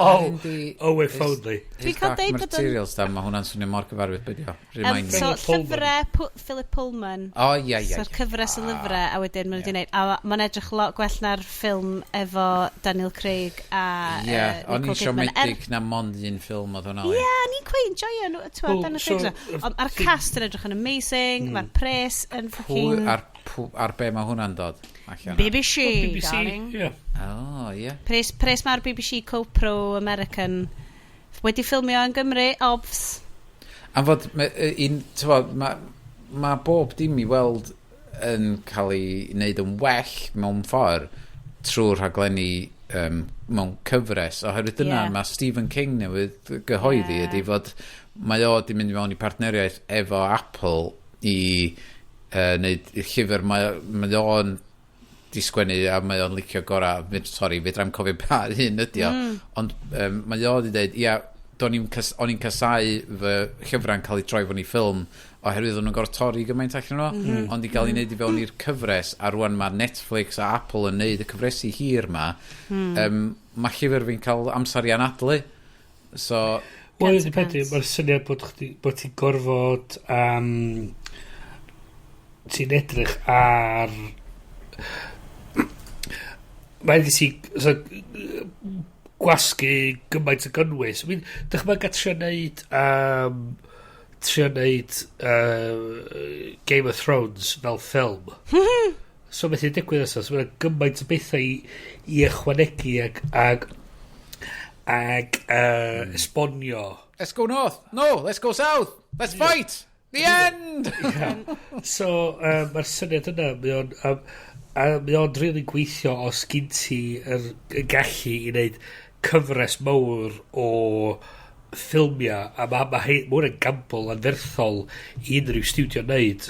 Oh, Yndi- oh, if only. Dwi'n His cael Dark deud bod o'n- Materials da, mae hwnna'n swnio mor gyfarwydd beth o. Remind me. So, Philip Pullman. llyfrau Philip Pullman. O, ie, ie. So'r cyfres o lyfrau, a wedyn maen nhw wedi gwneud. A mae'n edrych lot gwell na'r ffilm efo Daniel Craig a Ie, o'n Nicole i'n Kidman. siomedig na mond un ffilm oedd hwnna. Ie, ni'n quite enjoyo nhw, ti'n Wel, Daniel so, Craig. Ond mae'r cast yn edrych yn amazing, mae'r pres yn Pwy, fucking ar be mae hwnna'n dod allan? BBC, BBC, darling. yeah. O, ie. Pres mae'r BBC Co-Pro American wedi ffilmio yn Gymru, obvs. Am fod, un, t'mod, mae ma bob dim i weld yn cael ei wneud yn well mewn ffordd trwy'r rhaglenni mewn cyfres, oherwydd dyna mae Stephen King newydd gyhoeddi ydy fod mae o di mynd i mewn i partneriaeth efo Apple i wneud llyfr mae o'n di sgwennu a mae o'n licio gorau, sorry, fedrai'm cofio pa un ydi o, ond mae o di dweud, ia, o'n i'n casau fy llyfrau'n cael ei troi fewn i ffilm oherwydd o'n nhw'n gorfod torri gymaint allan nhw, ond i gael ei wneud i fewn i'r cyfres, a rwan mae Netflix a Apple yn neud y cyfresi hir ma, mae llyfr fi'n cael amser i anadlu, so Wel, Cant un y peth yw, cant. mae'r syniad bod ti'n gorfod ti'n edrych ar mae'n i ti so, gwasgu gymaint o gynnwys. I mean, dychmyga trio neud Game of Thrones fel ffilm. So beth sy'n digwydd nesaf, so mae'n gymaint o bethau i ychwanegu ac esbonio. Let's go north! No, let's go south! Let's fight! The end! So, mae'r syniad yna, a mae o'n really gweithio os gyn ti y gallu i wneud cyfres mawr o ffilmiau, a mae hwnna'n gamble anferthol i unrhyw studio wneud.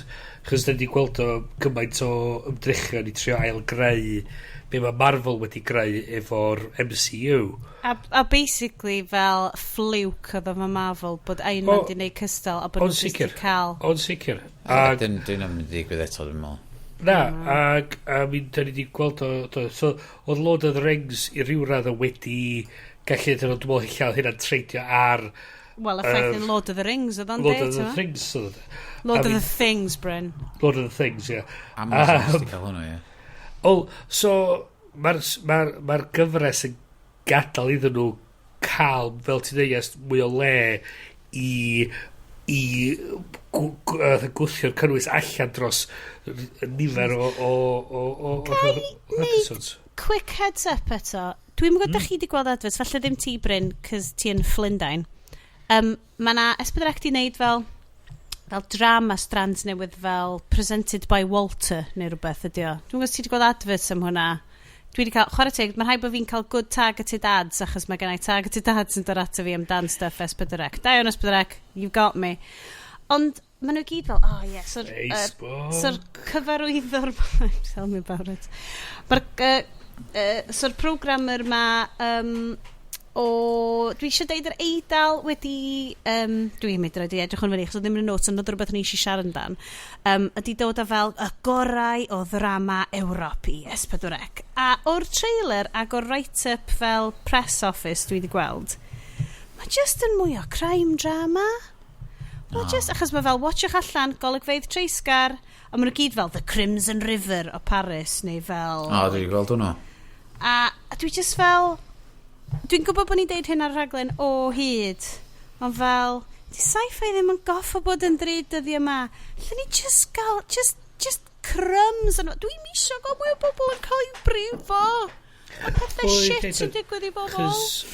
Chos da ni wedi gweld o gymaint o ymdrechion i trio ail greu be mae Marvel wedi greu efo'r MCU. A basically fel fluke oedd efo Marvel bod Iron Man di wneud cystal a bod O'n nhw jyst sicr. di cael O'n sicr. A Ag, dyn nhw'n mynd i ddigwydd eto, dwi'n meddwl. Na, ag a mi, da ni wedi gweld o, so, oedd Lord of the Rings i ryw radd wedi gallu, dyn nhw, dwi'n meddwl lle oedd hynna'n treidio ar Wel, y ffaith yn Lord of the Rings oedd o'n Lord deud, of the t'mo'? Things. Oedd o. Lord I of the mean- Things, Bryn. Lord of the Things, ie. Yeah. Amazon um, cael hwnnw, ie. O, so, mae'r ma ma gyfres yn gadael iddyn nhw cael, fel ti'n dweud, yes, mwy o le i gwthio'r cynnwys allan dros nifer o neud- episodes. Quick heads up eto. Dwi'n gwybod mm. chi wedi gweld adverts, falle ddim ti, Bryn, cys ti yn Llundain. Mae na S4C di wneud fel Fel drama strands newydd fel presented by Walter neu rhywbeth ydi o. Dwi'n gwybod os ti wedi gweld adverts am hwnna. Dwi wedi cael, chwarae teg, mae'n rhaid bod fi'n cael good targeted ads achos mae gen i targeted ads yn dod ato fi amdan stuff S4C. Da iawn S4C, you've got me. Ond maen nhw gyd fel, oh yeah, so'r Facebook. So'r cyfarwyddwr. Tell me about it. Mae'r so'r programmer ma o. Dwi eisiau deud yr Eidal wedi. Dwi'n mynd i edrych hwn fyny, achos oedd ddim yn y notes, ond oedd rhywbeth o'n i eisiau siarad amdan. Ydy dod â fel y gorau o ddrama Ewrop i S4C. A o'r trailer ac o'r write-up fel press office dwi wedi gweld, mae just yn mwy o crime drama. Mae oh. just, achos mae fel, watchwch allan, golygfeydd treisgar, a maen nhw gyd fel The Crimson River o Paris, neu fel. O, dwi wedi gweld hwnnw. A dwi just fel. Dwi'n gwybod bod ni'n deud hyn ar rhaglen o hyd, ond fel, di sci-fi ddim yn goffo bod yn ddrud dyddi yma. Lle ni just gael, just crumbs. Dwi'n misio gael mwy o bobl yn cael eu brifo. Mae pethau Wel, shit deud sy'n digwydd i bobl. Cos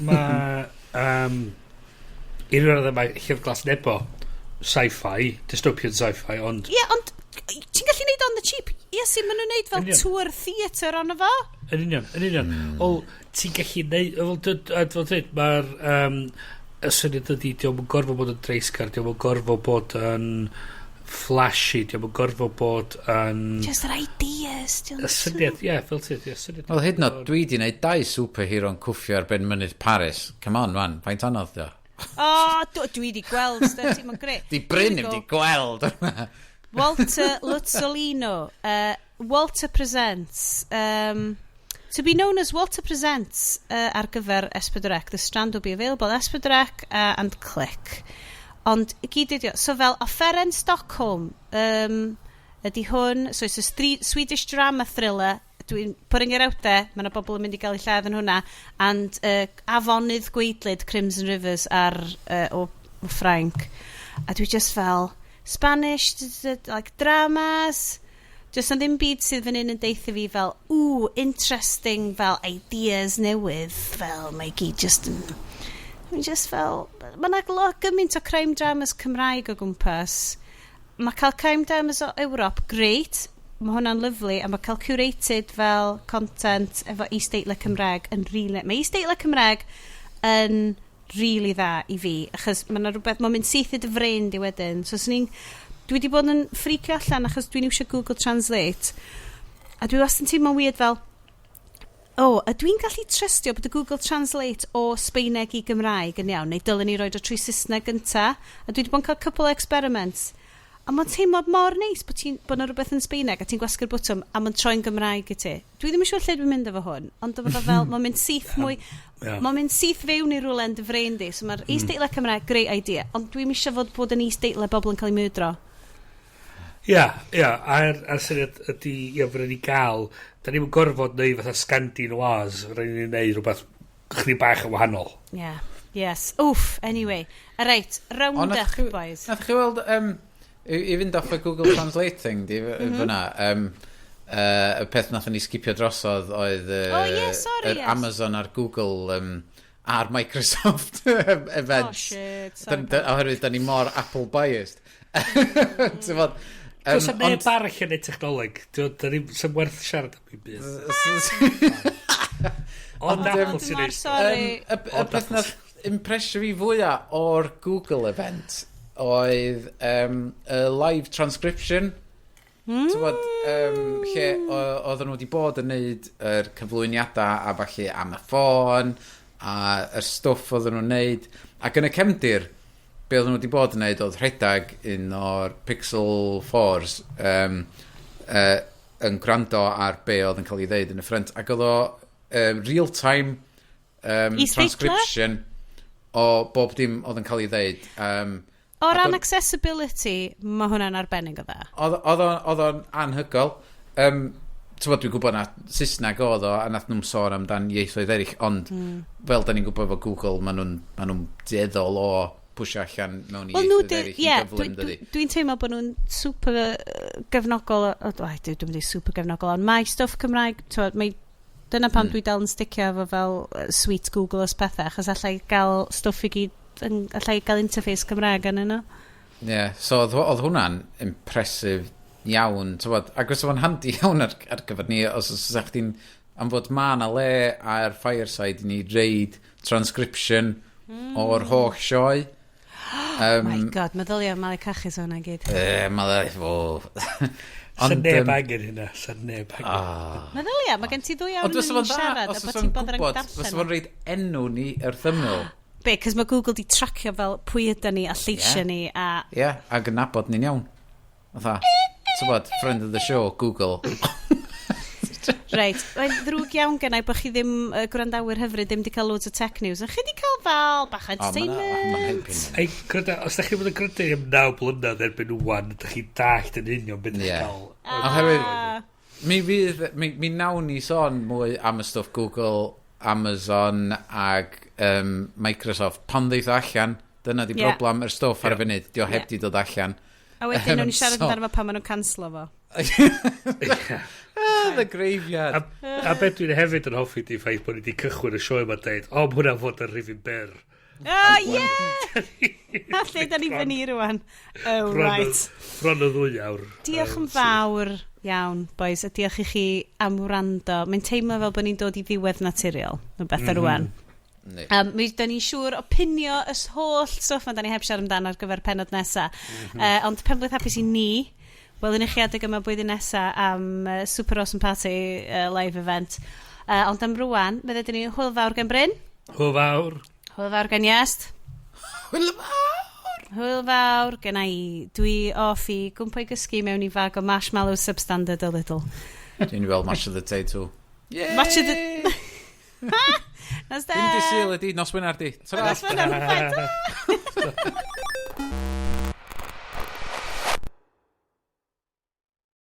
mae i ryw raddau mae Llyfr Glas Nebo sci-fi, dystopian sci-fi, ond Ie, yeah, ond ti'n gallu neud on the cheap. Iesu, maen nhw'n neud fel Union. tour theatre ono fo. Yn union, yn union. Wel, ti'n gallu neud, fel dweud, mae'r y syniad ydy, dio'm yn gorfod bod yn dreisgar, dio'm yn gorfod bod yn flashy, dio'm yn gorfod bod yn. Just yr ideas. Y syniad, ie, fel ti, ie, syniad. Wel, hyd yn oed, dwi di wneud dau superhero yn cwffio ar ben mynydd Paris. Come on, man, faint anodd dio? O, dwi di gweld stuff, ti'n gret. Di Bryn ddim di gweld. Walter Luzzolino. Walter Presents. To be known as Walter Presents ar gyfer S4C. The Strand will be available S4C and Click. Ond i gyd ydi o. So fel Offeren Stockholm ydy hwn. So it's a Swedish drama thriller. Dwi'n putting it out there. Mae yna bobl yn mynd i gael eu lladd yn hwnna. And Afonydd Gwaedlyd, Crimson Rivers ar, o Ffrainc. A dwi just fel Spanish, like dramas. Just yn ddim byd sydd fan hyn yn deithio fi fel, ooh, interesting, fel ideas newydd, fel mae gyd just yn. Dwi'n just fel, mae yna lot gymaint o crime dramas Cymraeg o gwmpas. Mae cael crime dramas o Ewrop, great, mae hwnna'n lyfli, a mae cael curated fel content efo isdeitlau Cymraeg yn really. Mae isdeitlau Cymraeg yn really dda i fi, achos mae yna rhywbeth, mae'n mynd syth i dy frein di wedyn. So, swn i'n. Dwi wedi bod yn ffricio allan achos dwi'n iwsio Google Translate, a dwi wastad yn teimlo'n weird fel, o, oh, ydw i'n gallu trystio bod y Google Translate o Sbeineg i Gymraeg yn iawn, neu dylen ni roed o trwy Saesneg gynta? A dwi wedi bod yn cael couple o experiments. A mae'n teimlo mor neis bod 'na rhywbeth yn Sbeineg a ti'n gwasgu'r bwtwm a mae'n troi'n Gymraeg i ti. Dwi ddim yn siŵr lle dwi'n mynd efo hwn, ond dyma fo fel, mae'n mynd syth mwy, mae'n mynd syth fewn i rhywle yn dy frein di. So mae'r isdeitlau Cymraeg, great idea, ond dwi'n eisiau fod bod yn isdeitlau bobl yn cael eu myrdro. Ia, a'r syniad ydy, ia, fydden ni gael, da ni'n gorfod neud fatha Scandi Noirs, fydden ni'n neud rhywbeth chydig bach yn wahanol. Yeah. Yes. Oof, anyway. Right, round Ond up, boys. Nath chi weld, i fynd off y Google Translate thing, di fyna, y peth nath ni skipio drosodd oedd Oh, yeah, sorry, yr yes. Amazon a'r Google a'r Microsoft events. Oh, shit, sorry. Oherwydd da ni mor Apple biased. Ti'n fod, Does 'na neb arall yn neud technoleg. Da ni, sy'n werth siarad am i byd. Ond Apple sy'n Mor neud. sorry. Y Ond peth nath impresio fi fwyaf o'r Google event oedd y live transcription. Mm. Ti'n lle oedden nhw wedi bod yn neud yr cyflwyniadau a falle am y ffôn a yr stwff oedden nhw'n neud. Ac yn y cefndir, be oedden nhw wedi bod yn neud oedd rhedeg un o'r Pixel 4s yn gwrando ar be oedd yn cael ei ddeud yn y ffrynt. Ac oedd o real-time Isdeitlau? transcription o bob dim oedd yn cael ei ddeud. O ran accessibility, mae hwnna'n arbennig o dda. Oedd o'n anhygoel. Ti'n dwi'n gwybod na Saesneg oedd o, a nath nhw'n sôn amdan ieithoedd eraill, ond fel da ni'n gwybod efo Google, maen nhw'n ma nhw dueddol o pwsio allan mewn Wel, nhw ieithoedd di, eraill ie, yn gyflym, dydi? dwi'n teimlo bod nhw'n super gefnogol, o, dwi'n mynd i super gefnogol, ond mae stwff Cymraeg, t'wod, mae, dyna pam dwi dal yn sticio efo fel suite Google os pethau, achos allai gael stwff i gyd, allai gael interface Cymraeg yn yno. Yeah, so oedd hwnna'n impressive iawn, tywod, ac os o'n handi iawn ar gyfer ni, os chdi'n, am fod ma na le ar Fireside i ni reid transcription o'r holl sioe. Oh my God, meddylia malu cachu so hwnna gyd. E, ma o. Sa neb angen hynna. Sa neb angen. Ah. Meddylia, mae gen ti 2 awr Ond yn fysa fo'n dda, siarad os a bod fysa ti'n fo'n bothered gwybod, darllen. Fysa fo'n reid enw ni ar thumbnail. Be, cos mae Google di tracio fel pwy yda ni a lleisiau ni a. Ie, yeah, ac yn nabod ni'n iawn. Fatha, tywod, friend of the show, Google. Reit, mae'n ddrwg iawn gennau bod chi ddim, gwrandawyr hyfryd, ddim di cael loads o tech news. Ond chi di cael fel bach o O, ma' 'na- ma' entertainment. Ei, gwrando, os da chi'n bod yn gwrando am 9 blynedd erbyn wan, da chi'n dallt yn union beth ydych chi'n cael. Oherwydd, mi fydd, mi nawn ni sôn mwy am y stwff Google, Amazon ag Microsoft pan ddeith o allan. Dyna di broblem yr stwff ar y funud. Di o heb di dod allan. A wedyn nhw'n siarad amdano fo pan maen nhw'n canslo fo. Ah, the graveyard. A beth dwi'n hefyd yn hoffi di ffaith bod ni wedi cychwyn y sioe yma deud, "O, ma hwnna'n fod yn rhifyn byr." Oh, yeah! A lle da ni fyny rwan? Oh, right. Bron o 2 awr. Diolch yn fawr iawn, boys, a diolch i chi am wrando. Mae'n teimlo fel bod ni'n dod i ddiwedd naturiol, o bethau rwan. Yndi. Mi da ni'n siŵr o pinio y holl stwff ma da ni heb siarad amdano ar gyfer penod nesa. Ond penblwydd hapus i ni. Welwn i chi adeg yma blwyddyn nesa am Super Awesome Party live event. Ond am rwan, mi ddedyn ni hwyl fawr gan Bryn. Hwyl fawr. Hwyl fawr gan Iest. Hwyl fawr! Hwyl fawr gen i. Dwi off i gwmpo i gysgu mewn i fag o marshmallow substandard a little. Dwi'n weld Match of the Day 2. Yay! Match of the- Nos da! Dim di Sul ydi, nos Wener di. Ta-ra. Nos Wener, fine. Ta!